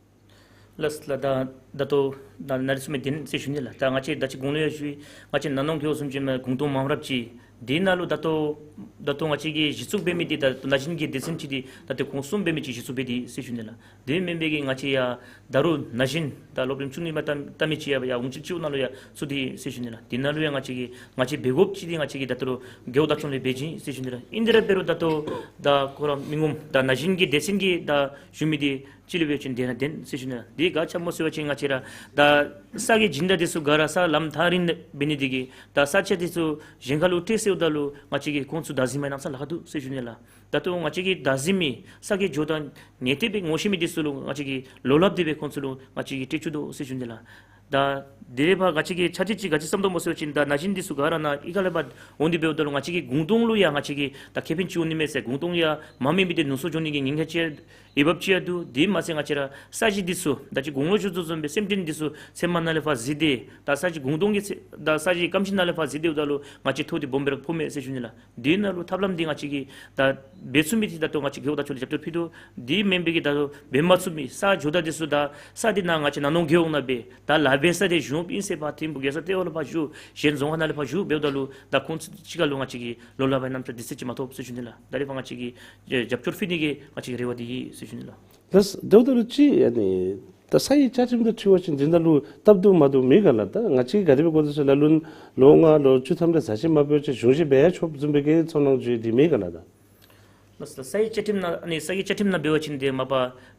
ལགས་ལགས། ད་ད་ལྟོ་ད་ནཱ་རེ་གསུངས་མི་བདེན་ཟེར་ཞུ་ནི་ལགས། ད་ང་བཅས་ད་ཅི་གོང་ལུ་ཡང་ཞུ་ཡི། ང་བཅས་ན་ནིང་རྒེད་འོག་བཟུམ་ཅིག་མ་གུང་སྟོང་མངམ་རབས་ཅིག་འདི་ནང་ལུ་ད་ལྟོ་ད་ལྟོ་ང་བཅས་ཀྱིས་གཞི་བཙུགས་འབད་མི་འདི་ད་ན་གཞོན་གྱི་སྡེ་ཚན་ཅིག་འདི་ད་ལྟོ་ཁོང་གསུམ་འབད་མི་ཅིག་གཞི་བཙུགས་འབད་དེ་ཟེར་ཞུ་ནི་ལགས། དེ་མེན་པའི་གི་ང་བཅས་ཡང་ད་རུང་ན་གཞོན་ད་སློབ་རིམ་བཅུ་གཉིས་མ་ལྟ་མི་ཅིག་ཡང་ཡར་འོང་ཅི་ཅིག་ནང་ལུ་ཡང་ཚུད་དེ་ཟེར་ཞུ་ནི་ལགས། འདི་ནང་ལུ་ཡང་ང་བཅས་ཀྱིས་ང་བཅས་འབད་དགོཔ་ཅིག་འདི་ང་བཅས་ཀྱིས་ད་ལྟོ་རྒེད་འོག་བདག་སྐྱོང་ལས་འབད་བྱིན་ཟེར་ཞུ་ནི་ལགས། ཨིན་དེ་ར་འབད་རུང་ད་ལྟོ་ད་ཁོ་ར་མི་ངོམ་ད་ན་གཞོན་གྱི་སྡེ་ཚན་གྱི་ད་ཞུ་མི་འདི་ཅིག་ལུ་འབད་བ་ཅིན་བདེན་ན་བདེན་ཟེར་ཞུ་ནི་ལགས། འདི་ག་ཅི་སྨོ་ཟེར་བ་ཅིན་ང་བཅས་ར་ད་ས་གི་སྦྱིན་བདག་འདི་ཚུ་ག་ར་ས་ལམ་ཐག་རིང་འབད་ནི་འདི་གིས་ད་ས་ཆ་འདི་ཚུ་གཞན་ཁར་ལུ་སྤྲོད་ཟེརཝ་ད་ལུ་ང་བཅས་ཀྱིས་ཁོང་ཚུ་བདག་འཛིན་འབད་གནམ་ས་ལཱ་ཁག་འདུག་ཟེར་ཞུ་ནི་ལགས། ད་ལྟོ་ང་བཅས་ཀྱིས་བདག་འཛིན་མི་ས་གི་ཇོ་བདག་ངེས་གཏན་སྦེ་ངོ་ཤེས་མི་འདི་ཚུ་ལུ་ང་བཅས་ཀྱིས་ལོ་ལྷགཔ་སྦེ་ཁོང་ཚུ་ལུ་ང་བཅས་ཀྱིས་སྤྲོད་བཅུག་དོ་ཟེར་ཞུ་ནི་ལགས། ད་དེ་ལས་ཕར་ང་བཅས་ཀྱིས་ཆ་རྐྱེན་ཅིག་ག་ཅི་བསམ་དོ་སྨོ་ཟེར་བ་ཅིན་ད་ན་གཞོན་འདི་ཚུ་ག་ར་ནཱ་གཡུས་ཁ་ལས་ཕར་འོང་སྟེ་འབདཝ་ད་ལུ་ང་བཅས་ཀྱིས་གུང་སྟོང་ལུ་ཡང་ང་བཅས་ཀྱིས་ད་ཁེ་ཕན་ཅིག་འོང་ནི་མས་ཟེར། གུང་སྟོང་ཡང་མ་མེད་མི་འདི་ནུ་གསོ་འགྱོ་ནི་གི་ཉེན་ཁ་ཅིག་འོས་འབབ་ཅིག་ཡང་འདུག། དེ་མ་ཚད་ང་བཅས་ར་ས་གཞི་འདི་ཚུ་ད་ཅི་གོང་ལུ་ཞུ་དོ་བཟུམ་སྦེ་སེམས་ཅན་འདི་ཚུ་ཚལ་མ་ནང་ལས་ཕར་བཟི་སྟེ་ད་ས་གཞི་གུང་སྟོང་གི་ཚལ་ད་ས་གཞི་སྐམ་ཞིང་ནང་ལས་ཕར་བཟི་སྟེ་འབདཝ་ད་ལུ་ང་བཅས་ཐོ་འདི་སྦོམ་སྦེ་ར་ཕོག་མས་ཟེར་ཞུ་ནི་ལགས། དེ་ནང་ལུ་ཐབས་ལམ་འདི་ང་བཅས་ཀྱིས་ད་འབད་ཚུགས་མི་འདི་ད་ལྟོ་ང་བཅས་རྒེད་འོག་བདག་སྐྱོང་ལས་རྒྱབ་སྐྱོར་ཕུལ་དོ། དེ་མེན་པའི་གི་ད་ལྟོ་འབད་མ་ཚུགས་མི་ས་ཇོ་བདག་འདི་ཚུ་ད་ས་འདི་ནང་ང་བཅས་ན་ནིང་རྒེད་འོག་ནང་སྦེ་ད་ལཱ་འབད་ས་འདི་གཞུང་ཨིན་ཟེར་ཕར་ཐིམ་ཕུ་རྒྱལ་ས་ལྟེ་བ་ལུ་ཕར་བཞུགས། གཞན་རྫོང་ཁག་ནང་ལས་ཕར་བཞུགས་འབདཝ་ད་ལུ་ད་ཁོང་ཚུ་གཅིག་ཁར་ལུ་ང་བཅས་ཀྱིས་ལོ་ལྷག་པའི་གནམ་ས་འདི་ཚུ་ཅིག་མ་ཐོབ་ཟེར་ཞུ་ནི་ལགས། ད་རེས་ཕར་ང་བཅས་ཀྱིས་རྒྱབ་སྐྱོར་ཕུལ་ནི་གི་ང་བཅས་ཀྱི་རེ་བ་འདི་ཨིན་ཟེར་ཞུ་ནི་ལགས། ད་ས་དེ་འབདཝ་ད་ལུ་ཅིག་ཨ་ནི་ད་ས་ཡི་བཅའ་ཁྲིམས་དང་འཁྲིལ་བ་ཅིན་འདི་ནང་ལུ་སྟབས་བདེཝ་མ་བདེཝ་མེད་ག་ལགས། ད་ང་བཅས་ག་དེ་སྦེ་གོ་དོ་ཟེར་ལ་ལུ་ལོ་ལྔ་ལོ་བཅུ་ཐམ་རེ་ཟ་ཅིག་མ་འབད་བ་ཅིན་གཞུང་བཞེས་འབད་ཡང་ཆོགཔ་བཟུམ་སྦེ་གི་ཚོར་སྣང་བྱུང་ཡི། འདི་མེད་ག་ལགས། ད་ལགས་སོ། ས་ཡི་བཅའ་ཁྲིམས་ནང་ཨ་ནི་ས་ཡི་བཅའ་ཁྲིམས་ནང་འབད་བ་ཅིན་འདི་མ་པ་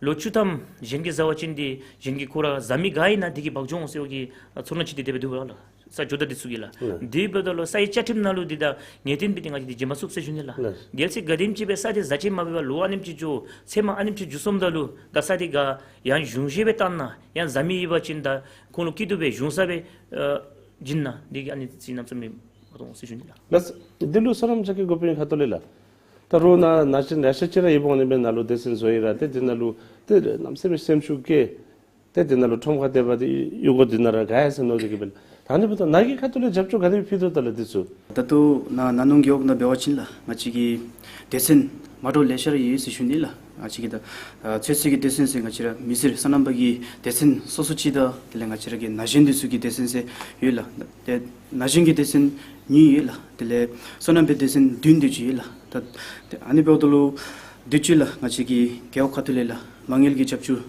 ལོ་བཅུ་ཐམ་གཞན་གྱིས་བཟའ་བ་ཅིན་འདི་གཞན་གྱིས་ཁོ་ར་བཟའ་མི་ག་ཨིན་ན་འདི་གིས་འབག་འགྱོ་འོང་ཟེར་བའི་གི་ཚོར་སྣང་ཅིག་འདི་དེ་སྦེ་འདུག་པ་ལགས། ས་ཇོ་བདག་འདི་ཚུ་གིས་ལགས། ལགས། དེ་འབདཝ་ད་ལུ་ས་ཡི་བཅའ་ཁྲིམས་ནང་ལུ་འདི་ད་ངེས་གཏན་སྦེ་འདི་ང་བཅས་འདི་བྱིན་མ་ཚུགས་ཟེར་ཞུ་ནི་ལགས། ལགས། གལ་སྲིད་ག་དེམ་ཅིག་སྦེ་ས་འདི་བཟའ་ཅིག་མ་འབད་བར་ལོ་ཨ་ནེམ་ཅིག་འགྱོ་ཚལ་མ་ཨ་ནེམ་ཅིག་འགྱོ་སོངམ་ད་ལུ་ད་ས་འདི་ག་ཡང་གཞུང་བཞེས་སྦེ་བཏང་ན་ཡང་བཟའ་མི་ཡོད་པ་ཅིན་ད་ཁོང་ལུ་སྐྱིད་སྡུག་སྦེ་གཞུང་ས་སྦེ་ཨ་བྱིན་ན་འདི་གིས་ཨ་ནི་ཚིག་རྣམ་གསུམ་མི་མ་གཏོགས་ཟེར་ཞུ་ནི་ལགས། ལགས། འདི་ལུ་བསོད་ནམས་རྒྱ་བསྐྱེད་དགོ་པའི་ཁ་ཐུག་ལས་ལགས། ད་རུང་ནཱ་ན་གཞོན་ལེ་ཤ་ཅིག་ར་ཡོདཔ་འོང་ནི་མས། ནཱ་ལུ་སྡེ་ཚན་བཟོ་ཡི་ར་ཏེ་འདི་ནང་ལུ་ཏེ་གནམ་མེད་ས་མེད་སེམས་ཤུགས་བསྐྱེད། ཏེ་འདི་ནང་ལུ་ཁྲོམ་ཁར་སྡོད་པ་འདི་གཡུས་སྒོ་འདི་ནང་ར་དགའ་ཡི་ཟེར་མནོ་སྟེ་གིས་སྦེ་ལགས། ད་ཨ་ནི་འབདཝ་ད་ནཱ་གི་ཁ་ཐུག་ལས་རྒྱབ་སྐྱོར་ག་དེ་སྦེ་ཕུལ་དོ་ད་ལགས་འདི་ཚུ། ད་ལྟོ་ནཱ་ན་ནིང་རྒེད་འོག་ནང་འབད་བ་ཅིན་ལགས་ང་བཅས་ཀྱི་སྡེ་ཚན་མ་འདྲཝ་ལེ་ཤ་ར་ཡོད་ཟེར་ཞུ་ནི་ལགས། ང་བཅས་ཀྱི་ད་ཨ་ཚོད་བསྲེ་གི་སྡེ་ཚན་ཟེར་ང་བཅས་ར་མི་སེར་སོ་ནམ་པ་གི་སྡེ་ཚན་སོ་སོ་ཅིག་དང་དེ་ལས་ང་བཅས་ར་གི་ན་གཞོན་འདི་ཚུ་གི་སྡེ་ཚན་ཟེར་ཡོད་ལགས། ཏེ་ན་གཞོན་གྱི་སྡེ་ཚན་གཉིས་ཡོད་ལགས། དེ་ལས་སོ་ནམ་པའི་སྡེ་ཚན་བདུན་དེ་ཅིག་ཡོད་ལགས། ད་ཏེ་ཨ་ནི་འབདཝ་ད་ལུ་དུས་ཅི་ལགས་ང་བཅས་ཀྱི་རྒེད་འོག་ཁ་ཐུག་ལས་ལགས་མ་དངུལ་གྱི་རྒྱབ་སྐྱོར་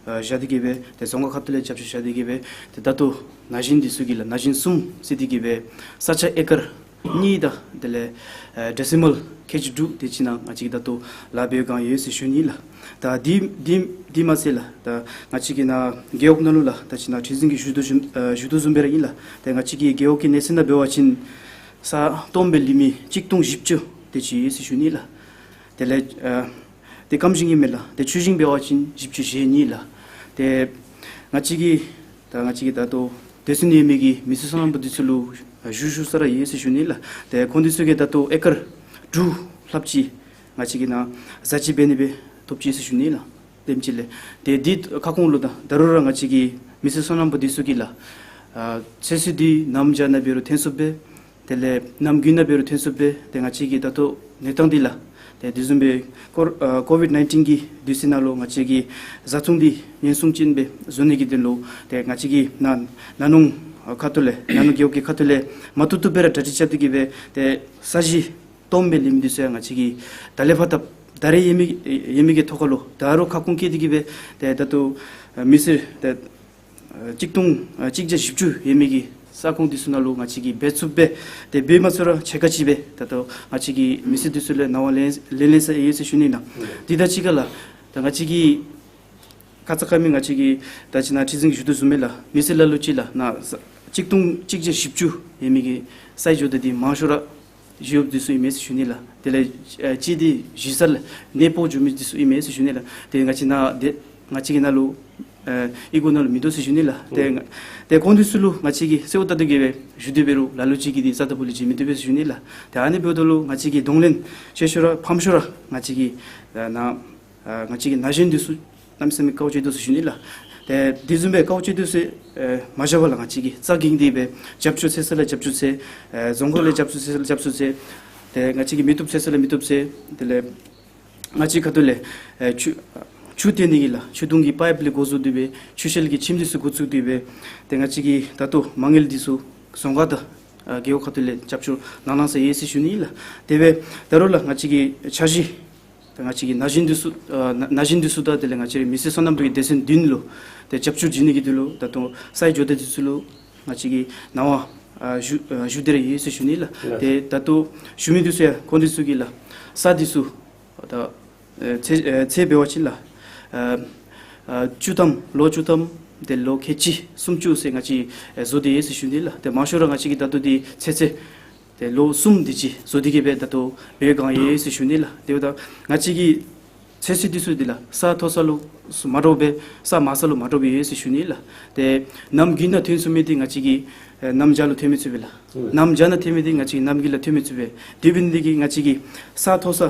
ཨ་བཞག་སྟེ་གིས་སྦེ་ཏེ་རྫོང་ཁག་ཁ་ཐུག་ལས་རྒྱབ་སྐྱོར་བཞག་སྟེ་གིས་སྦེ་ཏེ་ད་ལྟོ་ན་གཞོན་འདི་ཚུ་གི་ལགས་ན་གཞོན་གསུམ་བསྲེས་ཏེ་གིས་སྦེ་ས་ཆ་ཨེ་ཀར་གཉིས་དང་དེ་ལས་ཨེ་ཌེ་སི་མཱལ་ཁལ་གཅིག་དྲུག་དེ་ཅིག་ནང་ང་བཅས་ཀྱིས་ད་ལྟོ་ལཱ་འབད་བའི་སྒང་ཡོད་ཟེར་ཞུ་ནི་ལགས། ད་འདི་འདི་འདི་མ་ཚད་ལགས་ད་ང་བཅས་ཀྱི་ནཱ་རྒེད་འོག་ནང་ལུ་ལགས་ད་ཅི་ནཱ་ཁྲི་འཛིན་གྱིས་ཞུ་དོ་བཟུམ་ཨེ་ཞུ་དོ་བཟུམ་སྦེ་ར་ཨིན་ལགས། ཏེ་ང་བཅས་ཀྱི་རྒེད་འོག་གི་གནས་ཚད་ནང་འབད་བ་ཅིན་ས་སྟོངམ་སྦེ་ལུས་མི་གཅིག་སྟོང་བཞི་བཅུ་དེ་ཅིག་ཡོད་ཟེར་ཞུ་ནི་ལགས། དེ་ལས་ཨ་ཏེ་སྐམ་ཞིང་ཨིན་མས་ལགས། ཏེ་ཆུ་ཞིང་འབད་བ་ཅིན་བཞི་བཅུ་ཞེ་གཉིས་ལགས། ཏེ་ང་བཅས་ཀྱི་ད་ང་བཅས་ཀྱི་ད་ལྟོ་སྡེ་ཚན་ཡོད་མི་གི་མི་སེར་སོ་ནམ་པ་འདི་ཚུ་ལུ་ཞུ་ཞུ་ས་ར་ཡོད་ཟེར་ཞུ་ནི་ལགས། ཏེ་ཁོང་འདི་ཚུ་གིས་ད་ལྟོ་ཨེ་ཀར་དྲུག་ལྷགཔ་ཅིག་ང་བཅས་ཀྱིས་ནཱ་བཟའ་ཅིག་འབད་ནི་སྦེ་ཐོབ་ཅི་ཟེར་ཞུ་ནི་ལགས། དེམ་ཅིག་ལས་ཏེ་འདི་ཁ་སྐོང་ལུ་ད་ད་རུང་ར་ང་བཅས་ཀྱི་མི་སེར་སོ་ནམ་པ་འདི་ཚུ་གིས་ལགས་ཨ་ཚོད་བསྲེ་འདི་གནམ་བྱཱར་ནང་འབད་རུང་ཐོན་ཚུགསཔ་སྦེ་དེ་ལས་གནམ་དགུན་ནང་འབད་རུང་ཐོན་ཚུགསཔ་སྦེ་ཏེ་ང་བཅས་ཀྱི་ད་ལྟོ་གནས་སྟངས་འདི་ལགས་ཏེ་དེ་བཟུམ་སྦེ་ཀོ་ཨ་ཀོ་ཝིཌ་ནའིན་ཊིན་གྱི་དུས་ཚོད་ནང་ལུ་ང་བཅས་ཀྱི་བཟའ་འཐུང་འདི་ཉེན་སྲུང་ཅན་སྦེ་བཟོ་ནི་གི་དོན་ལུ་ཏེ་ང་བཅས་ཀྱིས་ནཱ་ན་ནིང་ཁ་ཐུག་ལས་ན་ནིང་རྒེད་འོག་གི་ཁ་ཐུག་ལས་མ་བཏུབ་བཏུབ་སྦེ་ར་གྲ་སྒྲིག་རྐྱབ་སྟེ་གིས་སྦེ་ཏེ་ས་གཞི་སྟོངམ་སྦེ་ལུས་མི་འདི་ཚུ་ཡང་ང་བཅས་ཀྱིས་ད་ལས་ཕར་ད་ད་རེས་ཡོད་མི་ཡོད་མི་གི་ཐོག་ཁར་ལུ་ད་རུང་ཁ་སྐོང་བཀལ་ཏེ་གིས་སྦེ་ཏེ་ད་ལྟོ་མི་སེར་ཏེ་ཨ་གཅིག་སྟོང་ཨ་གཅིག་བརྒྱ་བཞི་བཅུ་ཡོད་མི་གི་ས་ཁོངས་འདི་ཚུ་ནང་ལུ་ང་བཅས་ཀྱིས་འབད་ཚུགསཔ་སྦེ་ཏེ་འབད་མ་ཚུགས་ར་ཕྱེད་ཀ་ཅིག་སྦེ་ད་ལྟོ་ང་བཅས་ཀྱིས་མི་སེར་འདི་ཚུ་ལས་གནང་བ་ལེན་ལེན་ལེན་ས་ཡོད་ཟེར་ཞུ་ནི་ཨིན། འདི་དང་གཅིག་ཁར་ལགས་ད་ང་བཅས་ཀྱིས་ཁ་ཙ་ཁ་ཉིནམ་ང་བཅས་ཀྱིས་ད་ཅི་ནཱ་ཁྲི་འཛིན་གྱིས་ཞུ་དོ་བཟུམ་སྦེ་ལགས་མི་སེར་ལ་ལུ་ཅིག་ལགས་ནཱ་ས་གཅིག་སྟོང་གཅིག་བརྒྱ་བཞི་བཅུ་ཡོད་མི་གི་ས་ཡི་ཇོ་བདག་འདི་མང་ཤོས་ར་ཞི་གཡོགཔ་འདི་ཚུ་ཨིན་མས་ཟེར་ཞུ་ནི་ལགས། དེ་ལས་ཨ་གཅིག་འདི་གཞི་རྩ་ལས་གནས་སྤོ་འགྱོ་མི་འདི་ཚུ་ཨིན་མས་ཟེར་ཞུ་ནི་ལགས། ཏེ་ང་བཅས་ནཱ་ཏེ་ང་བཅས་ཀྱི་ནང་ལུ་ ཨེ་ཨི་གོ་ནང་ལུ་མིན་འདུག་ཟེར་ཞུ་ནི་ལགས། ཏེ་ང་ཏེ་ཁོང་འདི་ཚུ་ལུ་ང་བཅས་ཀྱིས་གསོལཝ་བཏབ་སྟེ་གི་སྦེ་ཞུ་སྟེ་འབད་རུང་ལ་ལུ་ཅིག་གིས་འདི་རྩ་དང་པོ་ལས་བྱིན་མི་བཏུབ་པས་ཟེར་ཞུ་ནི་ལགས། ཏེ་ཨ་ནི་འབདཝ་ད་ལུ་ང་བཅས་ཀྱིས་གདོང་ལེན་ཆེ་ཤོས་ར་ཕམ་ཤོས་ར་ང་བཅས་ཀྱིས་ཨ་ན་ཨ་ང་བཅས་ཀྱིས་ན་གཞོན་འདི་ཚུ་གནམ་མེད་ས་མེད་དཀའཝ་སྤྱད་དོ་ཟེར་ཞུ་ནི་ལགས། ཏེ་དེ་བཟུམ་སྦེ་དཀའཝ་སྤྱད་དོ་ཟེར་ཨེ་མ་བཞག་པར་ལགས། ང་བཅས་ཀྱིས་རྩ་འགེངས་ཏེ་སྦེ་རྒྱབ་སྐྱོར་འཚོལ་ས་ལུ་རྒྱབ་སྐྱོར་འཚོལ། ཨེ་རྫོང་ཁག་ལས་རྒྱབ་སྐྱོར་འཚོལ་ས་ལུ་རྒྱབ་སྐྱོར་འཚོལ། ཏེ་ང་བཅས་ཀྱིས་མི་བཏུབ་འཚོལ་ས་ལུ་མི་བཏུབ་འཚོལ། དེ་ལས་ང་བཅས་ཁ་ཐུག་ལས་ཨེ་ཆུ་ཆུ་བཏོན་ནི་གི་ལགས་ཆུ་དུང་གི་པའིཔ་ལས་འགོ་བཙུགས་ཏེ་སྦེ་ཆུ་ཤེལ་གྱི་ཁྱིམ་འདི་ཚུ་འགོ་བཙུགས་ཏེ་སྦེ་ཏེ་ང་བཅས་ཀྱིས་ད་ལྟོ་མ་དངུལ་འདི་ཚུ་རྫོང་ཁག་དང་ཨ་རྒེད་འོག་ཁ་ཐུག་ལས་རྒྱབ་སྐྱོར་གནང་གནང་ས་ཡོད་ཟེར་ཞུ་ནི་ལགས། དེ་སྦེ་ད་རུང་ལགས་ང་བཅས་ཀྱི་འཆར་གཞི་ད་ང་བཅས་ཀྱི་ན་གཞོན་འདི་ཚུ་ཨ་ན་ན་གཞོན་འདི་ཚུ་དང་དེ་ལས་ང་བཅས་རའི་མི་སེར་སོ་ནམ་པའི་སྡེ་ཚན་བདུན་ལུ་ཏེ་རྒྱབ་སྐྱོར་བྱིན་ནི་གི་དོན་ལུ་ད་ལྟོ་སའི་ཇོ་བདག་འདི་ཚུ་ལུ་ང་བཅས་ཀྱིས་གནང་བ་ཨ་ཞུ་ཨ་ཞུ་སྟེ་ར་ཡོད་ཟེར་ཞུ་ནི་ལགས། ལགས། ཏེ་ད་ལྟོ་ཞུ་མི་འདི་ཚུ་ཡང་ཁོང་འདི་ཚུ་གིས་ལགས་ས་འདི་ཚུ་ད་ཨེ་ཚད་ཨེ་ཚད་འབད་བ་ཅིན་ལགས་ཨ་ཨ་བཅུ་ཐམ་ལོ་བཅུ་ཐམ་ཏེ་ལོ་ཁལ་གཅིག་སུམ་ཅུ་ཟེར་ང་བཅས་ཨེ་བཟོ་སྟེ་ཡོད་ཟེར་ཞུ་ནི་ལགས། ཏེ་མང་ཤོས་ར་ང་བཅས་ཀྱིས་ད་ལྟོ་འདི་ཚད་ཚད་ཏེ་ལོ་གསུམ་དེ་ཅིག་བཟོ་སྟེ་གི་སྦེ་ད་ལྟོ་འབད་བའི་སྒང་ཡོད་ཟེར་ཞུ་ནི་ལགས། དེ་འབདཝ་ད་ང་བཅས་ཀྱི་ཚོད་བསྲེ་འདི་ཚུ་འདི་ལགས་ས་མཐོ་ས་ལུ་མ་འདྲཝ་སྦེ་ས་དམའ་ས་ལུ་མ་འདྲཝ་སྦེ་ཡོད་ཟེར་ཞུ་ནི་ལགས། ཏེ་གནམ་དགུན་ནང་ཐོན་ཚུགས་མི་འདི་ང་བཅས་ཀྱིས་ཨེ་གནམ་བྱཱར་ལུ་ཐོན་མི་ཚུགས་པས་ལགས། ཨུམ། གནམ་བྱཱར་ནང་ཐོན་མི་འདི་ང་བཅས་ཀྱིས་གནམ་དགུན་ལུ་ཐོན་མི་ཚུགས་པས། དེ་འབད་ནི་འདི་གིས་ང་བཅས་ཀྱིས་ས་མཐོ་ས་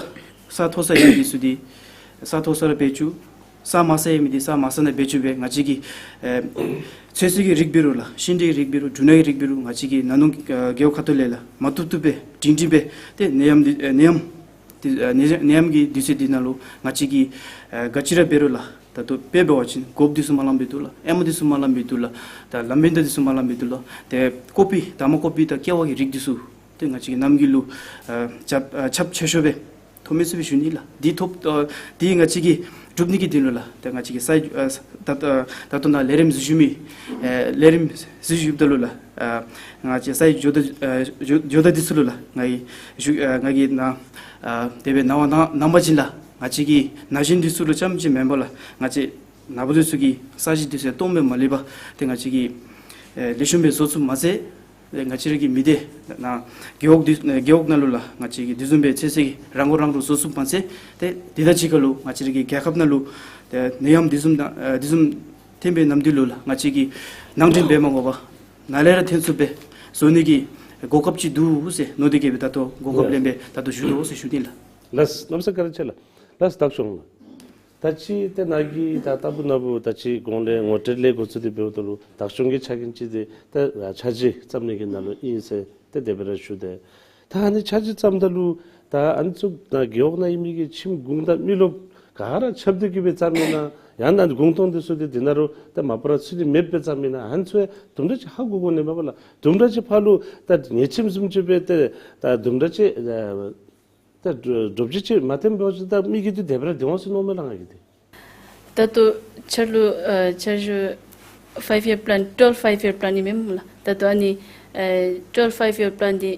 ས་མཐོ་ས་ཡོད་མི་འདི་ཚུ་འདི་ས་མཐོ་ས་ར་འབད་བཅུག། ས་དམའ་ས་ཡོད་མི་འདི་ས་དམའ་ས་ནང་འབད་བཅུག་སྦེ་ང་བཅས་ཀྱིས་ཨེ་ཚོད་བསྲེ་གི་རིགས་འབད་རུང་ལགས་ཤིང་འབྲས་ཀྱི་རིགས་འབད་རུང་འབྲུ་སྣ་གི་རིགས་འབད་རུང་ང་བཅས་ཀྱིས་ན་ནོ་ཨེ་རྒེད་འོག་ཁ་ཐུག་ལས་ལགས་མ་བཏུབ་བཏུབ་སྦེ་འབྲིང་འབྲིང་སྦེ་ཏེ་ནད་ཡམས་འདི་ཨེ་ནད་ཡམས་འདི་ཨེ་ནད་ནད་ཡམས་ཀྱི་དུས་ཚོད་འདི་ནང་ལུ་ང་བཅས་ཀྱིས་ཨེ་ག་ཅི་ར་འབད་རུང་ལགས་ད་ལྟོ་དཔེ་འབད་བ་ཅིན་གོ་བ་འདི་ཚུ་མ་ལངམ་སྦེ་འདུག་ལགས། ཨེ་མ་འདི་ཚུ་མ་ལངམ་སྦེ་འདུག་ལགས། ད་ལམ་བེན་ད་འདི་ཚུ་མ་ལངམ་སྦེ་འདུག་ལགས། ཏེ་ཀོ་པི་ད་མ་ཀོ་པི་དང་ཀེ་བ་གི་རིགས་འདི་ཚུ་ཏེ་ང་བཅས་ཀྱིས་གནམ་དགུན་ལུ་ཨེ་ཁྱབ་ཨེ་ཁྱབ་ཆེ་ཤོས་སྦེ་ཐོབ་མི་ཚུགས་པས་ཞུ་ནི་ལགས། འདི་ཐོབ་ཨེ་འདི་ང་བཅས་ཀྱིས་སྒྲུབ་ནི་གི་དོན་ལུ་ལགས་ཏེ་ང་བཅས་ཀྱིས་ས་ཨེ་ད་ད་ད་ལྟོ་ནཱ་ལས་རིམ་གཟིགས་བཞུགས་མི་ཨེ་ལས་རིམ་གཟིགས་བཞུགསཔ་ད་ལུ་ལགས་ཨེ་ང་བཅས་སའི་ཇོ་བདག་ཨེ་ཇོ་ཇོ་བདག་འདི་ཚུ་ལུ་ལགས་ང་གིས་ཞུ་ཨེ་ང་གིས་ནཱ་ཨེ་དེ་སྦེ་གནང་བ་གནང་གནང་པ་ཅིན་ལགས་ང་བཅས་ཀྱིས་ན་གཞོན་འདི་ཚུ་ལུ་རྐྱངམ་ཅིག་མེན་པར་ལགས་ང་བཅས་ནཱ་བུ་འདི་ཚུ་གི་ས་གཞི་འདི་ཚུ་སྟོངམ་སྦེ་མ་ལུས་པར་ཏེ་ང་བཅས་ཀྱིས་ཨེ་ལེགས་ཤོམ་སྦེ་བཟོ་ཚུགསཔ་མ་ཚད་ཏེ་ང་བཅས་ར་གི་མི་སྡེ་ནང་རྒེད་འོག་འདི་ཨེ་རྒེད་འོག་ནང་ལུ་ལགས་ང་བཅས་ཀྱིས་དེ་བཟུམ་སྦེ་ཚོད་བསྲེ་གི་རང་མགོ་རང་འདྲོངས་བཟོ་ཚུགསཔ་མ་ཚད་ཏེ་དེ་དང་གཅིག་ཁར་ལུ་ང་བཅས་ར་གི་རྒྱལ་ཁབ་ནང་ལུ་ཏེ་ནད་ཡམས་འདི་བཟུམ་དང་ཨེ་འདི་བཟུམ་ཐོན་པའི་ནམ་དུས་ལུ་ལགས་ང་བཅས་ཀྱིས་ནང་འདྲེན་འབད་མ་དགོ་པར་ནཱ་ལས་ར་ཐོན་ཚུགསཔ་སྦེ་བཟོ་ནི་གི་གོ་སྐབས་ཅིག་འདུག་ཟེར་མནོ་སྟེ་གི་སྦེ་ད་ལྟོ་གོ་སྐབས་ལེན་སྦེ་ད་ལྟོ་བཞུགས་དོ་ཟེར་ཞུ་ནི་ལགས། ལགས་གནམ་ས་བཀའ་དྲིན་ཆེ་ལགས། ལགས་བདག་སྐྱོང་ལགས། ད་ཅི་ཏེ་ནཱ་གིས་ད་ལྟ་བུ་ནཱ་བུ་ད་ཅི་གོང་ལས་ངོ་སྤྲོད་ལས་འགོ་བཙུགས་ཏེ་འབདཝ་ད་ལུ་བདག་སྐྱོང་གི་ཕྱག་འགན་ཅིག་འདི་ད་འཆར་གཞི་བརྩམ་ནི་གི་ནང་ལུ་ཨིན་ཟེར་ཏེ་དེ་སྦེ་ར་ཞུ་དེས། ད་ཨ་ནི་འཆར་གཞི་བརྩམ་ད་ལུ་ད་ཨ་ནི་ཚུ་ད་རྒེད་འོག་ནང་ཨིན་མི་གི་ཁྱིམ་གུང་དང་མི་རློབས་ག་ར་ཁྱབ་སྟེ་གི་སྦེ་བརྩམ་ཨིན་ན་ཡང་ན་གུང་སྟོང་འདི་ཚུ་འདི་འདི་ནང་རུ་ད་མ་པ་ར་ཚུད་ནི་མེདཔ་སྦེ་བརྩམ་ཨིན་ན་ཨ་ནི་ཚུ་ཡང་དུམ་གྲ་ཅིག་ཧ་གོ་དགོ་ནི་མས་པ་ལགས། དུམ་གྲ་ཅིག་ཕར་ལུ་ད་ཉེས་ཁྱིམ་བཟུམ་ཅིག་སྦེ་ཏེ་ད་དུམ་གྲ་ཅིག་ད་འདྲོག་ཅི་ཅིག་མ་ཐོནམ་འབད་བ་ཅིན་ད་མི་གི་འདི་དེ་སྦེ་ར་སྡོད་འོང་ཟེར་མནོཝ་མས་ལགས་ང་གིས་འདི། ད་ལྟོ་འཆར་ལུ་ཨ་འཆར་གཞི་ཕའིབ་ཡར་པ་ལཱན་ཊུ་ཝེལབ་ཕའིབ་ཡར་པ་ལཱན་ཨིན་མས་སྨོ་ལགས། ད་ལྟོ་ཨ་ནི་ཨ་ཊུ་ཝེལབ་ཕའིབ་ཡར་པ་ལཱན་འདི་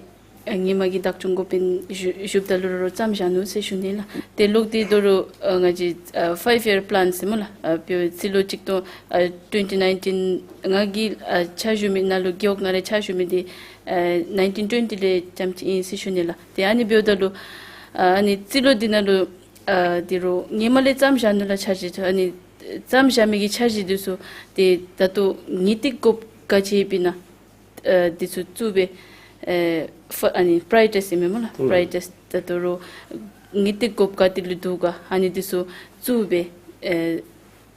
ཨ་ཧེ་མ་གི་བདག་སྐྱོང་འགོ་དཔོན་བཞུགས་བཞུགསཔ་ད་ལུ་ར་ར་བརྩམས་བཞག་ནུག་ཟེར་ཞུ་ནི་ལགས། ཏེ་ལོག་སྟེ་ད་རུང་ཨ་ང་བཅས་ཨ་ཕའིབ་ཡར་པ་ལཱན་ཟེར་སྨོ་ལགས། ཨ་དཔེར་རྩིས་ལོ་ཅིག་སྟོང་ཨ་ཊུ་ཝེན་ཊི་ནའིན་ཊིན་ང་གིས་ཨ་ཕྱག་ཞུ་མི་ནང་ལུ་རྒེད་འོག་ནང་ལས་ཕྱག་ཞུ་མི་འདི་ཨ་ནའིན་ཊིན་ཊུ་ཝེན་ཊི་ལས་རྐྱངམ་ཅིག་ཨིན་ཟེར་ཞུ་ནི་ལགས། ཏེ་ཨ་ནི་འབདཝ་ད་ལུ་ཨ་ཨ་ནི་རྩིས་ལོ་འདི་ནང་ལུ་ཨ་ད་རུང་ཧེ་མ་ལས་བརྩམས་བཞག་ནུག་ལགས་འཆར་གཞི། ཨ་ནི་བརྩམས་བཞག་མི་གི་འཆར་གཞི་འདི་ཚུ་ཏེ་ད་ལྟོ་དངུལ་རྟིང་དགོཔ་ག་ཅི་ཡོདཔ་ཨིན་ན་ཨ་འདི་ཚུ་བཙུགས་སྦེ་ཨ་ཕ་ཨ་ནི་པ་རའི་ཡོ་རི་ཊའིཛ་ཨིན་མས་སྨོ་ལགས། ཨུམ་པ་རའི་ཡོ་རི་ཊའིཛ་ད་ད་རུང་དངུལ་རྟིང་དགོཔ་ག་ཏེ་ལུ་འདུག་ག་ཨ་ནི་འདི་ཚུ་བཙུགས་སྦེ་ཨ་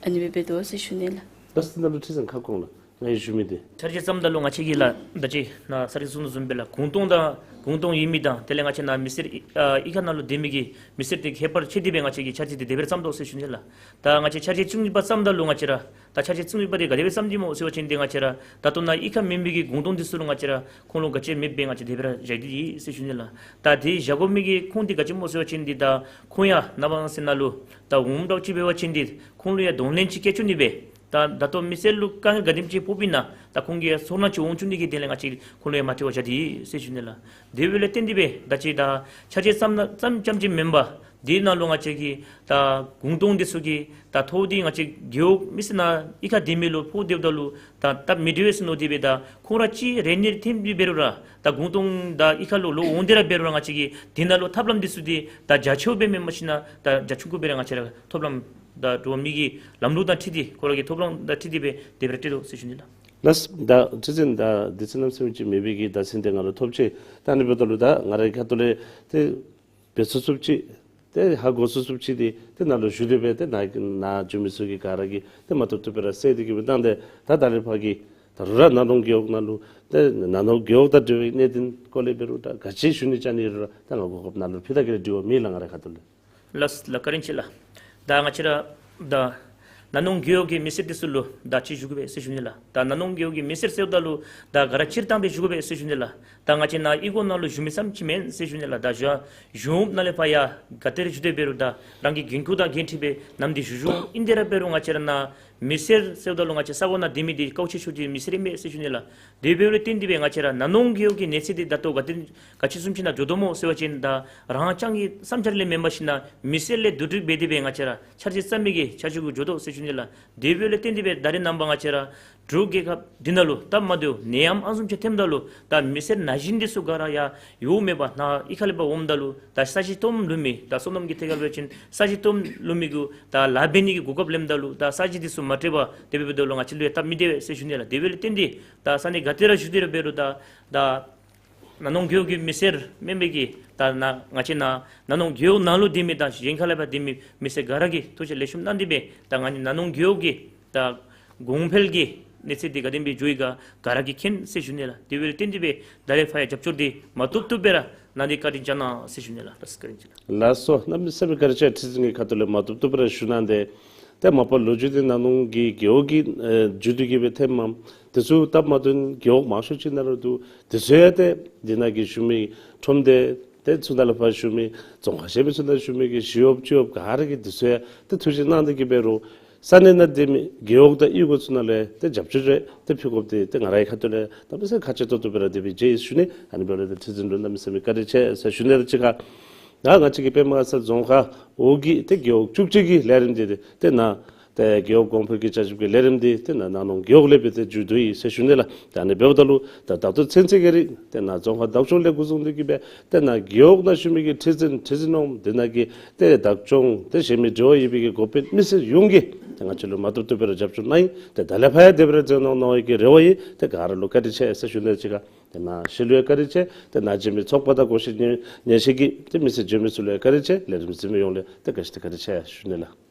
ཨ་ནི་སྦེ་འབད་དོ་ཟེར་ཞུ་ནི་ལགས། ད་ལྟོ་འདི་ནང་ལུ་ཁྲི་འཛིན་ཁ་སྐོང་ལགས། ང་གིས་ཞུ་མི་འདི། འཆར་གཞི་བརྩམ་ད་ལུ་ང་བཅས་ཀྱིས་ལགས་ད་ཅི་ནཱ་ས་རིག་གསུང་དོ་བཟུམ་སྦེ་ལགས་གུང་སྟོང་དང་གུང་སྟོང་ཡོད་མི་དང་དེ་ལས་ང་བཅས་ནཱ་མི་སེར་ཨ་གཡུས་ཁ་ནང་ལུ་སྡོད་མི་གི་མི་སེར་དེ་ཁྱད་པར་ཕྱེ་སྟེ་སྦེ་ང་བཅས་ཀྱིས་འཆར་གཞི་འདི་དེ་སྦེ་ར་བརྩམ་དོ་ཟེར་ཞུ་ནི་ལགས། ད་ང་བཅས་འཆར་གཞི་བཅུ་གཉིས་པ་བརྩམ་ད་ལུ་ང་བཅས་ར་ད་འཆར་གཞི་བཅུ་གཉིས་པ་འདི་ག་དེ་སྦེ་བརྩམ་ཅི་སྨོ་ཟེར་བ་ཅིན་འདི་ང་བཅས་ར་ད་ལྟོ་ནཱ་གཡུས་ཁ་མེན་མི་གི་གུང་སྟོང་འདི་ཚུ་ལུ་ང་བཅས་ར་ཁོང་ལུ་ག་ཅི་མེདཔ་སྦེ་ང་བཅས་དེ་སྦེ་ར་བཞག་སྟེ་ཡོད་ཟེར་ཞུ་ནི་ལགས། ད་དེ་བཞག་དགོ་མི་གི་ཁུངས་འདི་ག་ཅི་སྨོ་ཟེར་བ་ཅིན་འདི་ད་ཁོང་ཡང་ནངས་པ་གནངས་ཚེ་ནང་ལུ་ད་འོངམ་འདྲཝ་ཅིག་འབད་བ་ཅིན་འདི་ཁོང་ལུ་ཡང་གདོང་ལེན་ཅིག་བཀལ་བཅུག་ནི་སྦེ་ད་ད་ལྟོ་མི་སེར་ལུ་དཀའ་ངལ་ག་དེམ་ཅིག་ཕོགཔ་ཨིན་ན་ད་ཁོང་གི་ཡང་ཚོར་སྣང་ཅིག་འོང་བཅུག་ནི་གི་དོན་ལས་ང་བཅས་ཁོང་ལུ་ཡང་མ་ཐེ་བར་བཞག་སྟེ་ཡོད་ཟེར་ཞུ་ནི་ལགས། དེ་འབདཝ་ལས་བརྟེན་ཏེ་སྦེ་ད་ཅི་ད་འཆར་གཞི་བརྩམ་ན་བརྩམ་རྐྱངམ་ཅིག་མེན་པར་དེ་ནང་ལུ་ང་བཅས་ཀྱི་ད་གུང་སྟོང་འདི་ཚུ་གི་ད་ཐོག་འདི་ང་བཅས་རྒེད་འོག་མི་སེར་ནང་གཡུས་ཁ་སྡོད་མི་ལུ་ཕོག་སྡོདཔ་ད་ལུ་ད་སྟབས་མི་བདེ་བས་ཟེར་མནོ་སྟེ་སྦེ་ད་ཁོང་ར་ཅིག་རེ་ནི་ཐོན་ཏེ་འབད་རུང་ར་ད་གུང་སྟོང་ད་གཡུས་ཁ་ལུ་ལོག་འོང་སྟེ་ར་འབད་རུང་ར་ང་བཅས་ཀྱིས་དེ་ནང་ལུ་ཐབས་ལམ་འདི་ཚུ་འདི་ད་རྒྱ་ཆེཝ་སྦེ་མེན་པར་ཞིན་ན་ད་རྒྱ་ཆུང་ཀུ་སྦེ་ར་ང་བཅས་ར་ཐབས་ལམ་ ད་འབྲུག་མི་གི་ལམ་ལུགས་དང་འཁྲིལ་ཏེ་ཁོ་ར་གི་ཐོབ་ལམ་དང་འཁྲིལ་ཏེ་སྦེ་དེ་སྦེ་ར་སྤྲོད་དོ་ཟེར་ཞུ་ནི་ལགས། ལགས། ད་ཁྲི་འཛིན་ད་དུས་ཚོད་གནམ་མེད་ས་མེད་ཅིག་མེད་པའི་གི་ད་ཚེ་འདི་ང་ལུ་ཐོབ་ཅི། ད་ཨ་ནི་འབདཝ་ད་ལུ་ད་ང་རའི་ཁ་ཐུག་ལས་ཏེ་འབད་ཚུགས་ཚུགསཔ་ཅིག་ཏེ་ཧ་གོ་ཚུགས་ཚུགསཔ་ཅིག་འདི་ཏེ་ནཱ་ལུ་ཞུ་སྟེ་སྦེ་ཏེ་ནཱ་ནཱ་འབྱོན་མི་ཚུ་གིས་ག་ར་གིས་ཏེ་མ་བཏུབ་བཏུབ་སྦེ་ར་གསན་ཏེ་གི་སྦེ་གནང་སྟེ། ད་ད་རེས་ཕར་གི་ད་རུང་ར་ནག་ནོང་རྒེད་འོག་ནང་ལུ་ཏེ་ནག་ནོང་རྒེད་འོག་དང་འབྲེལ་བའི་གནད་དོན་སྐོར་ལས་འབད་རུང་ད་ག་ཅི་ཞུ་ནི་ཅིག་ཨ་ནི་རུང་ར་ད་ང་གོ་སྐབས་ནཱ་ལུ་ཕུལ་ད་གི་ར་འགྲིག་འོང་མེན་ལགས། ང་རའི་ཁ་ཐུག་ལས། ལགས་ལགས། བཀའ་དྲིན་ཆེ་ལགས། ད་ང་བཅས་ར་ད་ནག་ནོང་རྒེད་འོག་གི་མི་སེར་འདི་ཚུ་ལུ་ད་ཅིག་ཞུ་དགོ་པས་ཟེར་ཞུ་ནི་ལགས། ད་ནག་ནོང་རྒེད་འོག་གི་མི་སེར་ཟེརཝ་ད་ལུ་ད་ག་ར་སྤྱིར་བཏང་སྦེ་ཞུ་དགོ་པས་ཟེར་ཞུ་ནི་ལགས། ད་ང་བཅས་ནཱ་གཡུས་སྒོ་ནང་ལུ་བཞུགས་མི་ཙམ་ཅིག་མེན་ཟེར་ཞུ་ནི་ལགས། ད་གཞུང་གཞུང་ནང་ལས་ཕར་ཡང་ག་ཏེ་ར་བཞུགས་ཏེ་འབད་རུང་ད་རང་གི་འགན་ཁུར་དང་འགན་འཁྲི་སྦེ་ནམ་འདི་བཞུགས་བཞུགསཔ་ཨིན། དེ་ར་འབད་རུང་ང་བཅས་ར་ནཱ་མི་སེར་ཟེརཝ་ད་ལུ་ང་བཅས་ས་གོ་ནང་སྡོད་མི་འདི་དཀའཝ་སྤྱད་ཤོར་ཏེ་མི་སེར་ཨིན་པས་ཟེར་ཞུ་ནི་ལགས། དེ་འབདཝ་ལས་བརྟེན་ཏེ་སྦེ་ང་བཅས་ར་ནག་ནོང་རྒེད་འོག་གི་གནས་ཚད་འདི་ད་ལྟོ་ག་དེ་ག་ཅི་བཟུམ་ཅིག་ནང་འགྱོ་དོ་སྨོ་ཟེར་བ་ཅིན་ད་རང་རྐྱང་གི་བསམ་འཆར་ལས་མེན་པར་ཞིན་ན་མི་སེར་ལས་བསྡུ་སྒྲིག་འབད་དེ་སྦེ་ང་བཅས་ར་འཆར་གཞི་བརྩམ་མི་གི་འཆར་གཞི་གུ་འགྱོ་དོ་ཟེར་ཞུ་ནི་ལགས། དེ་འབདཝ་ལས་བརྟེན་ཏེ་སྦེ་ད་རེས་ནངས་པ་ང་བཅས་ར་འབྲུག་རྒྱལ་ཁབ་འདི་ནང་ལུ་སྟབས་མ་བདེཝ་ནད་ཡམས་ཨ་ནི་བཟུམ་ཅིག་ཐོནམ་ད་ལུ་ད་མི་སེར་ན་གཞོན་འདི་ཚུ་ག་ར་ཡང་ཡོདཔ་མེད་པར་ནཱ་གཡུས་ཁ་ལས་ཕར་འོངམ་ད་ལུ་ད་ས་གཞི་སྟོངམ་ལུ་མི་ད་སོ་ནམ་གྱི་ཐད་ཁར་འབད་བ་ཅིན་ས་གཞི་སྟོངམ་ལུ་མི་གུ་ད་ལཱ་འབད་ནི་གི་གོ་སྐབས་ལེནམ་ད་ལུ་ད་ས་གཞི་འདི་ཚུ་མ་སྤྲོད་པར་དེ་སྦེ་འབདཝ་ད་ལུ་ང་བཅས་ལུ་ཡང་སྟབས་མི་བདེ་བས་ཟེར་ཞུ་ནི་ལགས། དེ་འབདཝ་ལས་བརྟེན་ཏེ་ད་ས་གནས་ག་ཏེ་ར་བཞུགས་ཏེ་ར་འབད་རུང་ད་ད་ནག་ནོང་རྒེད་འོག་གི་མི་སེར་མེན་པའི་གི་ད་ནཱ་ང་བཅས་ནཱ་ནག་ནོང་རྒེད་འོག་ནང་ལུ་སྡོད་མི་དང་གཞན་ཁ་ལས་ཕར་སྡོད་མི་མི་སེར་ག་ར་གིས་ཐུགས་རྗེ་ལེགས་ཤོམ་གནང་སྟེ་སྦེ་ད་ང་ནི་ནག་ནོང་རྒེད་འོག་གི་ད་གོང་འཕེལ་གྱི་གནས་ཚད་འདི་ག་དེམ་སྦེ་འགྱོ་ཡི་ག་ག་ར་གིས་མཁྱེན་ཟེར་ཞུ་ནི་ལགས། དེ་འབདཝ་ལས་བརྟེན་ཏེ་སྦེ་ད་རེས་ཕར་ཡང་རྒྱབ་སྐྱོར་འདི་མ་བཏུབ་བཏུབ་སྦེ་ར་གནང་སྟེ་བཀའ་དྲིན་བསྐྱང་གནང་ཟེར་ཞུ་ནི་ལགས། ལགས་སོ། གནམ་མེད་ས་མེད་བཀའ་དྲིན་ཆེ། ཁྲི་འཛིན་གྱི་ཁ་ཐུག་ལས་མ་བཏུབ་བཏུབ་སྦེ་ར་ཞུ་གནང་སྟེ། ཏེ་མ་པ་ལོ་རྒྱུས་འདི་ནག་ནོང་གི་རྒེད་འོག་གི་ཨེ་བརྒྱུད་དེ་གི་སྦེ་ཐོནམ་འདི་ཚུ་སྟབས་མ་བདེ་རྒེད་འོག་མང་ཤོས་ཅིག་ནང་ར་འདུག། འདི་ཚུ་ཡང་ཏེ་འདི་ནང་གི་བཞུགས་མི་ཁྲོམ་སྡེ་ཏེ་ཚུ་དང་ལས་ཕར་བཞུགས་མི་རྫོང་ཁག་གཞན་མི་ཚུ་ནང་བཞུགས་མི་གི་ཞི་གཡོགཔ་སྤྱི་གཡོགཔ་ག་ར་གིས་འདི་ཚུ་ཡང་ཏེ་ཐུགས་རྗེ་གནང་སྟེ་གི་འབད་རུང་ས་གནས་ནང་སྡོད་མི་རྒེད་འོག་དང་གཡུས་སྒོ་ཚུ་ནང་ལས་ཏེ་རྒྱབ་སྐྱོར་རེ་ཏེ་ཕུལ་དགོཔ་འདི་ཏེ་ང་རའི་ཁ་ཐུག་ལས་གནམ་མེད་ས་མེད་ཁག་ཆེ་ཏོག་ཏོ་སྦེ་ར་དེ་སྦེ་མཇལ་ཡི་ཟེར་ཞུ་ནི། ཨ་ནི་འབདཝ་ལས་ཏེ་ཁྲི་འཛིན་ལུ་གནམ་མེད་ས་མེད་བཀའ་དྲིན་ཆེ་ཟེར་ཞུ་ནི་དང་གཅིག་ཁར། ད་ང་བཅས་ཀྱི་པདྨ་དཀར་གསལ་རྫོང་ཁག་འོག་གི་ཏེ་རྒེད་འོག་བཅུ་གཅིག་གི་ལས་རིམ་འདི་ཏེ་ནཱ་ཏེ་རྒེད་འོག་གོང་འཕེལ་གྱི་བྱ་སྤྱོད་ཀྱི་ལས་རིམ་འདི་ཏེ་ནཱ་ནག་ནོང་རྒེད་འོག་ལས་སྦེ་ཏེ་མཇུག་བསྡུ་ཡི་ཟེར་ཞུ་ནི་ལགས། ད་ཨ་ནི་འབདཝ་ད་ལུ་ད་ད་ལྟོ་ཚུན་ཚོད་ཀྱི་རིང་ཏེ་ནཱ་རྫོང་ཁག་བདག་སྐྱོང་ལས་འགོ་བཟུང་སྟེ་གི་སྦེ་ཏེ་ནཱ་རྒེད་འོག་ནང་བཞུགས་མི་གི་ཁྲི་འཛིན་ཁྲི་འཛིན་འོགམ་འདི་ནང་གི་ཏེ་བདག་སྐྱོང་ཏེ་གཞན་མི་འབྲེལ་བ་ཡོད་པའི་གི་འགོ་དཔོན་མི་སེར་ཡོངས་ཀྱིས་ཏེ་ང་བཅས་ལུ་མ་བཏུབ་བཏུབ་སྦེ་ར་རྒྱབ་སྐྱོར་གནང་ཡི། ཏེ་ད་ལས་ཕར་ཡང་དེ་སྦེ་ར་མཛད་གནང་གནང་བའི་གི་རེ་བ་ཡོད། ཏེ་ག་ར་ལུ་བཀའ་དྲིན་ཆེ་ཟེར་ཞུ་ནི་དང་གཅིག་ཁར། ཏེ་ནཱ་གཞིས་ལུ་ཡང་བཀའ་དྲིན་ཆེ། ཏེ་ནཱ་བྱོན་མི་ཚོགས་པ་དང་གོ་ཤེས་ཉན་ཉན་ཤེས་ཀྱི་ཏེ་མི་སེར་བྱོན་མི་ཚུ་ལུ་ཡང་བཀའ་དྲིན་ཆེ། ལས་རིམ་གཟིགས་མི་ཡོངས་ལུ་ཏེ་ག་ཅི་ཏེ་བཀའ་དྲིན་ཆེ་ཞུ་ནི་ལགས།